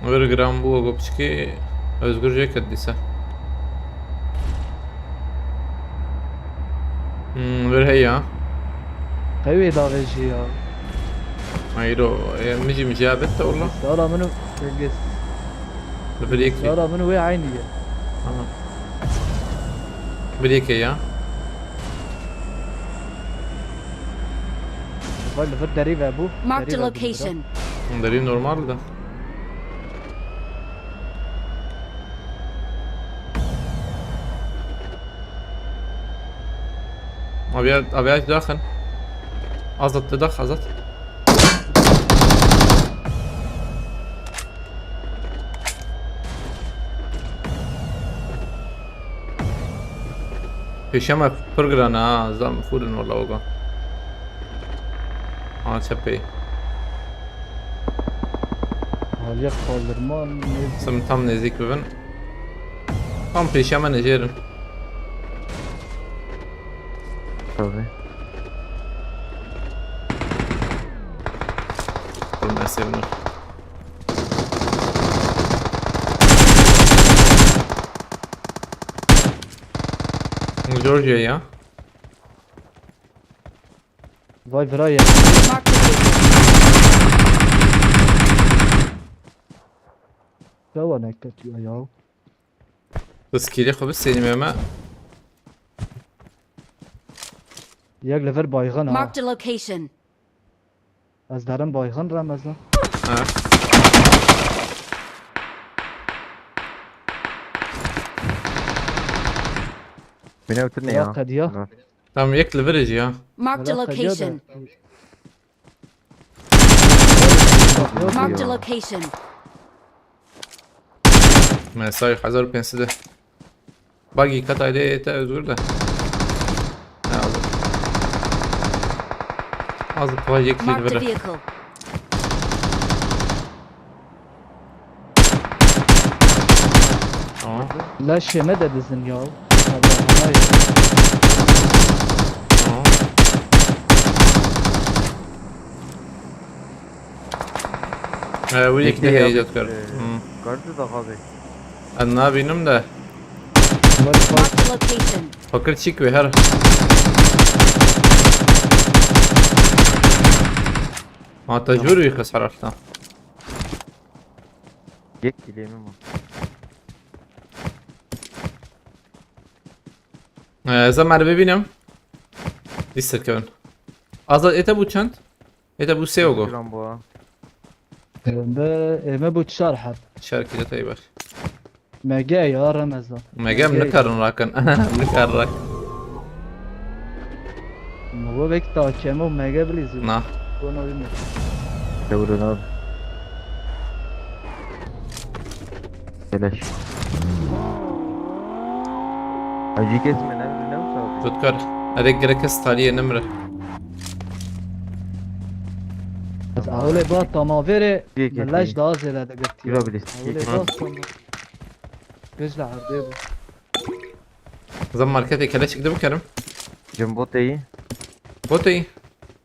Wêr giran bû, go piçkî Özgür jê ket dîsa. Hmm, wêr heya. Qewê davêjî ya. Ayro, e, mijî mijî abet te wala. Sara min û Cengiz. Li bir yekê. Sara min û wê eynî ye. Aha. Bir yekê ya. Vay li vir derî ve bû. Marked Derî a ve bû. location. Derî normal de. Aviya, aviya daxin. Azat te dax, Azat. Pêşiya me pir giran e ha, zam xûr in wela wega. Ha çepê. Aliye kaldırma ne? Sim tam nêzîk bibin. Tam pêşiya me nijêrin. Tabii. Dur, me sevinir. Georgia ya. Vay vira ya. Mark the location. Dewa neketiyor ya. Biz kiri xwe bisênî me. Yek li vir baygın ha. Marked a location. Ez derim baygın Remezan. Ha. Bine ötürme ya. Kediya. Ha. Tam yek li vir jî ya. Marked a location. Marked a location. Mesaj hazır penside. Bagi katayde te Özgür de. Ne aldı? Az pay yek Marked a vehicle. Tamam. Leşê me de dizin ya. Tamam. Ee, bu iki de heyecan kar. Kartı da abi. Ez nabînim de. Marked a location. Fakir çîk wê her. Ma te jûr wî xes herefta. Yek kilemim var. Ee, ez em erbe bînim. Dîs serkevin. Azad ete bu çend? Ete bu sê ogo. Kilam bu ha. Ebe, eme bu çar heb. Çar kilo tey ber. Mege ya Remezan. Mege em nikarin rakin. Nikarin rakin. Mege bek ta kemo mege bilîzim. Na. Kono bilmiyorum. Devre ne abi? Beleş. Acı kesme ne bileyim ne mi sağlıyor? Tutkar. Hadi gerek kes taliye nemre. Ez awlê ba tamavêrê Yek, yek, leş yek. Daha zêde digirtiye. Yura bilîz. Awlê Yek. Ba tamam. Göz de erdê bu. Zam marketê keleçik de bikerim. Cim bot iyi. Bot iyi.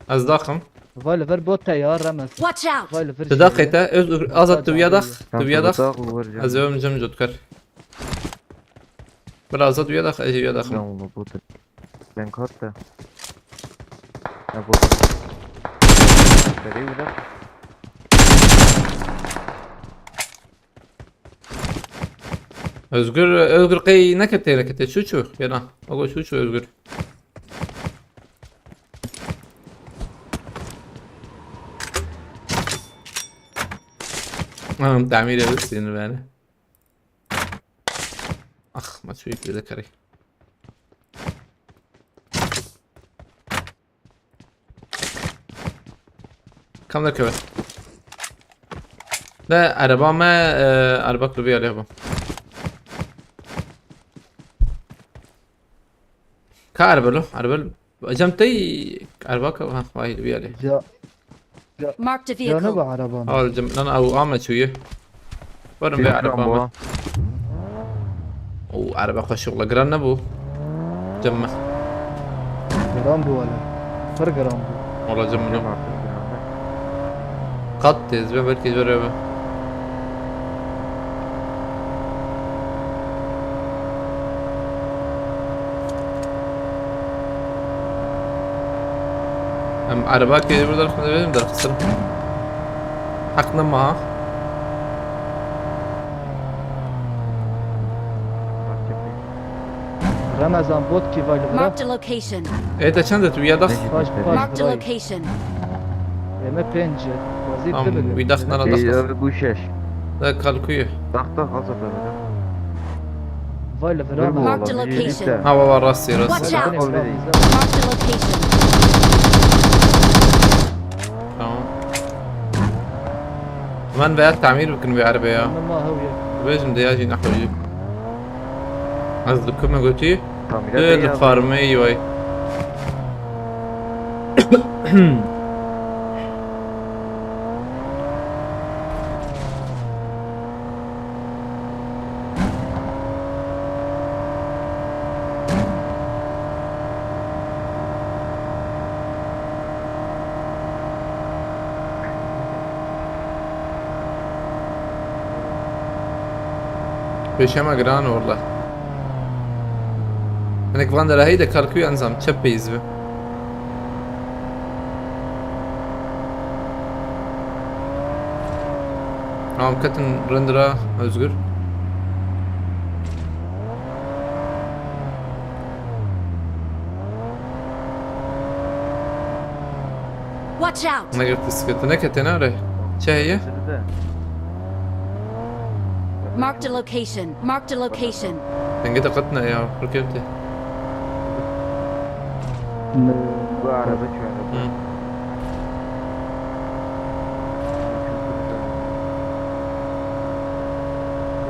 Ez daxim. Vay li vir bot te ya Remez. Watch out! Vay li vir. Ti daxê te, Özgür, Azad tu ya dax, tu ya dax. Ez övüm cim cutkar. Biraz da tu ya dax, ez ya daxim. Tamam, bot. Ben katta. Ya bu. Nereye ulan? Özgür, Özgür qey nekete, nekete. Çu çu, yana. Ogo çu çu Özgür. Tamam, tamir edip sinir beni. Ah, maç büyük bir de kare. Kam derkeve? De araba me, e, araba klubu alê bu. Ka araba lo, araba lo. Cem tey araba ka, ha, vay bir alê. Ya. Marked a vehicle. Canı bu arabanın. Al cem, lan au ama çuyu. Varım bir araba mı? O araba kaşıkla gran ne bu? Cem mi? Gran bu öyle. Pır gran bu. Ola cem mi? Kat tez ve belki böyle bir. Em erba kê burada derxistin, derxistin. Heq nema. Remezan bot kî vay li vira. Marked a location. Ê te çend e tu ya dax? Paş, paş, Marked a location. Eme pênc e. Wazî. Tamam, tu bile. Bir dax nara dax. Ee, bu şeş. Da kalkuyu. Dax dax az öte. Vay li vira. Marked a location. Ha, baba, rastî, rastî. Watch out! Marked a location. Tamam. Hemen veya tamir bikin bir arabaya. Nema hewiye. Bêjim de ya jî nexweyî. Ez dikime gotî. Kamera Ê, değil li abi. Farmê yoy. Pêşe me giran e wele. Hinek van dereheyî de kalkû enzam çep peyîz bi. Am ketin rind ra Özgür. Watch out! Negirtî sikete nekete nare. Çi heye? Sırada. Marked a location. Marked a location. Denge de katına ya. Rokete. Bu araba çağırdı. Hı.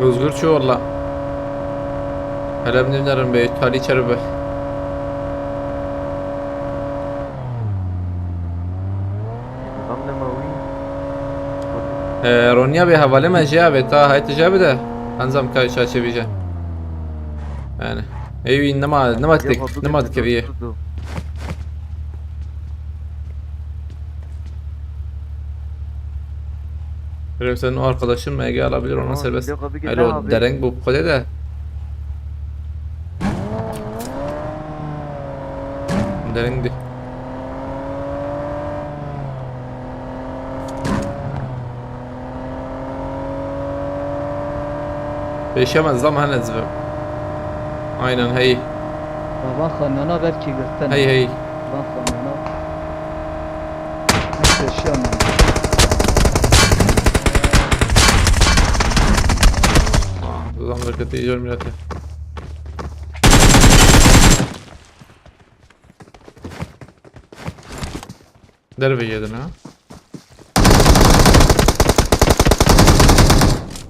Özgür çi wele. Hele bi nîvnerin be, talî çeri be. Nizam nema wî. Ee, Ronya be hevalê me jê avê ta hayt jê bide. Enzam kay çaçe bije. Yani. Evi nema, nema tek, nema tekeviye. Benim senin o arkadaşın M G alabilir, ona serbest. Alo, dereng bu, bu kadar da. Dereng di. Pêşe me zam hene zive. Aynen, hey. Van xaniyana belkî girtin. Hey, hey. Van xaniyana. Pêşe me. Zam berketî jor milete. Derve yedin ha.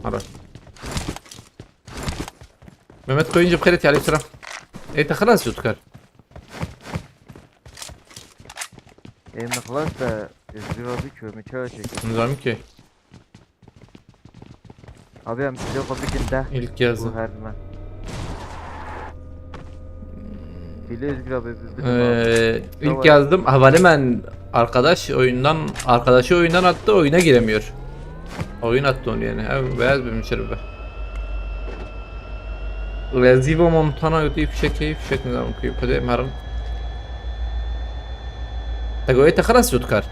Ara. Mehmet Koyuncu, bixêr, aleyküm selam. Ê te xilas jî dikar. Ê min xilas te, Özgür abi çömü çawa çekiyor? Nizam ki. Abi em size kapı kim de? İlk yazdım. Bu her zaman. Bile Özgür abi, bir, bir Ee, ilk yazdım. Havalimen arkadaş oyundan, arkadaşı oyundan attı, oyuna giremiyor. Oyun attı onu yani. Ev beyaz bir müşteri be. Rezivo Montana götü fişek, fişek ne zaman kuyup hadi merin. Tego ete xelas jot kar.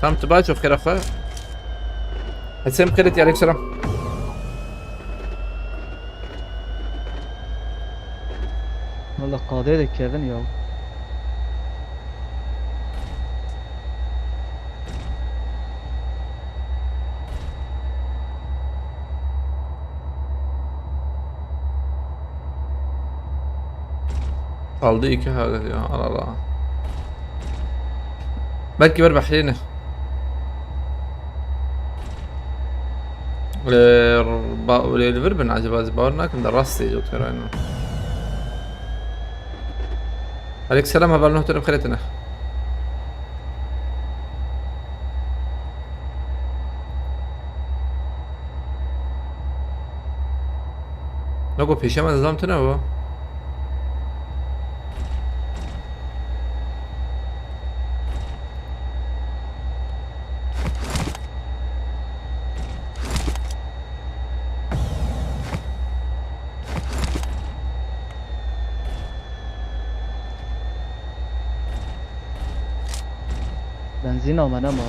Tam tu baş xêra xwe. Hesem xêret, aleyküm selam. Valla qadê de kevin ya. Kaldı iki hareket ya, al al al. Belki ver Bahreyn'e. Ee, ba-, öyle bir ben acaba, bawer nakim de rast değil o kadar aynı. Aleyküm selam, haber nokta xeretine. Logo pêşe me nizam tune bu. Benzîna me nema.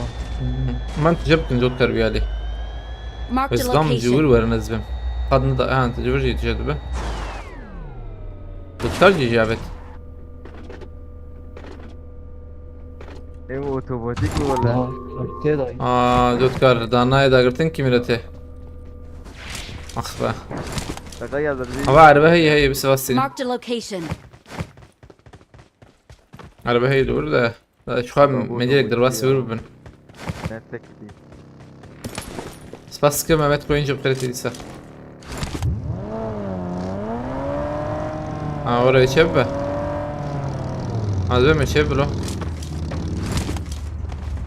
Man tije bikin, zot kar wî alî. Marked a Wê zam location. Civir werin ez bim. Qad nida, ha, civir jî tije dibe. Zot kar jî jabet. Ev otomatik mi wala? Ha, tê dayî. Aa, zot kar, danayê dagirtin kî milletê. Ah be. Şaka yazdım. Ama araba heye heye, bir sevastin. Marked a location. Araba heye doğru da. Da şu an bu medyayek derbas vur bin. Nerede ki? Spas ki Mehmet Koyuncu kredi ise. Ha, oraya çev be. Az önce çev bro.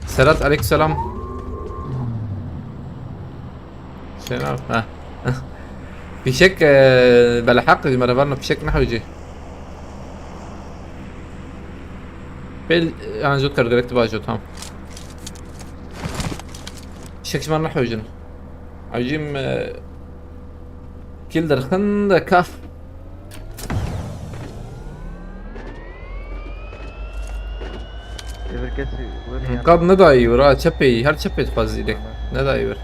Serhat, aleykümselam. Selam. Ha. Fişek, e, belhaq, meravarno fişek nehewci. Bel, yani, zot kar gerek, tu bajo, tamam. Fişek şima nehewcin. Hewcim, e, kil derxin de kaf. Êvir kesî wir Hı, yan. Kad nedayî wir, ha, çepê, her çepê dixwazî lê. Tamam. Nedayî wir.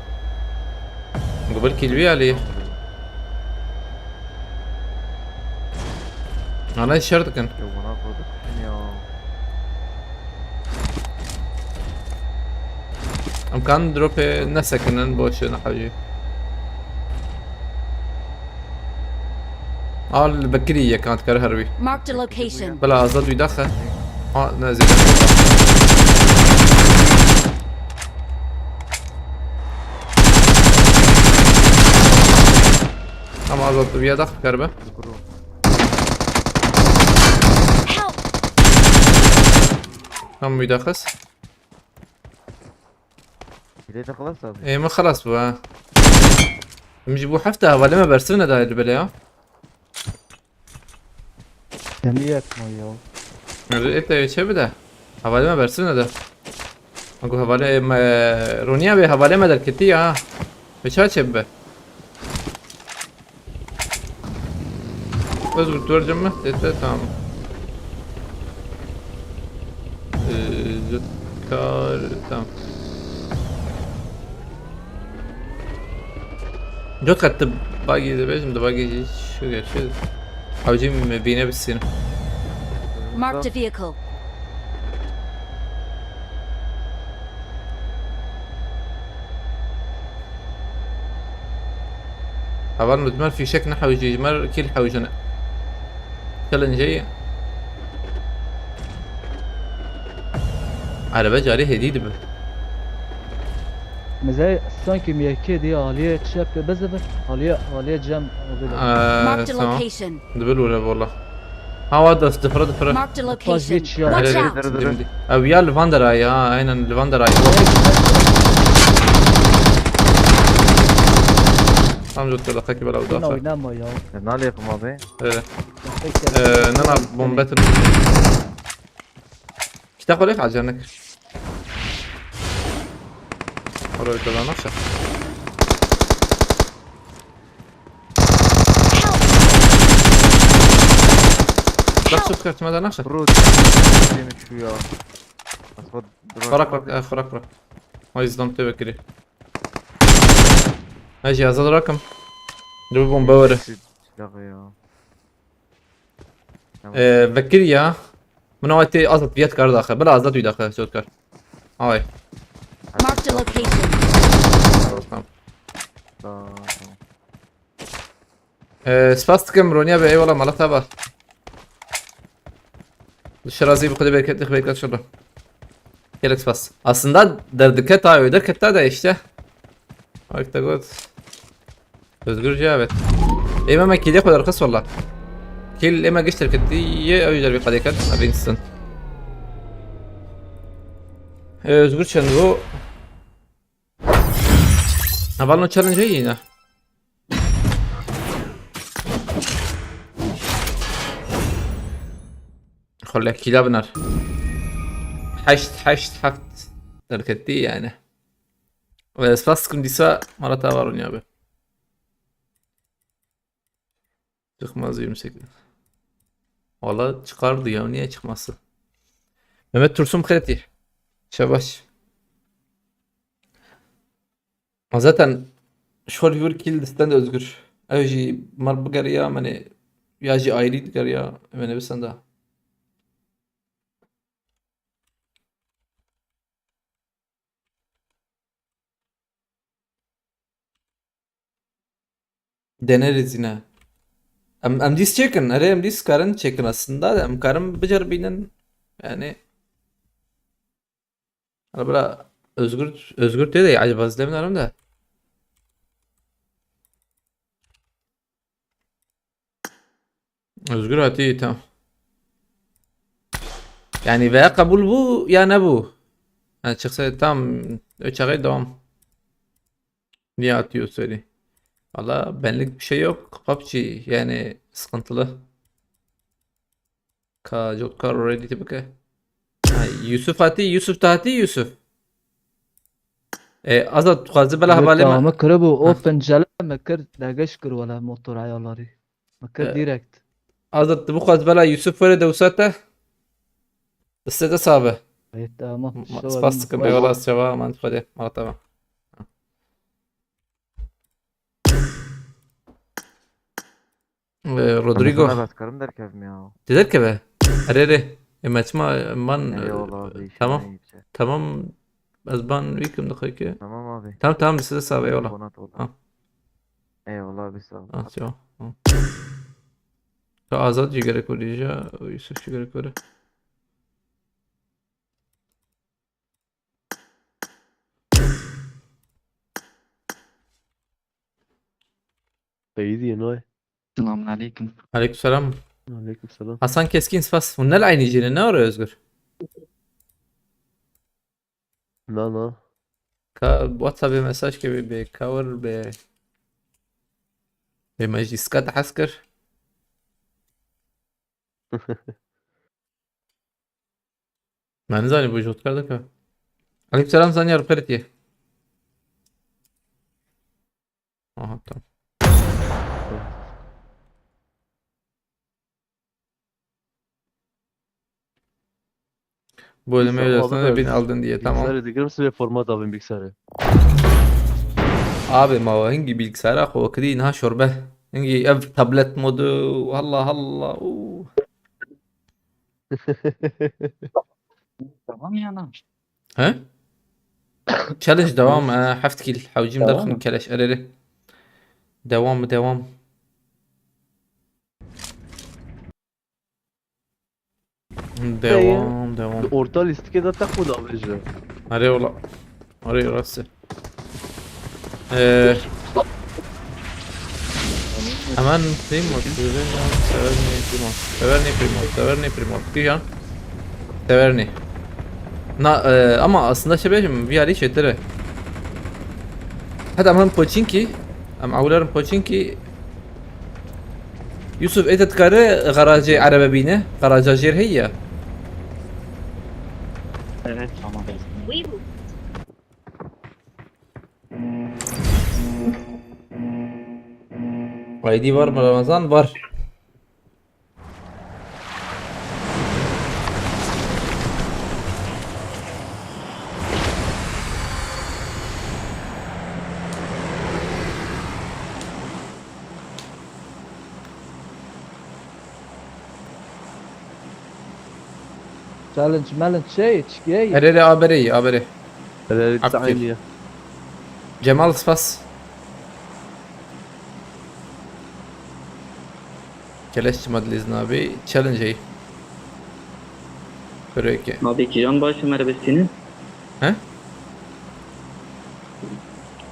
Gubir kîlwî alî. Ana şer dikin. Yo, bana koyduk ya. Em kan dropê nesekinin, boş ne hacı. Al Bekirî yekan dikar her wî. Marked a location. Bila Azad wî daxe. Ha, ne zêde. Ama Azad wî dax dikar be. Help! Tam wî daxis. Bilê de xelas abi. Ê, min xelas bû, ha. Min jî bû hefte, hevalê me bersiv neda li belê ya. Demiyet mi ya? Ê, te çe bide? Hevalê me bersiv neda. Ego hevalê me, Roniya bê hevalê me derketî ya. Bi ça çe bibe? Özgür, tu ver cem mi? Yeter, tamam. Ee, kar, tamam. Dört katlı buggy de bizim de buggy şu geçiyor. Abicim, bine bitsin. Marked a vehicle. Heval min, ji me fîşek nehewcî, ji me kîl hewcine. Challenge. Erebe carê hêdî dibe. Mizey sanki miyekê diye aliye çep bezebe, aliye, aliye cem. Ee, Marked a tamam. Location. Dibe lure valla. Ha, wa dest difire, difire. Marked a location. Watch out! Dur, dur, dur. Ew ya li van derayê, ha, aynen li van derayê. Tam jot kela xekî bela. Oyna, oynama ya. E, nalê xima be. Evet. Ee, nana bombetin. Kita xwe lêx acar nekir. Oraya bir tane nasıl? Bak, çöp kartı, mada nasıl? Bro, yemiş şu ya. Asfalt. Bırak, bırak, eh, bırak, bırak. O yüzden tüve kiri. Ha, cihaza da rakım. Dur, bomba var. Silah ya. Tamam. Ee, vekir ya. Min awa tê Azad viyet kar daxe. Bila Azad wî daxe, zor kar. Ay. Marked a location. Tamam. Tamam, tamam. Ee, spas dikim, Ronya be, eyvallah, mala taba. Şirazî bi Xwedê bereketli, berekat şurada. Gelek spas. Aslında derdike ta öyle ketta da işte. Bak da got. Özgürce, evet. Ê me, me kîlê xwe derxist walla. Kîl ê me giş derketî yê ew jî dervî qedê kir. Ev instant. Ê, Özgür çend bû? Heval no challenge yine. Xwe lê kîla binar. Heşt, heşt, heft derketî yani. Ve spas dikim dîsa mala te var Ronya be. Çıkmaz yirmi sekiz. Valla çıkardı ya, niye çıkması? Mehmet Tursum Xereti. Şabaş. Ma zaten şol yur kil disten de Özgür. Ev jî mar bigeriya, menê ya jî ayrî digeriya, menê bisin de. Deneriz yine. Em, em dîs çêkin. Erê, em dîs karin çêkin aslında. Em karin biceribînin. Yani. Hala bira Özgür, Özgür tê de acaba izlemiyorum da. Özgür hatî, tamam. Yani veya kabul bu ya ne bu? Yani çıksa tam üç ay devam. Niye atıyor seni? Valla benlik bir şey yok. PUBG yani sıkıntılı. Ka Jotkar ready to bike. Ha, Yusuf hatî, Yusuf hatî, Yusuf. E, Azad, tu xwazi bela hevalê me. Tamam, kırı bu. Ha. O pencere mi kır, degeş kır wala motor ayarları. Mi kır E, direkt. Azad, tu bixwaz bela Yusuf were dewsa te. Destê te sabe. E, tamam. Ma-, spas dikim, eyvallah, spas. Eyvallah, spas, man xwedê. Ma tamam. Ee, Rodrigo. Mesela ben çıkarım derken mi ya? Te derkeve? Erê, erê. E, me çima, man, Eyvallah e, abi, işine tamam. İyi ki. Tamam. Ez ban wî kim dixwe ki? Tamam abi. Tamam, tamam, destê sabe, eyvallah. Bonat oldu. Ha. Eyvallah abi, sağ ol. Ha, sağ ol. Ha. Ka Azad jî gerek were, Yusuf jî gerek were. Seyîdî yê nayê. Selamun aleyküm. Aleyküm selam. Aleyküm selam. Hasan Keskin, spas. Hûn ne li eynî cî ne, ne were Özgür? Na, na. Ka WhatsAppê mesaj ke bê, bê cover, bê, bê meclîska te hez kir. Me nizanî bu jot kar dike. Aleyküm selam, Zanyar, bi xêr tî. Aha, tamam. Bu elime Bilgisayar öyle sana abi, bin aldın diye, tamam. Bilgisayarı dikirim size format abim bilgisayarı. Abi ma hingî bilgisayara xwe kirî niha şorbe. Hingî ev tablet modu, Allah Allah. Uu. Tamam ya, ne? He? Challenge devam, e, heft kill. Hewcîm Devam derxin mı? Keleş ereri. Devam mı, devam? Devam, devam. Orta listike de tek bu da bence. Arê ola. Arê orası. Ee, hemen Primos, Severni Primos, Severni Primos, Severni Primos. Kîjan? Severni. Na, e, ama aslında şey bêjim, bir yarı çetir. Hadi ama Pochinki, em awlerim Pochinki. Yusuf, ê te dikare garajê erebe bîne? Garaja jêr heye? Evet, tamam. Aydî var mı Ramazan? Var. Challenge, malenge, şey, çikiye. Erê, erê, aberê, aberê. Erê, erê, Abdül. Aynı ya. Cemal, spas. Keleş çima dilîz nabî, challenge ey. Püreke. Abi, kîjan baş me re bistînin? He?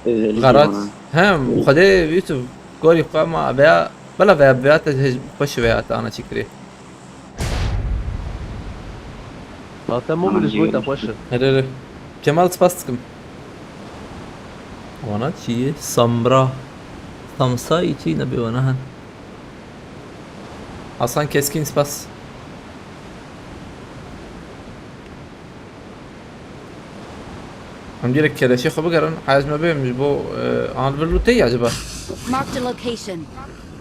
Özellikle Garat. Bana. He, Xwedê Yusuf, gorî xwe ma veya, bela veya, veya te hej-, xweş veya te ana çîkirê. Ha, te mobil ji bo te xweş e. Here, here. Cemal, spas dikim. Wana çi ye? Samra. Samsa yî çi ne bê wana hen. Hasan Keskin, spas. Em direkt keleşê xwe bigerin. Hez me bêm ji bo, e, an vir lûtê ya acaba? Marked a location.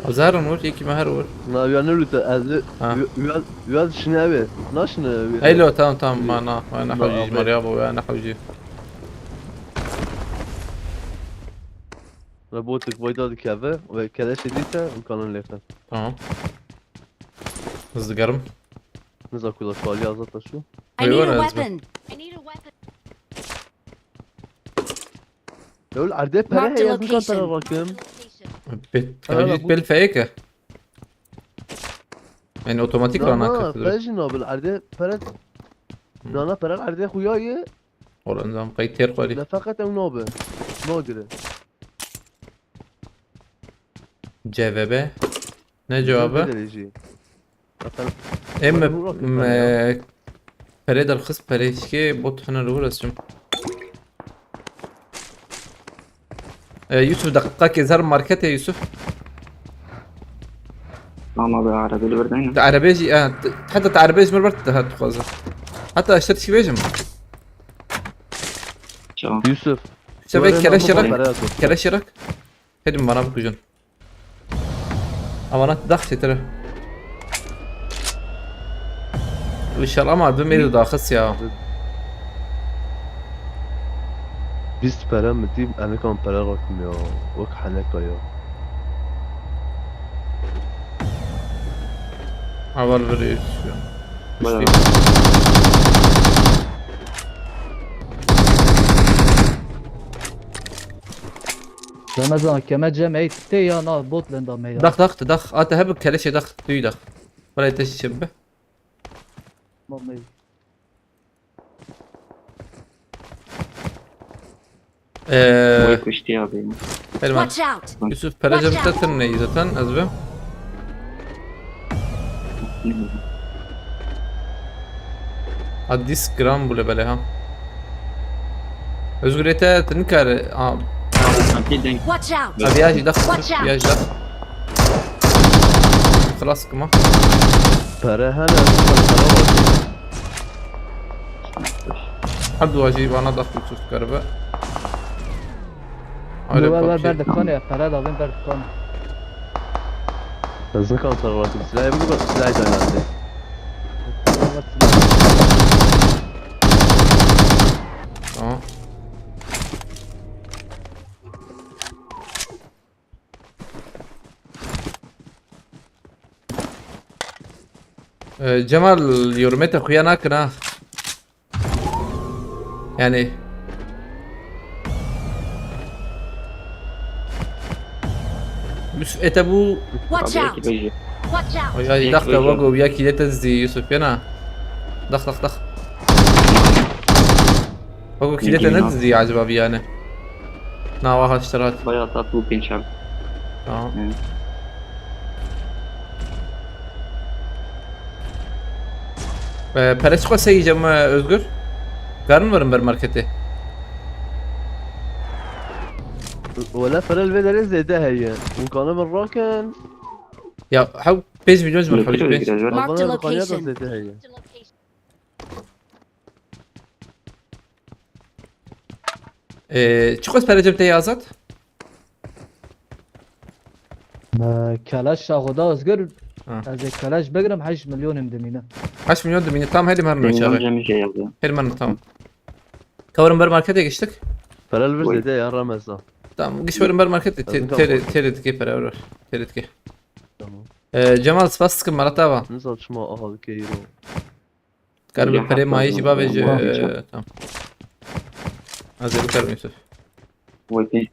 Ew zehrin wir, yekî me her wir. Na, we are not looter. Ez Ha. we, we are, we are şine ev. Na şine ev. Hey lo, tamam, tamam, ma na, ma na Na, hewcî ji abi. Mariya bo, we ne hewcî. Robotik vayda dikeve ve keleşê dîte imkanan lêxe. Tamam. Hızlı garım. Niza ku da kaliya zata şu. I need a Eyvallah, weapon. I need a weapon. Lol, erdê pere Marked a heye, ez nikam pere location. Rakim. Bit, Hala hewcî bu- pel feyeke. Yani otomatik Na, rana na, kırdı. Pere jî nabil, erdê pere. Hmm. Na, na, pere erdê xuya ye. Ola nizam qey têr xwarî. Ne feqet ew nabe. Nagire. C V B. Ne cevabı? Bilir jî. Zaten Em böyle bir roket me var ya. Perê derxist, perê şikê, bot hene li wir ez çim. E, Yusuf, deqîqakê zer marketê Yusuf. Ama bi erebê li vir deyne. Te erebê jî, e, te, heta te erebê ji min ber dihat dixwaze. Heta ez te tişkî bêjim. Çawa? Yusuf. Şevê keleşê rak, keleşê rak. Hêdî min bana bikujin. Ama lan dax çêtir e. Înşallah ama dû mêrû daxist ya. Bîst pere min dî, em ê kan pere rakim ya. Wek heneka ya. Heval virê. Baya. Ramazan, keme cem ey tê ya na bot lenda me ya. Dax, dax, dax. Ate hebik keleşê dax, tüy dax. Burayı teşhis çebbe. Tamam, ey. Ee, Boy kuştu abi. Elma. Watch out! Yusuf, perece bitetin neyi zaten, ez bi. Adis gram bule bele ha. Özgür ete nikare. Aa, Sanki denk. Watch out! Abi ya jî dax, Watch out! Ya jî dax. Xlas kuma. Pere hele, pere var. Her du jî bana dax Yusuf karibe. Öyle ver, ver, bakayım. Ber dikanê, pere davên ber dikanê. Ez nikan serwatî. Silahê bigir, bak, silahê daynatê. Tamam. Ee, Cemal, yorumê te xuya nakin ha. Yani. Yusuf ete bu. Watch out! Watch out! Ay, ay, dax da wago ya kîlete zî Yusuf yana. Dax, dax, dax. Wago kîlete ne zî acaba bir yani. Nava haşterat. Bayağı tatlı bir pinçem. Tamam. Hı. Ee, pere çiqo seyî cem, e, Özgür? Karin verin ber marketê. Wala pere li vê derê zêde heye. Hûn kanin min rakin. Ya, hew pênc milyon ji min hewî pênc. Marked a location. Zêde heye. Ee, çiqas pere cem te Azad? Me keleş şaxoda Özgür. Ha. Ez ê keleş bigirim, heşt milyonim dimîne. Heşt milyon dimîne. Tamam, hadi herin çabe. Herin tamam. Kavarım ber markete geçtik. Pere li vir zêde ya Ramazan. Tamam, geç verin ber markete. Têrê dike pere ver. Têrê dike. Tamam. Ee, Cemal, spas dikim, mara te ava. Nizam çima aha dike îro. Karim bi perê mayî jî bavêje. Tamam. Ez ê bikarim Yusuf. Vay pê.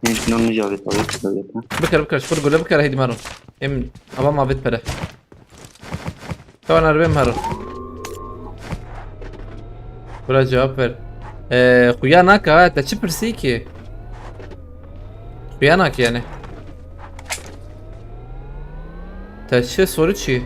Pênc milyon nijavê tavê kutavê. Bikar, bikar, şkur gule bikar, heydi maro. Em ava ma vêt pere. Tawan arbe maro. Bura cevap ver. Ee, xuya naka, te çi pirsî ki? Xuya nake yani. Te çi soru çi?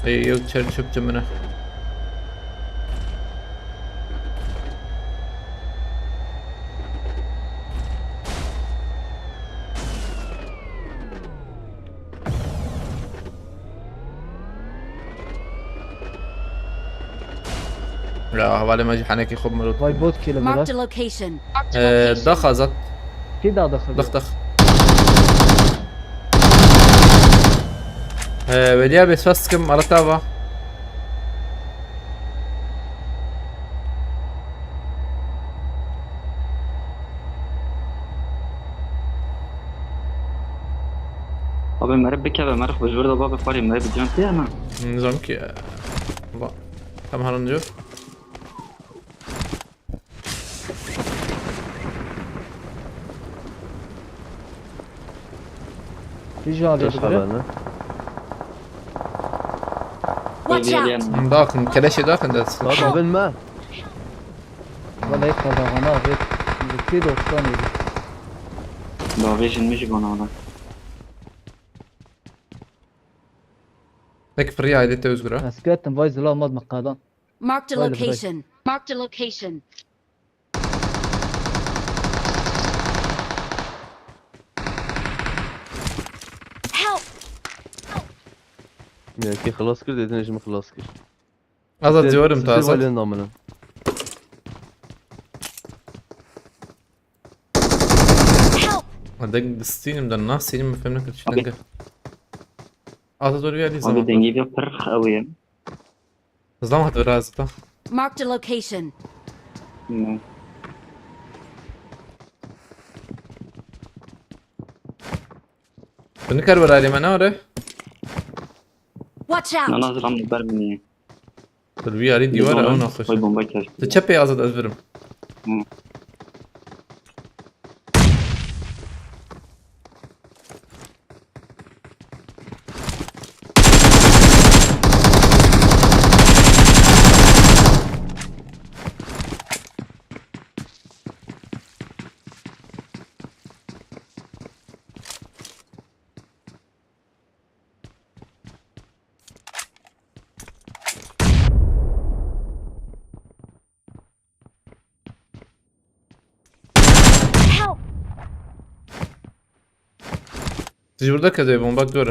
Ey, yok, çer çöpçü mene. Ya, hevalê me jî henekî xwe mirot. Vay bot kî li Marked a location. Ee, dax Azad. Kî da daxil? Dax, dax. Ee, Veliya bê spas dikim, ala te ava. Abi meriv bikeve, meriv xwe ji vir de bavê xwarê meriv bi can tê ya na? Nizam ki, e, ba-, tam herin diyor. Kî ji alê digire? Watch out! Daxin, keleşê daxin dest. Lan da bin me. Wala hep qadağana abi. Zikri dostan evi. Davêjin min jî bana da. Tek free aidiyete Özgür'e. Esketim vay zila mad makadan. Marked a Vay, vay. Location. Marked a location. Help! Yekê xilas kir, dêdinê ji min xilas kir. Azad ciwarım ta Azad. Valên naminin. Help! Dek distînim de nasînim, min fem nekir çi Abi. denge. Azad dur geldi Abi zaman. dengê bir pir xew ye. Zaman hat biraz da. Marked a location. Ne. Bunu kar verarê me ne ore? Watch out! Nana zilam li ber min ye. Dur bir yarî dîwar ew naxweş. Koy bomba kes. Tu çepê Azad ez birim. Hı. Help! Siz burada kazıyor bomba bak doğru.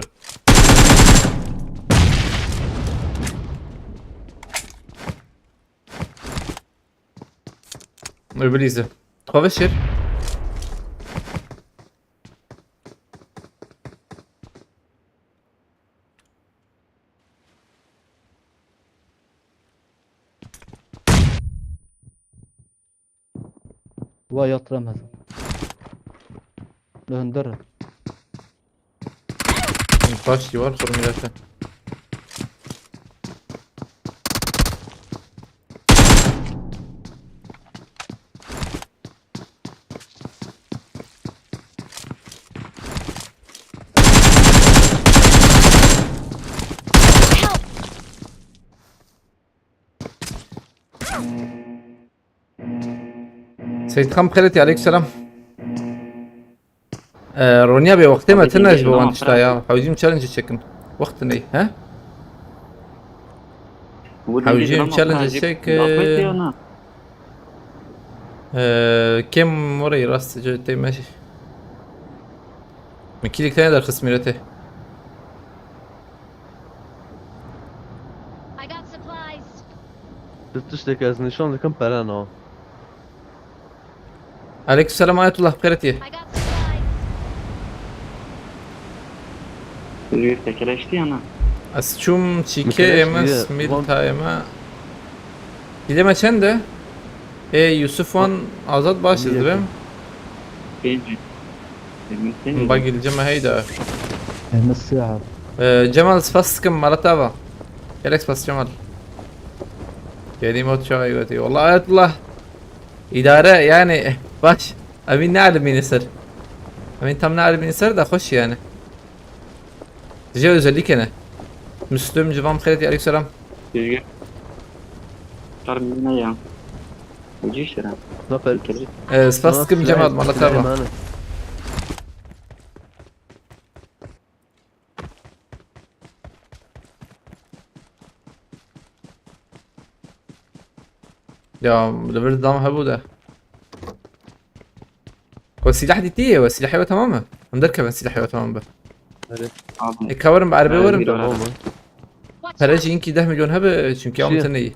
Öbür izi. Xwe vişir. Vay yat Ramazan. Li hundir. Taş diyor, sorun yok. Seyit Xam xeletî, aleyküm selam. Ee, Ronya bê, wextê me tine ji bo wan tişta ya. Hewcîm challenge çekin. Wext ney, he? Hewcîm challenge çek. Ee, kêm orayı rast tê me. Min kîlik tene derxist mîretê. I got supplies. Tu tiştek ez nîşan dikim pere na. Aleykümselam Ayetullah, bi xêr hatî. I got supplies. Züğürt tekeleşti yana. Ez çûm çîkê Mikeleş ême diye, smîl van- ta ême. Dîlê me çend e? Ê Yusuf wan Azad baş ez Niye? Dibêm. Pênc. Emin seni. Bagil ceme heyda. Emes ya. Ee, Cemal spas dikim mala te va. Gelek spas Cemal. Gelî mot çay gotî. Wallah Ayetullah. İdare yani baş. Emin ne alimîne ser. Emin tam ne alimîne ser de xweş yani. Dije özellik ne? Müslüm civan xelet aleyküm selam. Düzgün. Tarım ne ya? Ucu işlere. Zafer. Ee, spas dikim Cemal mala te va. Ya, li vir dam hebû de. Ku silah dîtî ye, we silahê we tamam e? Em derkevin silahê we tamam be. Abi. E, ka werin bi erebê werin. Tamam mı? Watch Pere out! jî hinkî deh milyon hebe, çünkü em Çiye? tenê yî.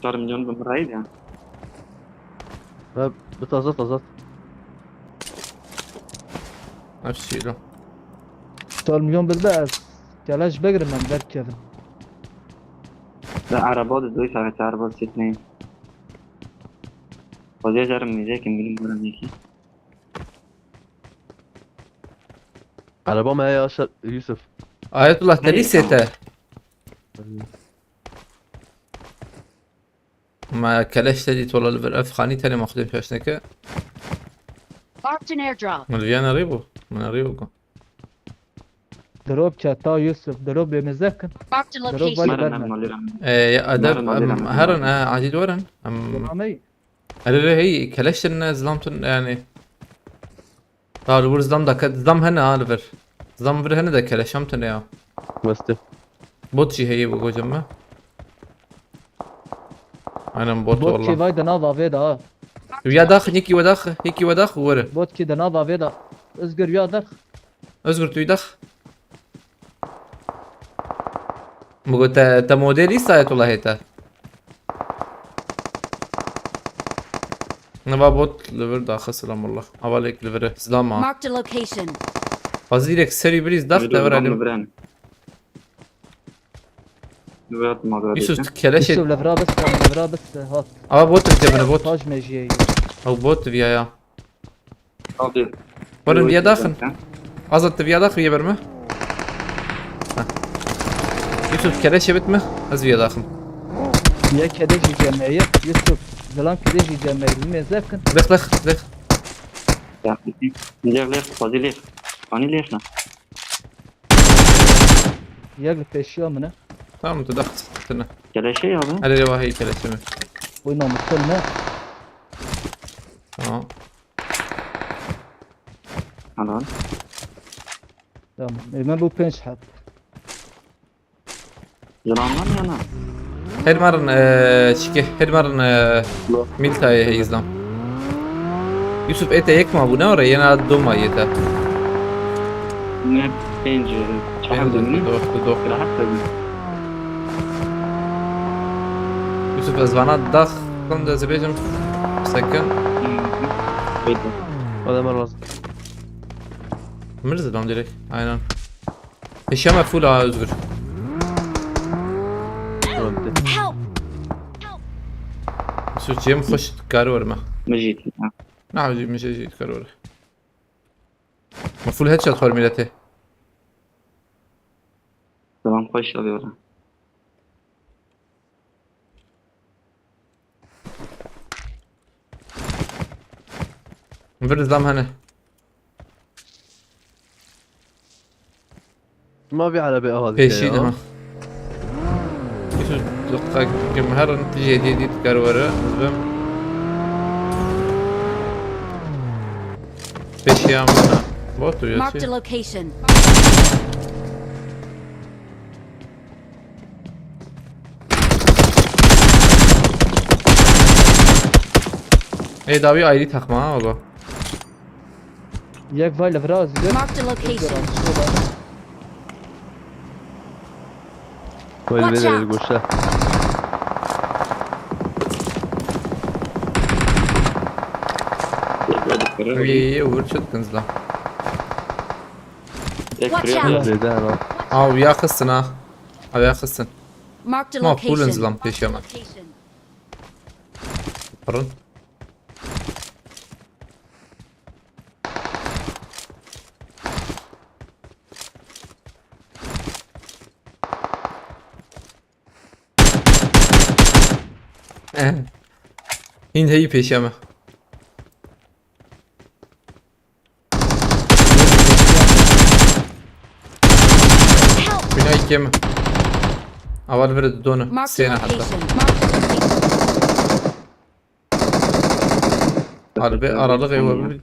Tarım canım ben burayı da. Ha, bir tazat tazat. Ev şîro. Çar milyon bir de ez. Keleş begirim em derkevin. Ve araba da doysa ve araba setmeyin. Fazla zarım müzekim bilim buranın ki. Araba me ya Şer-, Yusuf. Ayetullah Hey, telî sête. Ma keleş te dît wala li vir ev xanî tenê ma xwedê pêş neke. Marked an airdrop. Min li viya nerî bû. Min nerî bû. Drop keta Yusuf, drop bê mezek kin. Marked a Drop location. var Meren ver em mi? Malî rem. Ee, ya, edeb, Meren malî em, rem. Herin, e, acil werin. Em, Selamey. Erê, erê, hey, keleş tine, zilam tun, yani. Daha li wir zilam da, ke-, zilam hene ha li vir. Zilam vir hene de keleşam tine ya. Westê. Bot jî heye bu gocem me. Aynen bot Bot valla. Ki vay de nav avê da ha. Ya dax, yekî we dax, yekî we dax, were. Bot ki de nav avê da. Özgür ya dax. Özgür tu dax. Bigo te, te model îsa ye tu lahê te. Neva bot li vir daxist, selamullah. Avalek li vir, silam ha. Marked a location. Fazilek serî birîz dax te vir alim. Yusuf, tu keleşê. Yusuf, levra biste, levra biste, hat. Ava bot tu cebine bot. Taş meciyê. Ew bot tu viya ya. Abi. Werin viya daxin. Azad tu viya dax viye berme. Ha. Yusuf, keleşê bitme. Ez viya daxim. Ya keleşî cemeye, Yusuf. Zilam keleşî cemeye, bilmê zekin. Lex, lex, lex. Ya, lex, lex, fazî lex. Ani lex ne? Yek li pêşiya min e. Tamam, tu dax tine. Keleşe ya be. Hele wahî keleşe mi? Wî namusel ne? Tamam. Helal. Tamam. E, me bu pênc heb. Yılandan yana. Her marin, e, çike, her marin, e, miltayê heyizdan. Yusuf, ete yek ma bu ne ora, yena do ma yete. Ne pênc, çahar Pênc, dönüyor. Doh, doh. Rahat tabii. Yusuf, ez vana dax, tam da zebecim. Sekin. Hı hı. Buyurun. Adem lazım. Mirz adam direkt, aynen. Pêşiya me full a Özgür. Öldü. Help! Yusuf, cem xweş kar werme. Mecit. Na, Özgür, mecit kar were. Me full headshot xwar milletê. Tamam, xweş alıyor. Vir zam hene. Ma vî erebê ava dike Pêşî ya. Niha. Yusuf, diqqa kim herin tijê dî dî dikar were. Ez bim. Pêşiya min e. Bo tu Marked a yasî. Location. Ê dawî ayrî takma ha ogo. Yek vay li vira zî. Marked a location. Vay Watch vere out. Goşa. Ê, ê, ê, vur çi dikin zila. Watch out. Zêde hema. Aw, ya xistin ha. Aw, ya xistin. Marked a location. Ma pulin zilam pêşiya me. Pırın. Eh. Hîn heyî pêşiya me. Help! Binayê kêm. Aval vire didone. Marked a Sêne heta. Location. Marked a location. Harbi aralık ev olabilir.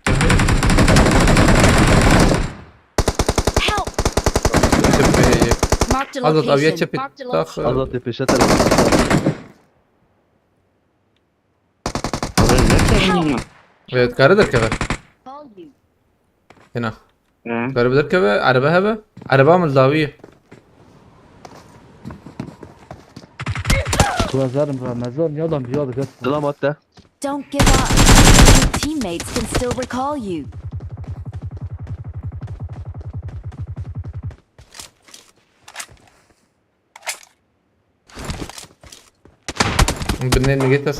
Help! Çepeye. Marked a Azat aviye location. Çepeye. Marked a location. Azat tepişe tarafı. Evet, kare derkeve. Hena. He. Kare derkeve, araba hebe. Araba mı dawi? Kuazarım Ramazan ya da bir yol göster. Selamat de. Don't give up. Your teammates can still recall you. Binê nigê te.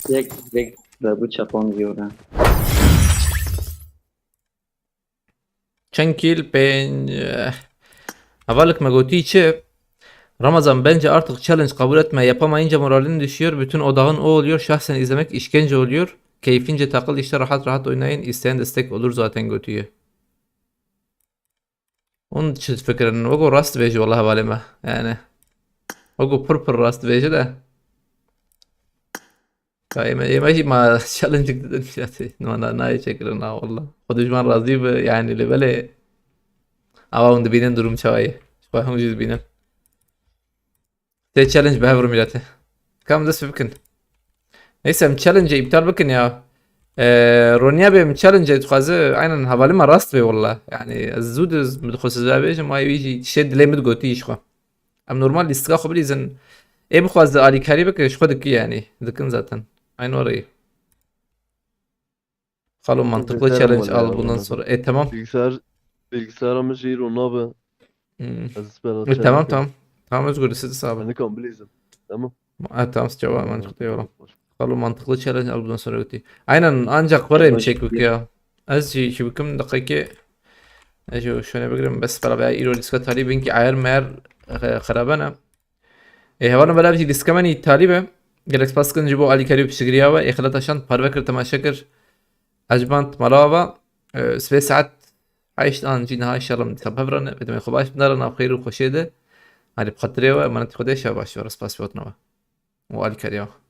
Yek, yek, ve bu çapon diyor ha. Çend kill? Pênc. Hevalek me gotî çi? Ramazan, bence artık challenge kabul etme. Yapamayınca moralin düşüyor. Bütün odağın o oluyor. Şahsen izlemek işkence oluyor. Keyfince takıl işte, rahat rahat oynayın. İsteyen destek olur zaten, götüyü. Hûn çi difikirin? Wekî rast dibêje wela hevalê me. Yani. Wekî pir pir rast dibêje de. Ya ême, ême jî ma challenge didin miletê. Nima na, nayê çêkirin ha wela. Xwe dijman razî bi yani lê belê. Ava hûn dibînin durum çawa ye. Xwe hûn jî dibînin. Tê challenge bi hev re miletê. Kam dest pê bikin. Neyse em challenge iptal bikin ya. Ee, Ronya bê em challenge dixwaze aynen hevalê me rast bê wela. Yani ez zû diz min dixwe size bêjim, ay wî jî şê dilê min digotî ji xwe. Em normal lîstika xwe bilîzin. Ê bixwaze alîkarî bike, ji xwe dikî yani. Dikin zaten. Aynı orayı. Xalo mantıklı challenge al bundan sonra. E tamam. Bilgisayar, bilgisayara min jî îro nabe. Hmm. Ez bela E, tamam tamam. Tamam Özgür, siz hesabı. Ben de kan bilizim. Tamam. Ha, tamam, cevap mantıklı yola. Xalo mantıklı challenge al bundan sonra götü. Aynen, ancak var em çek bik ya. Ez şey, şey bikim dakika. E, şu şöyle bir girin bes para veya îro lîstika talî bin ki ayar meğer e, xerabana. E, hevalno bela jî lîstika me nî talî be. Gelek spas dikin ji bo alîkarî û piştgiriya we. Ê xelata şand parve kir, temaşe kir. Ecband mala ava. E, sibê saet heşt an jî niha inşallah min dîsa bi hev re ne. Bedemê xwe baş bidare nav xêr û xweşê de. Hadi bi xatirê we, emanetî Xwedê, şev baş, we re spas ji bo hatina we. Û alîkariya we.